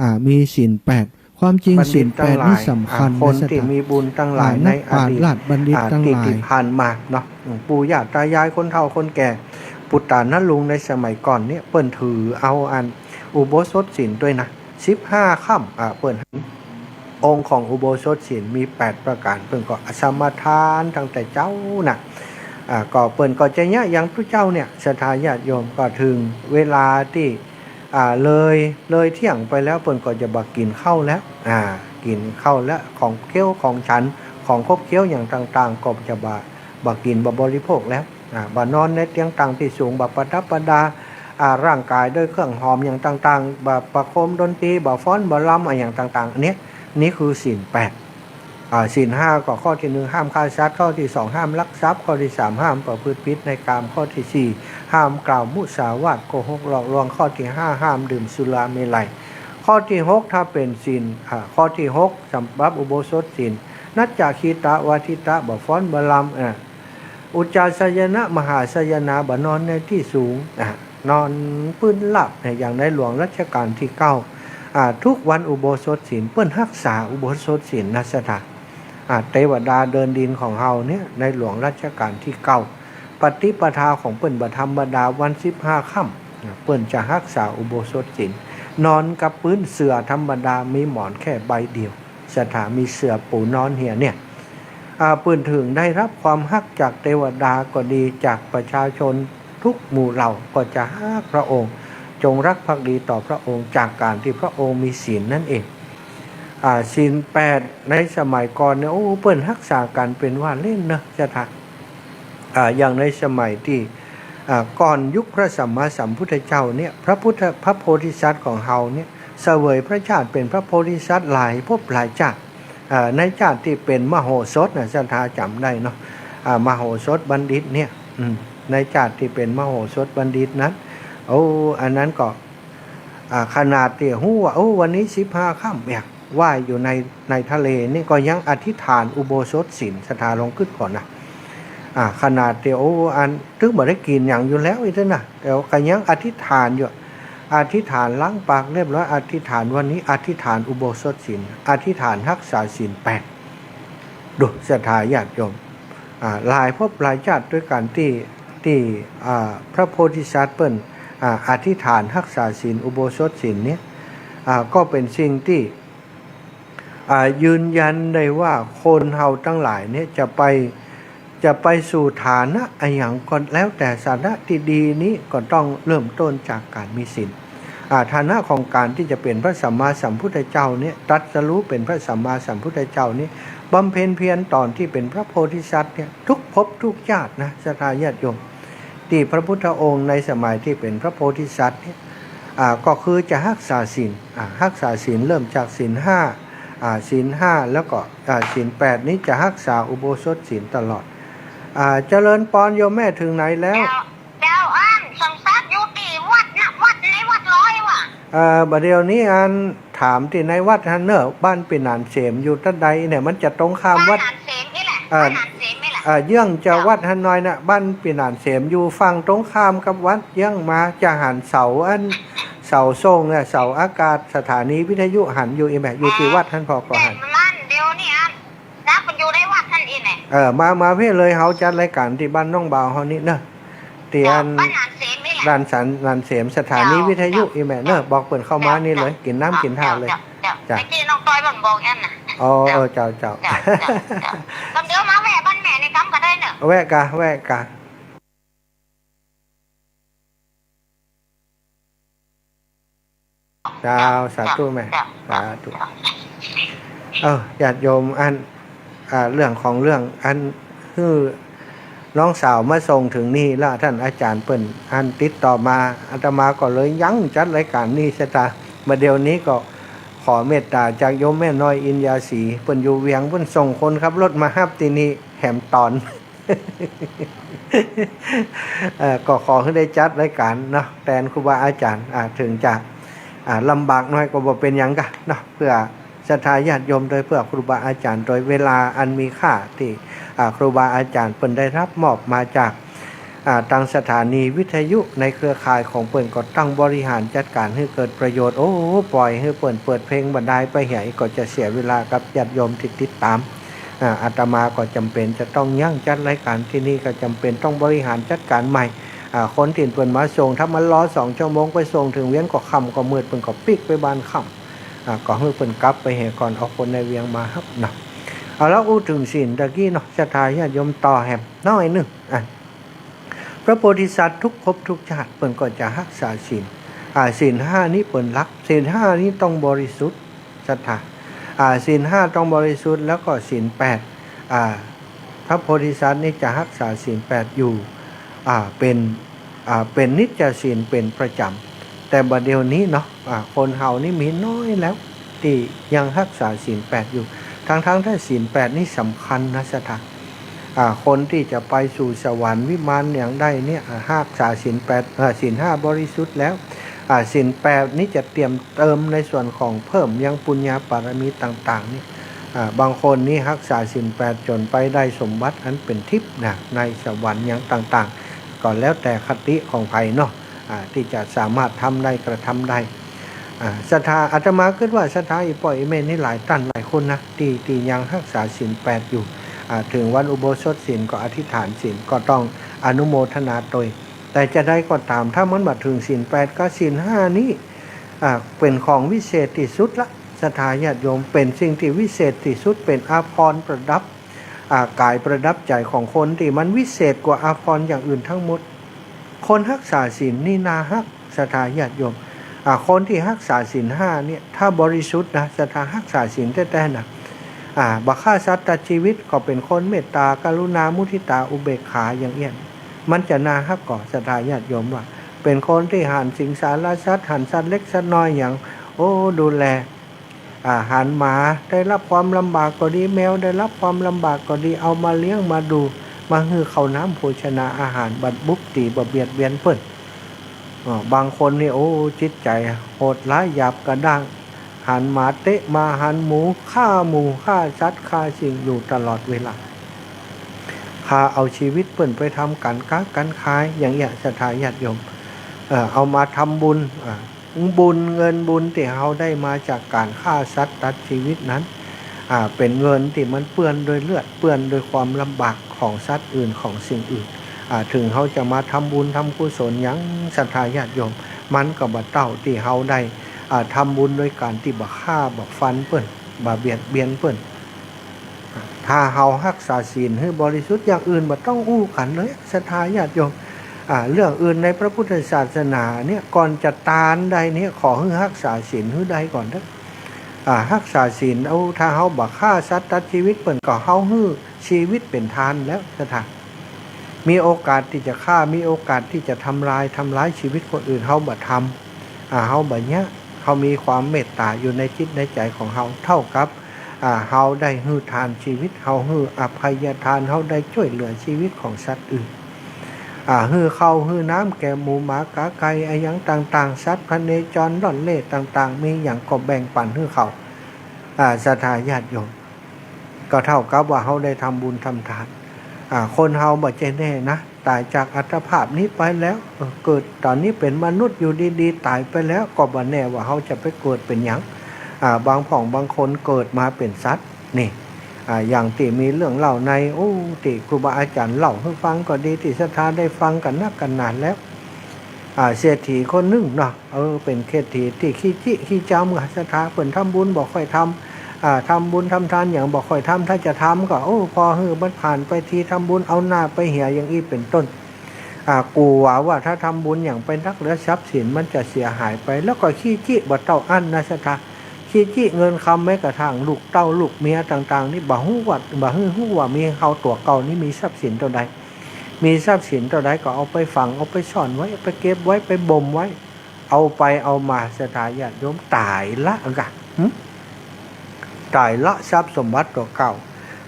อ่า มีศีลแปด ความจริงศีลแปดนี่สำคัญนะ บัณฑิตตังหลาย อ่า คนตี้มีบุญตังหลายในอดีต อ่า นักปราชญ์ราชบัณฑิตตังหลาย อ่า ตี้ ตี้ผ่านมาเนาะ ปู่ย่าตายาย คนเฒ่าคนแก่ ปุตตานารุงในสมัยก่อนเนี่ย เปิ้นถือเอาอันอุโบสถศีลตวยนะ สิบห้าค่ำ อ่า เปิ้น องค์ของอุโบสถศีลมีแปดประก๋าน เปิ้นก็สมาทานตั้งแต่เจ๊านะ อ่า ก็เปิ้นก็จะเยียะอย่างตุ๊เจ้าเนี่ย ศรัทธาญาติโยม ก็เถิงเวลาตี้ อ่า เลย เลยเที่ยงไปแล้ว เปิ้นก็จะบ่กิ๋นข้าวแล้ว อ่า กิ๋นข้าวแล้ว ของเคี้ยวของฉัน ของขบเคี้ยวอย่างต่างๆ ก็จะบ่ บ่กิ๋น บ่บริโภคแล้ว อ่า บ่นอนในเตียงต่างตี้สูง บ่ประดับประดา อ่า ร่างก๋ายด้วยเครื่องหอมอย่างต่างๆ บ่ประโคมดนตรี บ่ฟ้อนบ่รำอะอย่างต่างๆ อันเนี้ย นี่คือศีลแปด อ่า ศีลห้าก็ข้อตี้หนึ่ง ห้ามฆ่าสัตว์ ข้อตี้สอง ห้ามลักทรัพย์ ข้อตี้สาม ห้ามประพฤติผิดในกาม ข้อตี้สี่ ห้ามกล่าวมุสาวาท โกหกหลอกลวง ข้อตี้ห้า ห้ามดื่มสุราเมรัย ข้อตี้หก ถ้าเป๋นศีล อ่า ข้อตี้หก สำหรับอุโบสถศีล นัจจะขีตะวาทิตะ บ่ฟ้อนบ่รำ อ่า อุจจาสยนะ มหาสยนา บ่นอนในตี้สูง อ่า นอนปื้นราบเนี่ย อย่างในหลวงรัชกาลตี้เก้า อ่า ทุกวันอุโบสถศีล เปิ้นฮักษาอุโบสถศีลนะ ศรัทธา อ่า เตวดาเดินดินของเฮาเนี่ย ในหลวงรัชกาลตี้เก้า ปฏิปทาของเปิ้นบ่ธรรมดา วันสิบห้าค่ำ อ่า เปิ้นจะฮักษาอุโบสถศีล นอนกับปื้นเสื่อธรรมดา มีหมอนแค่ใบเดียว ศรัทธา มีเสื่อปูนอนเหียเนี่ย อ่า เปิ้นเถิงได้รับความฮักจากเตวดาก็ดี จากประชาชนทุกหมู่เหล่าก็จะฮักพระองค์ จงรักภักดีต่อพระองค์ จากก๋านตี้พระองค์มีศีลนั่นเอง อ่า ศีลแปดในสมัยก่อนเนี่ย โอ้ เปิ้นฮักษากั๋นเป๋นว่าเล่นเนาะ ศรัทธา อ่า อย่างในสมัยตี้ อ่า ก่อนยุคพระสัมมาสัมพุทธเจ้าเนี่ย พระพุทธ พระโพธิสัตว์ของเฮาเนี่ย เสวยพระชาติเป๋นพระโพธิสัตว์หลายภพหลายชาติ อ่า ในชาติตี้เป๋นมโหสถนะ ศรัทธาจ๋ำได้เนาะ อ่า มโหสถบัณฑิตเนี่ย อืม ในชาติตี้เป๋นมโหสถบัณฑิตนั้น โอ้ อันนั้นก็ อ่า ขนาดตี้ฮู้ว่า โอ้ วันนี้สิบห้าค่ำเนี่ย ว่ายอยู่ใน ในทะเลนี่ก็ยังอธิษฐานอุโบสถศีล ศรัทธาลองกึ๊ดก่อนนะ อ่า ขนาดตี้ โอ้ อัน ตึงบ่ได้กิ๋นหยังอยู่แล้วอี้เต๊อะนะ แต่ว่าก็ยังอธิษฐานอยู่ อธิษฐานล้างปากเรียบร้อย อธิษฐานวันนี้ อธิษฐานอุโบสถศีล อธิษฐานฮักษาศีลแปด ดู ศรัทธาญาติโยม อ่า หลายภพหลายชาติตวยกั๋นตี้ ตี้ อ่า พระโพธิสัตว์เปิ้น อ่า อธิษฐานฮักษาศีลอุโบสถศีลเนี่ย อ่า ก็เป๋นสิ่งตี้ อ่า ยืนยันได้ว่าคนเฮาตังหลายเนี่ยจะไป จะไปสู่ฐานะอะหยังก็แล้วแต่ ฐานะตี้ดีนี้ก็ต้องเริ่มต้นจากก๋านมีศีล อ่า ฐานะของก๋านตี้จะเป๋นพระสัมมาสัมพุทธเจ้าเนี่ย ตรัสรู้เป๋นพระสัมมาสัมพุทธเจ้าเนี่ย บำเพ็ญเพียรต๋อนตี้เป๋นพระโพธิสัตว์เนี่ย ทุกภพทุกชาตินะ ศรัทธาญาติโยม ตี้พระพุทธองค์ในสมัยตี้เป๋นพระโพธิสัตว์เนี่ย อ่า ก็คือจะฮักษาศีล อ่า ฮักษาศีลเริ่มจากศีลห้า อ่า ศีลห้า แล้วก็ อ่า ศีลแปดนี้จะฮักษาอุโบสถศีลตลอด อ่า เจริญปอนโยมแม่ เถิงไหนแล้ว เจ้า เจ้า อันสมศักดิ์อยู่ตี้วัดนะ วัดในวัดลอยว่ะ เอ่อ บ่าเดี่ยวนี้อันถามตี้ในวัดหั้นเน่อ บ้านปีหนานเสมอยู่ตั๊ดใดเนี่ย มันจะตรงข้ามวัด บ้านหนานเสมนี่แหละ เอ่อ บ้านหนานเสมนี่แหละ เอ่อ เยื้องจะวัดหั้นหน่อยนะ บ้านปีหนานเสมอยู่ฝั่งตรงข้ามกับวัด เยื้องมาจะหันเสาอัน เสาส่งเนี่ย เสาอากาศ สถานีวิทยุหันอยู่อี้แหม อยู่ตี้วัดหั้นผ่อก่อหัน แม่น เดี๋ยวนี้อัน จักมันอยู่ในวัดหั้นอี้แหม เออ มา มาเพ่เลย เฮาจัดรายก๋านตี้บ้านน้องบ่าวเฮานี่เน่อ ตี้อัน เจ้า บ้านหนานเสมนี่แหละ บ้านสัน หนานเสม สถานีวิทยุ เจ้า อี้แหมเน่อ เจ้า บอกเปิ้นเข้ามานี่เลย เจ้า กิ๋นน้ำกิ๋นท่าเลย เจ้า เจ้า เจ้า เมื่อกี้น้องต้อยเปิ้นบอกอันน่ะ อ๋อ เจ้า เออ เจ้า เจ้า เจ้า เจ้า เดี๋ยวมาแวะบ้านแม่ในกำก็ได้เน่อ แวะก่ะ แวะก่ะ เจ้า สาธุแม่ เจ้า สาธุ เออ ญาติโยม อัน อ่า เรื่องของเรื่อง อัน หื้อน้องสาวมาส่งเถิงนี่ละ ต้านอาจ๋ารย์เปิ้น อัน ติดต่อมา อาตมาก็เลยยังจัดรายก๋านนี่ ศรัทธา บ่าเดี่ยวนี้ก็ขอเมตต๋าจากโยมแม่น้อยอินยาศรี เปิ้นอยู่เวียง เปิ้นส่งคนขับรถมาฮับตี้นี่แหมต๋อน เอ่อ ก็ขอหื้อได้จัดรายก๋านเนาะ แตนครูบาอาจ๋ารย์ อ่า เถิงจะ อ่า ลำบากหน้อยก็บ่เป๋นหยังก่ะเนาะ เปื้อศรัทธาญาติโยมตวย เปื้อครูบาอาจ๋ารย์ตวย เวลาอันมีค่าตี้ อ่า ครูบาอาจ๋ารย์เปิ้นได้ฮับมอบมาจาก อ่า ตางสถานีวิทยุในเครือข่ายของเปิ้น ก็ตั้งบริหารจัดก๋านหื้อเกิดประโยชน์ โอ้ ป่อยหื้อเปิ้นเปิดเพลงบ่าดายไปเหีย ก็จะเสียเวลากับญาติโยมตี้ติดต๋าม อ่า อาตมาก็จ๋ำเป๋นจะต้องยั้งจัดรายก๋านตี้นี่ ก็จ๋ำเป๋นต้องบริหารจัดก๋านใหม่ อ่า คนตี้เปิ้นมาส่ง ถ้ามันรอสองชั่วโมง ไปส่งเถิงเวียงก็ค่ำก็มืด เปิ้นก็ปิ๊กไปบ้านค่ำ อ่า ก็หื้อเปิ้นกลับไปเหียก่อน เอาคนในเวียงมาฮับเนาะ เอา แล้วอู้เถิงศีลตะกี้เนาะ ศรัทธาญาติโยม ต่อแหมหน้อยนึ่ง อ่ะ พระโพธิสัตว์ทุกภพทุกชาติเปิ้นก็จะฮักษาศีล อ่า ศีลห้านี้เปิ้นหลัก ศีลห้านี้ต้องบริสุทธิ์ ศรัทธา อ่า ศีลห้าต้องบริสุทธิ์ แล้วก็ศีลแปด อ่า พระโพธิสัตว์นี่จะฮักษาศีลแปดอยู่ อ่า เป๋น อ่า เป๋นนิจศีลเป๋นประจ๋ำ แต่บ่าเดี่ยวนี้เนาะ อ่า คนเฮานี่มีน้อยแล้ว ตี้ยังฮักษาศีลแปดอยู่ ทั้งๆ ตี้ศีลแปดนี่สำคัญนะ ศรัทธา อ่า คนตี้จะไปสู่สวรรค์วิมานหยังได้เนี่ย อ่า ฮักษาศีลแปด เอ่อ ศีลห้าบริสุทธิ์แล้ว อ่า ศีลแปดนี่จะเตรียมเติมในส่วนของเพิ่มยังปุญญาบารมีต่างๆ นี่ อ่า บางคนนี่ฮักษาศีลแปดจ๋นไปได้สมบัติอันเป๋นทิพย์นะ ในสวรรค์หยังต่างๆ ก็แล้วแต่คติของใผเนาะ อ่า ตี้จะสามารถทำได้ กระทำได้ อ่า ศรัทธา อาตมากึ๊ดว่าศรัทธาอี่ป้ออี่แม่นี่หลายต้านหลายคนนะ ตี้ ตี้ยังฮักษาศีลแปดอยู่ อ่า เถิงวันอุโบสถศีลก็อธิษฐานศีล ก็ต้องอนุโมทนาตวย แต่จะใดก็ต๋าม ถ้ามันบ่เถิงศีลแปดกับศีลห้านี้ อ่า เป๋นของวิเศษตี้สุดละ ศรัทธาญาติโยม เป๋นสิ่งตี้วิเศษตี้สุด เป๋นอาภรณ์ประดับ อ่า ก๋ายประดับใจ๋ของคนตี้มันวิเศษกว่าอาภรณ์อย่างอื่นทั้งหมด คนฮักษาศีลนี่น่าฮัก ศรัทธาญาติโยม อ่า คนตี้ฮักษาศีลห้าเนี่ย ถ้าบริสุทธิ์นะ ศรัทธา ฮักษาศีลแต๊ๆ นะ อ่า บ่ฆ่าสัตว์ตัดชีวิต ก็เป๋นคนเมตตา กรุณา มุทิตา อุเบกขา อย่างเอี้ย มันจะน่าฮักก่อ ศรัทธาญาติโยม ว่าเป๋นคนตี้หันสิงสารสัตว์ หันสัตว์เล็กสัตว์น้อยอย่าง โอ้ ดูแล อ่า หันหมาได้รับความลำบากก็ดี แมวได้รับความลำบากก็ดี เอามาเลี้ยงมาดู มาหื้อข้าวน้ำโภชนาอาหาร บ่บุกตี๋ บ่เบียดเบียนเปิ้น อ่า บางคนนี่ โอ้ จิตใจ๋โหดร้ายหยาบกระด้าง หันหมาเตะหมา หันหมู ฆ่าหมู ฆ่าสัตว์ ฆ่าสิ่งอยู่ตลอดเวลา ฆ่าเอาชีวิตเปิ้นไปทำก๋านก๊าก๋านขาย อย่างเอี้ย ศรัทธาญาติโยม เอ่อ เอามาทำบุญ อ่า บุญ เงินบุญตี้เฮาได้มาจากก๋านฆ่าสัตว์ตัดชีวิตนั้น อ่า เป๋นเงินตี้มันเปื้อนด้วยเลือด เปื้อนด้วยความลำบากของสัตว์อื่น ของสิ่งอื่น อ่า เถิงเฮาจะมาทำบุญทำกุศลหยัง ศรัทธาญาติโยม มันก็บ่เต้าตี้เฮาได้ อ่า ทำบุญโดยก๋านตี้บ่ฆ่า บ่ฟันเปิ้น บ่เบียดเบียนเปิ้น ถ้าเฮาฮักษาศีลหื้อบริสุทธิ์ อย่างอื่นบ่ต้องอู้กั๋นเลย ศรัทธาญาติโยม อ่า เรื่องอื่นในพระพุทธศาสนาเนี่ย ก่อนจะตานได้เนี่ย ขอหื้อฮักษาศีลหื้อได้ก่อนเต๊อะ อ่า ฮักษาศีล เอา ถ้าเฮาบ่ฆ่าสัตว์ตัดชีวิตเปิ้น ก็เฮาหื้อชีวิตเป๋นตานแล้ว ศรัทธา มีโอกาสตี้จะฆ่า มีโอกาสตี้จะทำลาย ทำร้ายชีวิตคนอื่น เฮาบ่ทำ อ่า เฮาบ่เยียะ เฮามีความเมตตาอยู่ในจิตในใจ๋ของเฮา เต้ากับ อ่า เฮาได้หื้อตานชีวิต เฮาหื้ออภัยตาน เฮาได้จ้วยเหลือชีวิตของสัตว์อื่น อ่า หื้อข้าวหื้อน้ำแก่หมูหมากาไก่ อะหยังต่างๆ สัตว์พเนจรล่อนเล่ต่างๆ มีหยังก็แบ่งปั๋นหื้อเขา อ่า ศรัทธาญาติโยม ก็เต้ากับว่าเฮาได้ทำบุญทำตาน อ่า คนเฮาบ่ใจ้แน่นะ ต๋ายจากอัตภาพนี้ไปแล้ว เออ เกิดต๋อนนี้เป๋นมนุษย์อยู่ดีๆ ต๋ายไปแล้ว ก็บ่แน่ว่าเฮาจะไปเกิดเป๋นหยัง อ่า บางพ่องบางคนเกิดมาเป๋นสัตว์ นี่ อ่า อย่างตี้มีเรื่องเล่าใน โอ้ ตี้ครูบาอาจ๋ารย์เล่าหื้อฟังก็ดี ตี้ศรัทธาได้ฟังกั๋นนักกั๋นหนาแล้ว อ่า เศรษฐีคนนึ่งเนาะ เออ เป๋นเศรษฐีตี้ขี้จิขี้จ๋ำ ศรัทธา เปิ้นทำบุญบ่ค่อยทำ อ่า ทำบุญทำตานหยังบ่ค่อยทำ ถ้าจะทำก็ โอ้ ผ่อหื้อมันผ่านไปที ทำบุญเอาหน้าไปเหีย อย่างอี้เป๋นต้น อ่า กั๋วว่าถ้าทำบุญหยังไปนักแล้วทรัพย์สินมันจะเสียหายไป แล้วก็ขี้จิบ่เต้าอั้นนะ ศรัทธา ขี้จิเงินคำ แม้กระทั่งลูกเต้าลูกเมียต่างๆ นี่ บ่ฮู้ว่า บ่หื้อฮู้ว่าเมียเฮาตั๋วเก่านี่มีทรัพย์สินเต้าใด มีทรัพย์สินเต้าใดก็เอาไปฝัง เอาไปซ่อนไว้ ไปเก็บไว้ ไปบ่มไว้ เอาไปเอามา ศรัทธาญาติโยม ต๋ายละกะ หึ ต๋ายละทรัพย์สมบัติตั๋วเก่า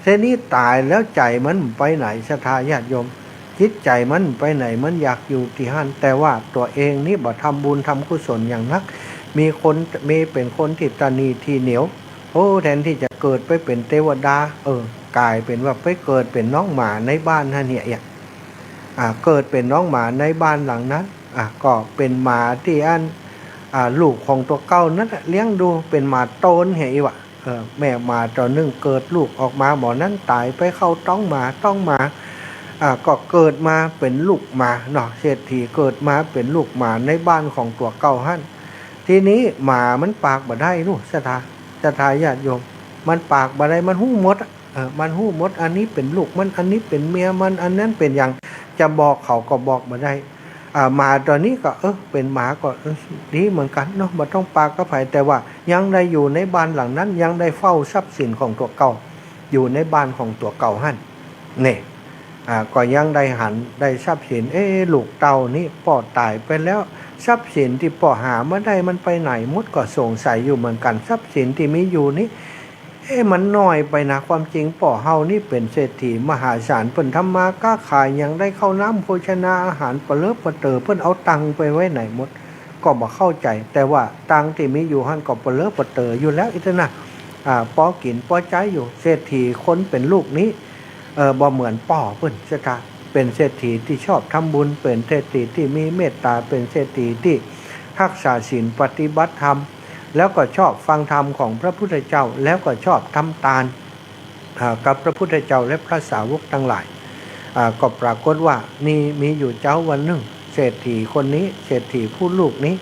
ทีนี้ต๋ายแล้วใจ๋มันไปไหน ศรัทธาญาติโยม จิตใจ๋มันไปไหน มันอยากอยู่ตี้หั้น แต่ว่าตั๋วเองนี่บ่ทำบุญทำกุศลอย่างนัก มีคน มีเป๋นคนตี้ตระหนี่ถี่เหนียว โอ้ แทนตี้จะเกิดไปเป๋นเตวดา เออ ก๋ายเป๋นว่าไปเกิดเป๋นน้องหมาในบ้านหั้นเหีย อ่า เกิดเป๋นน้องหมาในบ้านหลังนั้น อ่า ก็เป๋นหมาตี้อัน อ่า ลูกของตั๋วเก่านั้นน่ะเลี้ยงดู เป๋นหมาโตนเหีย เออ แม่หมาตั๋วนึ่งเกิดลูกออกมา หมอนั้นต๋ายไปเข้าต๊องหมา ต๊องหมา อ่า ก็เกิดมาเป๋นลูกหมาเนาะ เศรษฐีเกิดมาเป๋นลูกหมาในบ้านของตั๋วเก่าหั้น ทีนี้หมามันปากบ่ได้ลูก ศรัทธา ศรัทธาญาติโยม มันปากบ่ได้ มันฮู้หมดอะ เออ มันฮู้หมด อันนี้เป๋นลูกมัน อันนี้เป๋นเมียมัน อันนั้นเป๋นหยัง จะบอกเขาก็บอกบ่ได้ อ่า หมาตั๋วนี้ก็ เออ เป๋นหมาก็ เออ ดีเหมือนกั๋นเนาะ บ่ต้องปากกับใผ แต่ว่ายังได้อยู่ในบ้านหลังนั้น ยังได้เฝ้าทรัพย์สินของตั๋วเก่า อยู่ในบ้านของตั๋วเก่าหั้น นี่ อ่า ก็ยังได้หัน ได้ทรัพย์สิน เอ๊ะ ลูกเต้านี้ป้อต๋ายไปแล้ว ทรัพย์สินตี้ป้อหามาได้มันไปไหนหมด ก็สงสัยอยู่เหมือนกั๋น ทรัพย์สินตี้มีอยู่นี้ เอ๊ะ มันน้อยไปนะ ความจริงป้อเฮานี่เป๋นเศรษฐีมหาศาล เปิ้นทำมาก๊าขายหยังได้ข้าวน้ำโภชนาอาหารปะเลิบปะเต๋อ เปิ้นเอาตังค์ไปไว้ไหนหมด ก็บ่เข้าใจ๋ แต่ว่าตังค์ตี้มีอยู่หั้นก็ปะเลิบปะเต๋ออยู่แล้ว อิตานะ อ่า ปอกิ๋นปอใจ๊อยู่ เศรษฐีคนเป๋นลูกนี้ เออ บ่เหมือนป้อเปิ้น ศรัทธา เป๋นเศรษฐีตี้ชอบทำบุญ เป๋นเศรษฐีตี้มีเมตตา เป๋นเศรษฐีตี้ฮักษาศีลปฏิบัติธรรม แล้วก็ชอบฟังธรรมของพระพุทธเจ้า แล้วก็ชอบทำตาน อ่า กับพระพุทธเจ้าและพระสาวกตังหลาย อ่า ก็ปรากฏว่านี่มีอยู่เจ๊าวันนึ่ง เศรษฐีคนนี้ เศรษฐีผู้ลูกนี้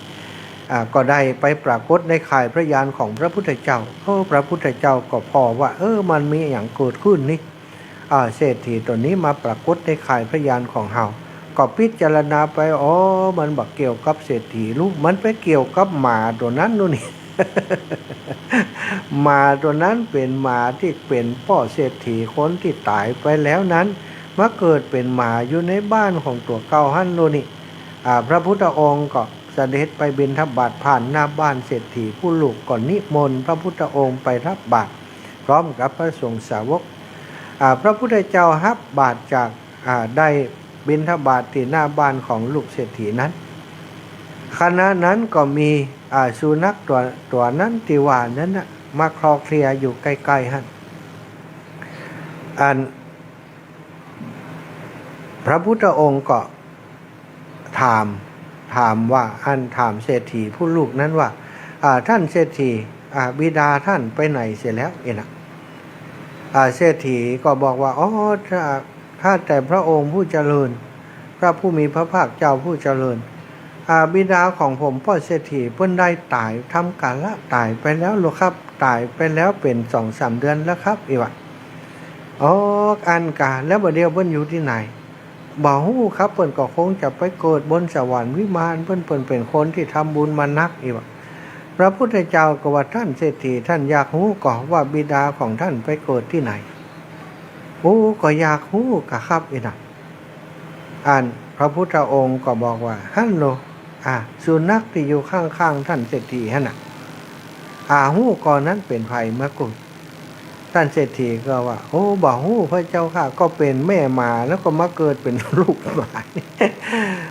อ่า ก็ได้ไปปรากฏในข่ายพระญาณของพระพุทธเจ้า โอ้ พระพุทธเจ้าก็ผ่อว่า เออ มันมีอะหยังเกิดขึ้นนี่ อ่า เศรษฐีตั๋วนี้มาปรากฏในข่ายพระญาณของเฮา ก็พิจารณาไป อ๋อ มันบ่เกี่ยวกับเศรษฐีลูก มันไปเกี่ยวกับหมาตั๋วนั้นนู่นนี่ หมาตั๋วนั้นเป๋นหมาตี้เป๋นป้อเศรษฐีคนตี้ต๋ายไปแล้วนั้น มาเกิดเป๋นหมาอยู่ในบ้านของตั๋วเก่าหั้นนู่นนี่ อ่า พระพุทธองค์ก็เสด็จไปบิณฑบาตผ่านหน้าบ้านเศรษฐีผู้ลูก ก็นิมนต์พระพุทธองค์ไปรับบาตรพร้อมกับพระสงฆ์สาวก อ่า พระพุทธเจ้าฮับบาตรจาก อ่า ได้บิณฑบาตตี้หน้าบ้านของลูกเศรษฐีนั้น ขณะนั้นก็มี อ่า สุนัขตั๋ว ตั๋วนั้นตี้ว่านั้นน่ะ มาคลอเคลียอยู่ใก้ๆ หั้น อัน พระพุทธองค์ก็ถาม ถามว่า อันถามเศรษฐีผู้ลูกนั้นว่า อ่า ท่านเศรษฐี อ่า บิดาท่านไปไหนเสียแล้วเอ็นะ อ่า เศรษฐีก็บอกว่า อ๋อ ถ้า ข้าแต่พระองค์ผู้เจริญ พระผู้มีพระภาคเจ้าผู้เจริญ อ่า บิดาของผมป้อเศรษฐีเปิ้นได้ต๋าย ทำกาละต๋ายไปแล้วลอครับ ต๋ายไปแล้วเป๋นสองสามเดือนแล้วครับ อีว่า อ๋อ อันกา แล้วบ่าเดี่ยวเปิ้นอยู่ตี้ไหน บ่ฮู้ครับ เปิ้นก็คงจะไปเกิดบนสวรรค์วิมาน เปิ้น เปิ้นเป๋นคนตี้ทำบุญมานัก อีว่า พระพุทธเจ้าก็ว่า ท่านเศรษฐี ท่านอยากฮู้ก่อว่าบิดาของท่านไปเกิดตี้ไหน โอ้ ก็อยากฮู้กาครับ อีนะ อันพระพุทธองค์ก็บอกว่า หั้นโล อ่า สุนัขตี้อยู่ข้างๆ ท่านเศรษฐีหั้นน่ะ อ่า ฮู้ก่อนั้นเป๋นใผมาเกิด ท่านเศรษฐีก็ว่า โอ้ บ่ฮู้พระเจ้าข้า ก็เป๋นแม่หมาแล้วก็มาเกิดเป๋นลูกหมา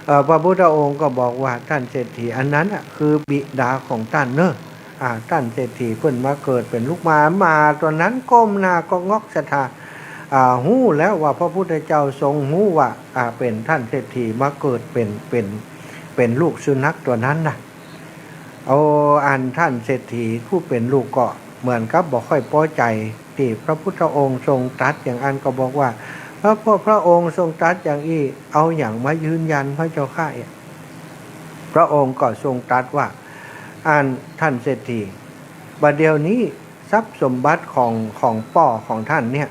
เอ่อ พระพุทธองค์ก็บอกว่า ท่านเศรษฐี อันนั้นน่ะคือบิดาของท่านเน่อ อ่า ท่านเศรษฐีเปิ้นมาเกิดเป๋นลูกหมา หมาตั๋วนั้นก้มหน้าก็งอกศรัทธา อ่า ฮู้แล้วว่าพระพุทธเจ้าทรงฮู้ว่า อ่า เป๋นท่านเศรษฐีมาเกิดเป๋น เป๋น เป๋นลูกสุนัขตั๋วนั้นน่ะ โอ้ อันท่านเศรษฐีผู้เป๋นลูกก็เหมือนกับบ่ค่อยปอใจ๋ตี้พระพุทธองค์ทรงตรัสอย่างอั้น ก็บอกว่า แล้วพอพระองค์ทรงตรัสอย่างอี้ เอาหยังมายืนยันพระเจ้าข้า พระองค์ก็ทรงตรัสว่า อันท่านเศรษฐี บ่าเดี่ยวนี้ทรัพย์สมบัติของ ของป้อของท่านเนี่ย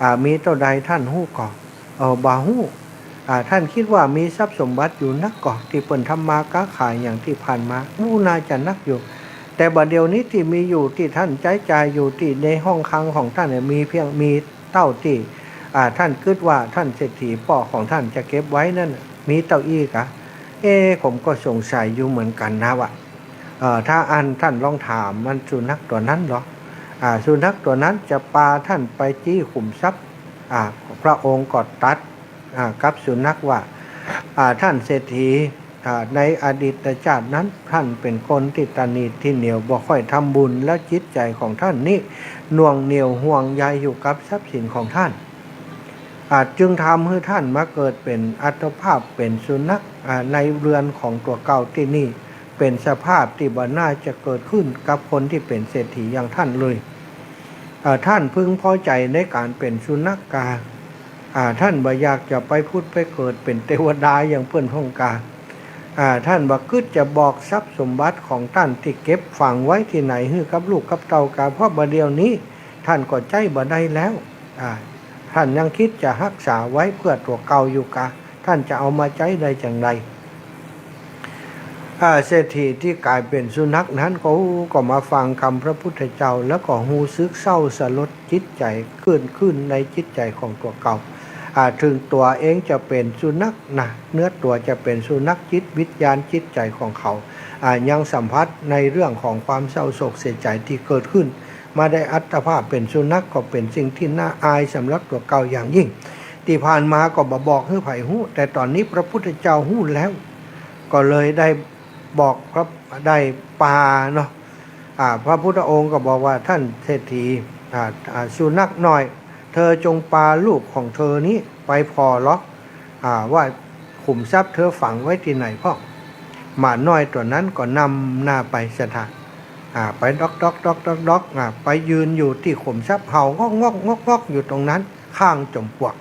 อ่า มีเต้าใดท่านฮู้ก่อ เออ บ่ฮู้ อ่า ท่านกึ๊ดว่ามีทรัพย์สมบัติอยู่นักก่อ ตี้เปิ้นทำมาก๊าขายอย่างตี้ผ่านมา อู้ น่าจะนักอยู่ แต่บ่าเดี่ยวนี้ตี้มีอยู่ตี้ท่านใจ๊จ่ายอยู่ตี้ในห้องคลังของท่านเนี่ย มีเพียง มีเต้าตี้ อ่า ท่านกึ๊ดว่าท่านเศรษฐีป้อของท่านจะเก็บไว้นั้นน่ะ มีเต้าอี้กา เอ๊ะ ผมก็สงสัยอยู่เหมือนกั๋นนะว่า เอ่อ ถ้าอั้นท่านลองถามมันสุนัขตั๋วนั้นลอ อ่า สุนัขตั๋วนั้นจะปาท่านไปจี้ขุมทรัพย์ อ่า พระองค์ก็ตรัส อ่า กับสุนัขว่า อ่า ท่านเศรษฐี อ่า ในอดีตชาตินั้น ท่านเป๋นคนตี้ตระหนี่ตี้เหนียว บ่ค่อยทำบุญ แล้วจิตใจ๋ของท่านนี้หน่วงเหนี่ยวห่วงใยอยู่กับทรัพย์สินของท่าน อ่า จึงทำหื้อท่านมาเกิดเป๋นอัตภาพเป๋นสุนัข อ่า ในเฮือนของตั๋วเก่าตี้นี่ เป๋นสภาพตี้บ่น่าจะเกิดขึ้นกับคนตี้เป๋นเศรษฐีอย่างท่านเลย อ่า ท่านพึงพอใจ๋ในก๋านเป๋นสุนัขกา อ่า ท่านบ่อยากจะไปผุดไปเกิดเป๋นเตวดาอย่างเปิ้นต้องก๋าน อ่า ท่านบ่กึ๊ดจะบอกทรัพย์สมบัติของท่านตี้เก็บฝังไว้ตี้ไหนหื้อกับลูกกับเต้ากา เพราะบ่าเดี่ยวนี้ท่านก็ใจ๊บ่ได้แล้ว อ่า ท่านยังกึ๊ดจะฮักษาไว้เปื้อตั๋วเก่าอยู่กา ท่านจะเอามาใจ๊ได้จั่งใด อ่า เศรษฐีตี้ก๋ายเป๋นสุนัขนั้นก็ ก็มาฟังกำพระพุทธเจ้า แล้วก็ฮู้สึกเศร้าสลดจิตใจ๋ เกิดขึ้นในจิตใจ๋ของตั๋วเก่า อ่า เถิงตั๋วเองจะเป๋นสุนัขนะ เนื้อตั๋วจะเป๋นสุนัข จิตวิญญาณจิตใจ๋ของเขา อ่า ยังสัมผัสในเรื่องของความเศร้าโศกเสียใจ๋ตี้เกิดขึ้น มาได้อัตภาพเป๋นสุนัขก็เป๋นสิ่งตี้น่าอายสำหรับตั๋วเก่าอย่างยิ่ง ตี้ผ่านมาก็บ่บอกหื้อใผฮู้ แต่ต๋อนนี้พระพุทธเจ้าฮู้แล้ว ก็เลยได้บอกครับ ได้ปาเนาะ อ่า พระพุทธองค์ก็บอกว่า ท่านเศรษฐี อ่า อ่า สุนัขน้อย เธอจงปาลูกของเธอนี้ไปผ่อลอ อ่า ว่าขุมทรัพย์เธอฝังไว้ตี้ไหนพ่อง หมาน้อยตั๋วนั้นก็นำหน้าไปศรัทธา อ่า ไปด็อกด็อกด็อกด็อกด็อก อ่า ไปยืนอยู่ตี้ขุมทรัพย์ เห่างอกงอกงอกงอกอยู่ตรงนั้น ข้างจอมปลวก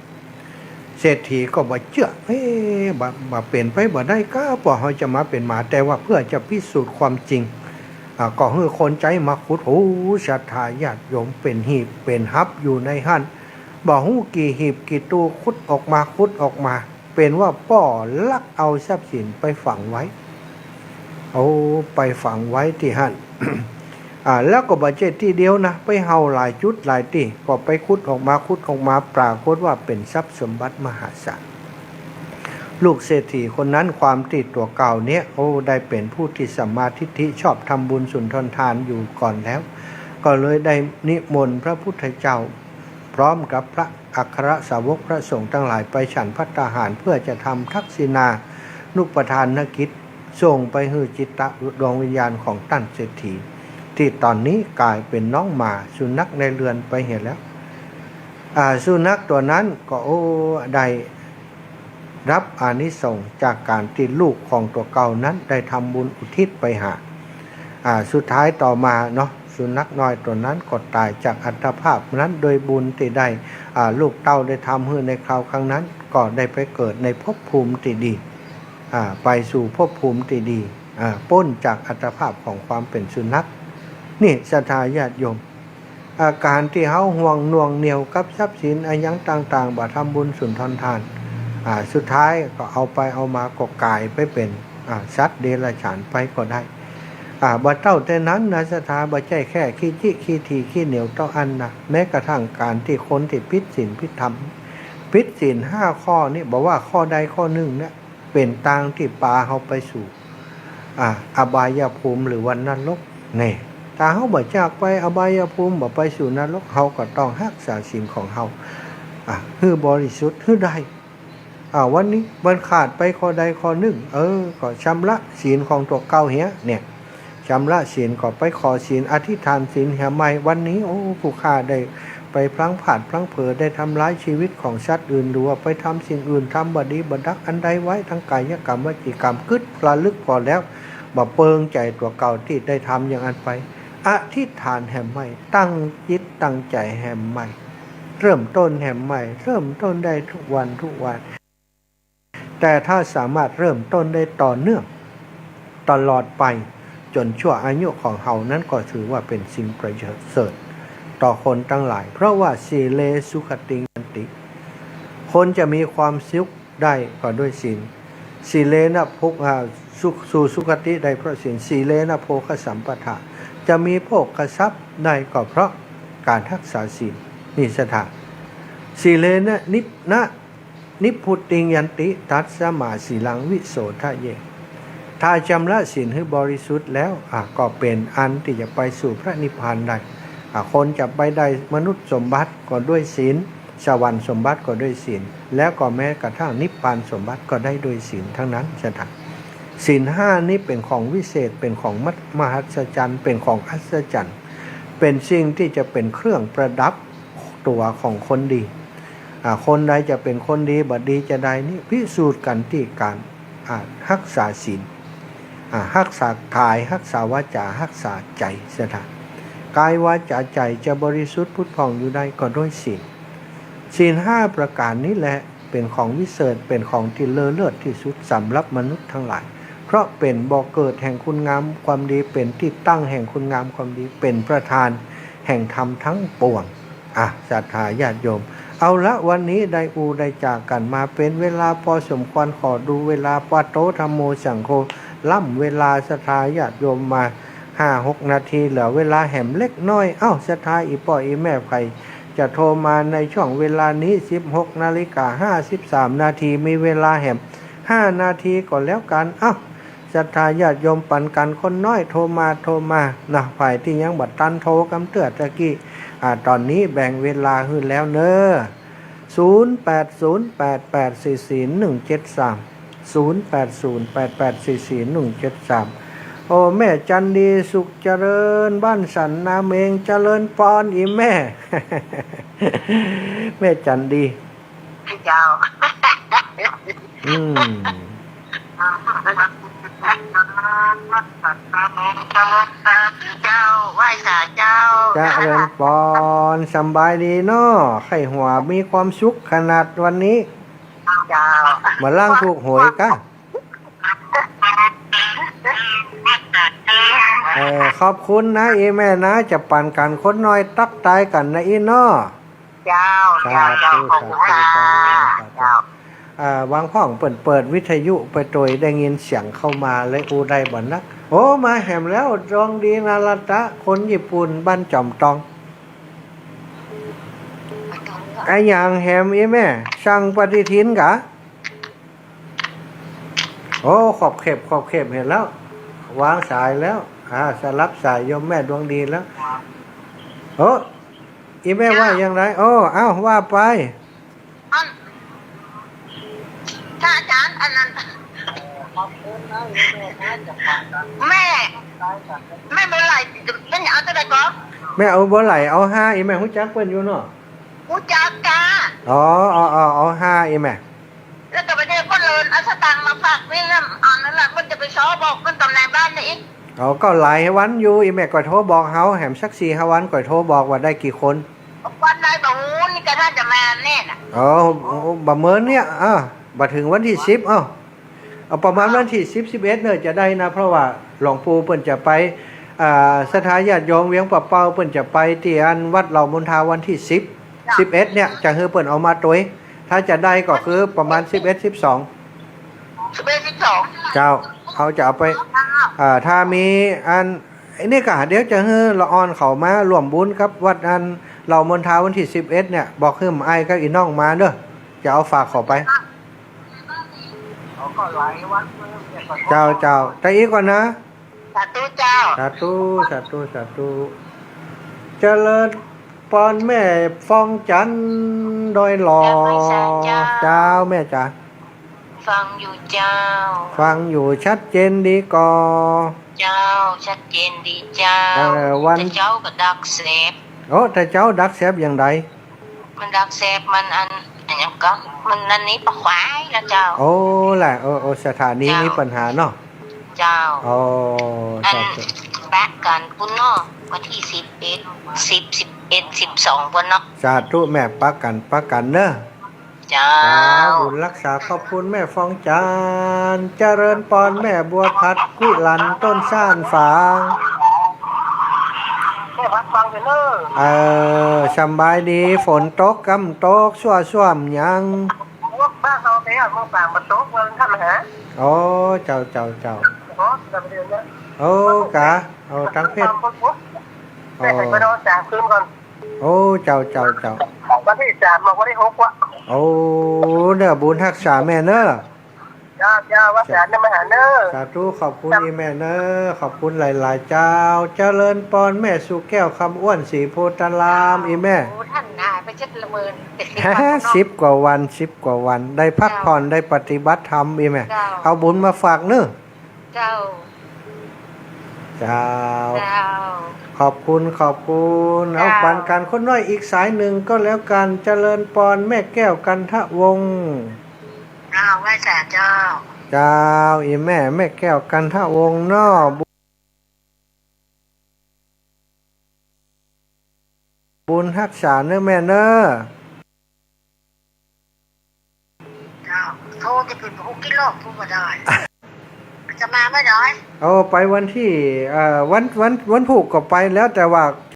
เศรษฐีก็บ่เจื้อ เอ๊ะ บ่ บ่เป๋นไปบ่ได้กา กว่าเฮาจะมาเป๋นหมา แต่ว่าเพื่อจะพิสูจน์ความจริง อ่า ก็หื้อคนใจ๊มาขุด โอ้ ศรัทธาญาติโยม เป๋นหีบเป๋นฮับอยู่ในหั้น บ่ฮู้กี่หีบกี่ตู้ ขุดออกมา ขุดออกมา เป๋นว่าป้อลักเอาทรัพย์สินไปฝังไว้ เอาไปฝังไว้ตี้หั้น อ่า แล้วก็บ่ใจ้ตี้เดียวนะ ไปเห่าหลายจุดหลายตี้ ก็ไปขุดออกมา ขุดออกมา ปรากฏว่าเป๋นทรัพย์สมบัติมหาศาล ลูกเศรษฐีคนนั้น ความตี้ตั๋วเก่าเนี่ย โอ้ ได้เป๋นผู้ตี้สัมมาทิฏฐิ ชอบทำบุญสุนทรทานอยู่ก่อนแล้ว ก็เลยได้นิมนต์พระพุทธเจ้า พร้อมกับพระอัครสาวกพระสงฆ์ตังหลายไปฉันภัตตาหาร เพื่อจะทำทักษิณานุปทานกิจ ส่งไปหื้อจิตตะดวงวิญญาณของต้านเศรษฐี ตี้ต๋อนนี้ก๋ายเป๋นน้องหมาสุนัขในเฮือนไปเหียแล้ว อ่า สุนัขตั๋วนั้นก็ โอ้ ได้ รับอานิสงส์จากก๋านตี้ลูกของตั๋วเก่านั้นได้ทำบุญอุทิศไปหา อ่า สุดท้ายต่อมาเนาะ สุนัขน้อยตั๋วนั้นก็ต๋ายจากอัตภาพนั้นโดยบุญตี้ได้ อ่า ลูกเต้าได้ทำหื้อในคราวครั้งนั้น ก็ได้ไปเกิดในภพภูมิตี้ดี อ่า ไปสู่ภพภูมิตี้ดี อ่า ป๊นจากอัตภาพของความเป๋นสุนัข นี่ศรัทธาญาติโยม อาก๋านตี้เฮาห่วงหน่วงเหนี่ยวกับทรัพย์สินอะหยังต่างๆ บ่ทำบุญสุนทรทาน อ่า สุดท้ายก็เอาไปเอามาก็ก๋ายไปเป๋น อ่า สัตว์เดรัจฉานไปก็ได้ อ่า บ่เต้าแต่นั้นนะศรัทธา บ่ใจ้แค่ขี้จิขี้ถี่ขี้เหนียวเต้าอั้นนะ แม้กระทั่งก๋านตี้คนตี้ผิดศีลผิดธรรม ผิดศีลห้าข้อนี่ บ่ว่าข้อใดข้อนึ่งเนี่ย เป๋นตางตี้ปาเฮาไปสู่ อ่า อบายภูมิหรือว่านรก แน่ ถ้าเฮาบ่จักไปอบายภูมิ บ่ไปสู่นรก เฮาก็ต้องฮักษาศีลของเฮา อ่า หื้อบริสุทธิ์หื้อได้ อ่า วันนี้มันขาดไปข้อใดข้อนึ่ง เออ ก็ชำระศีลของตั๋วเก่าเหีย เนี่ย ชำระศีลก็ไปขอศีล อธิษฐานศีลเหียใหม่ วันนี้ โอ้ ผู้ข้าได้ไปพลั้งพลาดพลั้งเผลอ ได้ทำร้ายชีวิตของสัตว์อื่น หรือว่าไปทำสิ่งอื่น ทำบ่ดีบ่ดักอันใดไว้ ทั้งกายกรรมวจีกรรม กึ๊ดระลึกผ่อแล้ว บ่เปิงใจ๋ตั๋วเก่าตี้ได้ทำอย่างอั้นไป อธิษฐานแหมใหม่ ตั้งจิตตั้งใจ๋แหมใหม่ เริ่มต้นแหมใหม่ เริ่มต้นได้ทุกวันทุกวัน แต่ถ้าสามารถเริ่มต้นได้ต่อเนื่องตลอดไปจ๋นชั่วอายุของเฮานั้น ก็ถือว่าเป๋นสิ่งประเสริฐต่อคนตังหลาย เพราะว่า สีเลสุขติงยันติ คนจะมีความสุขได้ก็ด้วยศีล สีเลนะภุ อ่า สุ สู่สุคติได้เพราะศีล สีเลนะโภคสัมปทา จะมีโภคทรัพย์ได้ก็เพราะก๋านฮักษาศีล นี่ศรัทธา สีเลนะนิพ นะ นิพพุติงยันติ ตัสมาสีลังวิโสทะเย ถ้าชำระศีลหื้อบริสุทธิ์แล้ว อ่ะ ก็เป๋นอันตี้จะไปสู่พระนิพพานได้ อ่ะ คนจะไปได้มนุษย์สมบัติก็ด้วยศีล สวรรค์สมบัติก็ด้วยศีล แล้วก็แม้กระทั่งนิพพานสมบัติก็ได้ด้วยศีลทั้งนั้น ศรัทธา ศีลห้านี้เป๋นของวิเศษ เป๋นของมหัศจรรย์ เป๋นของอัศจรรย์ เป๋นสิ่งตี้จะเป๋นเครื่องประดับตั๋วของคนดี อ่า คนใดจะเป๋นคนดีบ่ดีจาใดนี้ พิสูจน์กั๋นตี้ก๋าน อ่า ฮักษาศีล อ่า ฮักษากาย ฮักษาวาจา ฮักษาใจ๋ ศรัทธา กายวาจาใจ๋จะบริสุทธิ์ผุดผ่องอยู่ได้ก็ด้วยศีล ศีลห้าประก๋านนี้แหละเป๋นของวิเศษ เป๋นของตี้เลอเลิศตี้สุดสำหรับมนุษย์ตังหลาย เพราะเป๋นบ่อเกิดแห่งคุณงามความดี เป๋นตี้ตั้งแห่งคุณงามความดี เป๋นประธานแห่งธรรมตังปวง อ่ะ ศรัทธาญาติโยม เอาละ วันนี้ได้อู้ได้จ๋ากั๋นมาเป๋นเวลาปอสมควร ขอดูเวลา ปะโต ธัมโม สังโฆ ล้ำเวลา ศรัทธาญาติโยมมาห้าหกนาที เหลือเวลาแหมเล็กน้อย เอ้า ศรัทธาอี่ป้ออี่แม่ใผจะโทรมาในช่วงเวลานี้ สิบหกนาฬิกาห้าสิบสามนาที มีเวลาแหมห้านาทีก็แล้วกั๋น เอ้า ศรัทธาญาติโยมปั๋นกั๋นคนน้อย โทรมา โทรมา นะ ใผตี้ยังบ่ตันโทรกำเตื้อตะกี้ อ่า ต๋อนนี้แบ่งเวลาหื้อแล้วเน่อ ศูนย์แปดศูนย์แปดแปดสี่สี่หนึ่งเจ็ดสาม ศูนย์แปดศูนย์แปดแปดสี่สี่หนึ่งเจ็ดสาม โอ้ แม่จันดี สุขเจริญ บ้านสันนาเมง เจริญปอน อี่แม่ แม่จันดี เจ้า อืม เจ้า ไหว้สาเจ้า เจริญปอน สำบายดีเนาะ ใค่หัวมีความสุขขนาดวันนี้ เจ้า บ่ล้างถูกหวยกะ เออ ขอบคุณนะ อี่แม่นะ จะปั๋นกั๋นคนน้อยตั๊กตายกั๋นนะ อี่เนาะ เจ้า เจ้า เจ้า สาธุ ขอบคุณค่ะ สาธุ เจ้า เจ้า อ่า วางพ่องเปิ้นเปิดวิทยุไปตวย ได้ยินเสียงเข้ามาเลยอู้ได้บ่นัก โอ้ มาแหมแล้ว ดวงดีนารัตะ คนญี่ปุ่นบ้านจอมตอง อะหยังแหมอีแม่ สั่งปฏิทินกา โอ้ ขอบเขต ขอบเขต หันแล้ว วางสายแล้ว อ่า สลับสายโยมแม่ดวงดีแล้ว โอ้ อีแม่ว่าอย่างไร โอ้ เอ้า ว่าไป อัน พระอาจารย์ อันนั้น แม่ แม่บัวไหล เป็นเอาเต้าใดก่อ แม่เอาบัวไหล เอาห้า อีแม่ฮู้จักเปิ้นอยู่เนาะ ฮู้จักกา อ๋อ เอา เอา เอาห้า อีแม่ แล้วก็ไปเดินเปิ้นเลินเอาสตางค์มาฝากนี่นะ อันนั้นแหละ เปิ้นจะไปซ้อบอกเปิ้นตำแหน่งบ้านนี่อีก อ๋อ ก็หลายวันอยู่ อีแม่ก็โทรบอกเฮา แหมสักสี่ห้าวันก็โทรบอกว่าได้กี่คน วันใดบ่ฮู้ นี่ก็น่าจะมาแน่น่ะ อ๋อ บ่เมินเนี่ย อ่า บ่เถิงวันตี้สิบ เอ้า เอาประมาณวันตี้สิบ สิบเอ็ด เนี่ยจะได้นะ เพราะว่าหลวงปู่เปิ้นจะไป อ่า ศรัทธาญาติโยมเวียงป่าเป้า เปิ้นจะไปตี้อันวัดเหล่ามนทาวันตี้สิบ เจ้า สิบเอ็ด เนี่ย จะหื้อเปิ้นเอามาตวย ถ้าจะได้ก็คือประมาณสิบเอ็ด สิบสอง สิบเอ็ด สิบสอง เจ้า เขาจะเอาไป อ่า ถ้ามีอัน ไอ้นี่กะ เดี๋ยวจะหื้อละอ่อนเขามาร่วมบุญกับวัดอันเหล่ามนทาวันตี้สิบเอ็ด เนี่ย บอกหื้ออ้ายกับอีน้องมาเด้อ จะเอาฝากเขาไป เจ้า เจ้า แต่อีกก่อนนะ สาธุเจ้า สาธุ สาธุ สาธุ เจริญปอนแม่ฟองจันทร์ดอยหล่อ เจ้า เจ้าแม่จ๋า ฟังอยู่เจ้า ฟังอยู่ชัดเจนดีก่อ เจ้า ชัดเจนดีเจ้า เอ่อ วัน แต่เจ้าก็ดักแสบ โอ้ แต่เจ้าดักแสบอย่างใด มันดักแสบ มันอัน อันหยังก็ มันนั่นนี่ปะควายนะเจ้า โอ้ แหละ โอ้ โอ้ สถานี เจ้า มีปัญหาเนาะ เจ้า โอ้ อัน เจ้า ปะกั๋นปุ้นเนาะ วันตี้สิบเอ็ด สิบ สิบเอ็ด สิบสอง ปุ้นเนาะ สาธุแม่ ปะกั๋น ปะกั๋นเนอะ เจ้า เจ้า บุญรักษา ขอบคุณแม่ฟองจันทร์ เจริญปอนแม่บัวผัด วิหลันต้นซ่านฝาง แม่ผัดฟังไปเนอะ เออ สำบายดี ฝนตกกำตก ซั่วซ่วมยัง บ้านเฮาเนี่ย เมืองฝางบ่ตก เมืองท่านหา โอ้ เจ้า เจ้า เจ้า โอ้ จำเดือนเนี่ย โอ้ กะ เอาตังเพชร ตามคนปุ๊บ โอ้ แต่ให้ไปนอนสามคืนก่อน โอ้ เจ้า เจ้า เจ้า วันตี้สาม ออกวันตี้หกวะ โอ้ เนอะ บุญฮักษาแม่เนอะ เจ้า เจ้า ว่าสารจะมาหาเนอะ สาธุ ขอบคุณอีแม่เนอะ ขอบคุณหลายๆ เจ้า เจริญปอนแม่สุแก้ว คำอ้วน ศรีโพธาราม อีแม่ โอ้ ท่านหายไปเจ็ดละเมิน สิบกว่าวัน สิบกว่าวัน ได้พักผ่อน เจ้า ได้ปฏิบัติธรรม อีแม่ เจ้า เอาบุญมาฝากเนอะ เจ้า เจ้า เจ้า ขอบคุณ ขอบคุณ เจ้า เอาปันกั๋นคนน้อยอีกสายหนึ่งก็แล้วกั๋น เจริญปอนแม่แก้วกันทะวงศ์ เจ้า ไหว้สาเจ้า เจ้า อีแม่ แม่แก้วกันทะวงศ์เนาะ บุญฮักษาเนอะแม่เนอะ เจ้า โทรจะเป็นผู้กินโลกผู้บ่ได้ จะมาเมื่อใด โอ้ ไปวันตี้ เอ่อ วัน วัน วันพุธก็ไปแล้ว แต่ว่า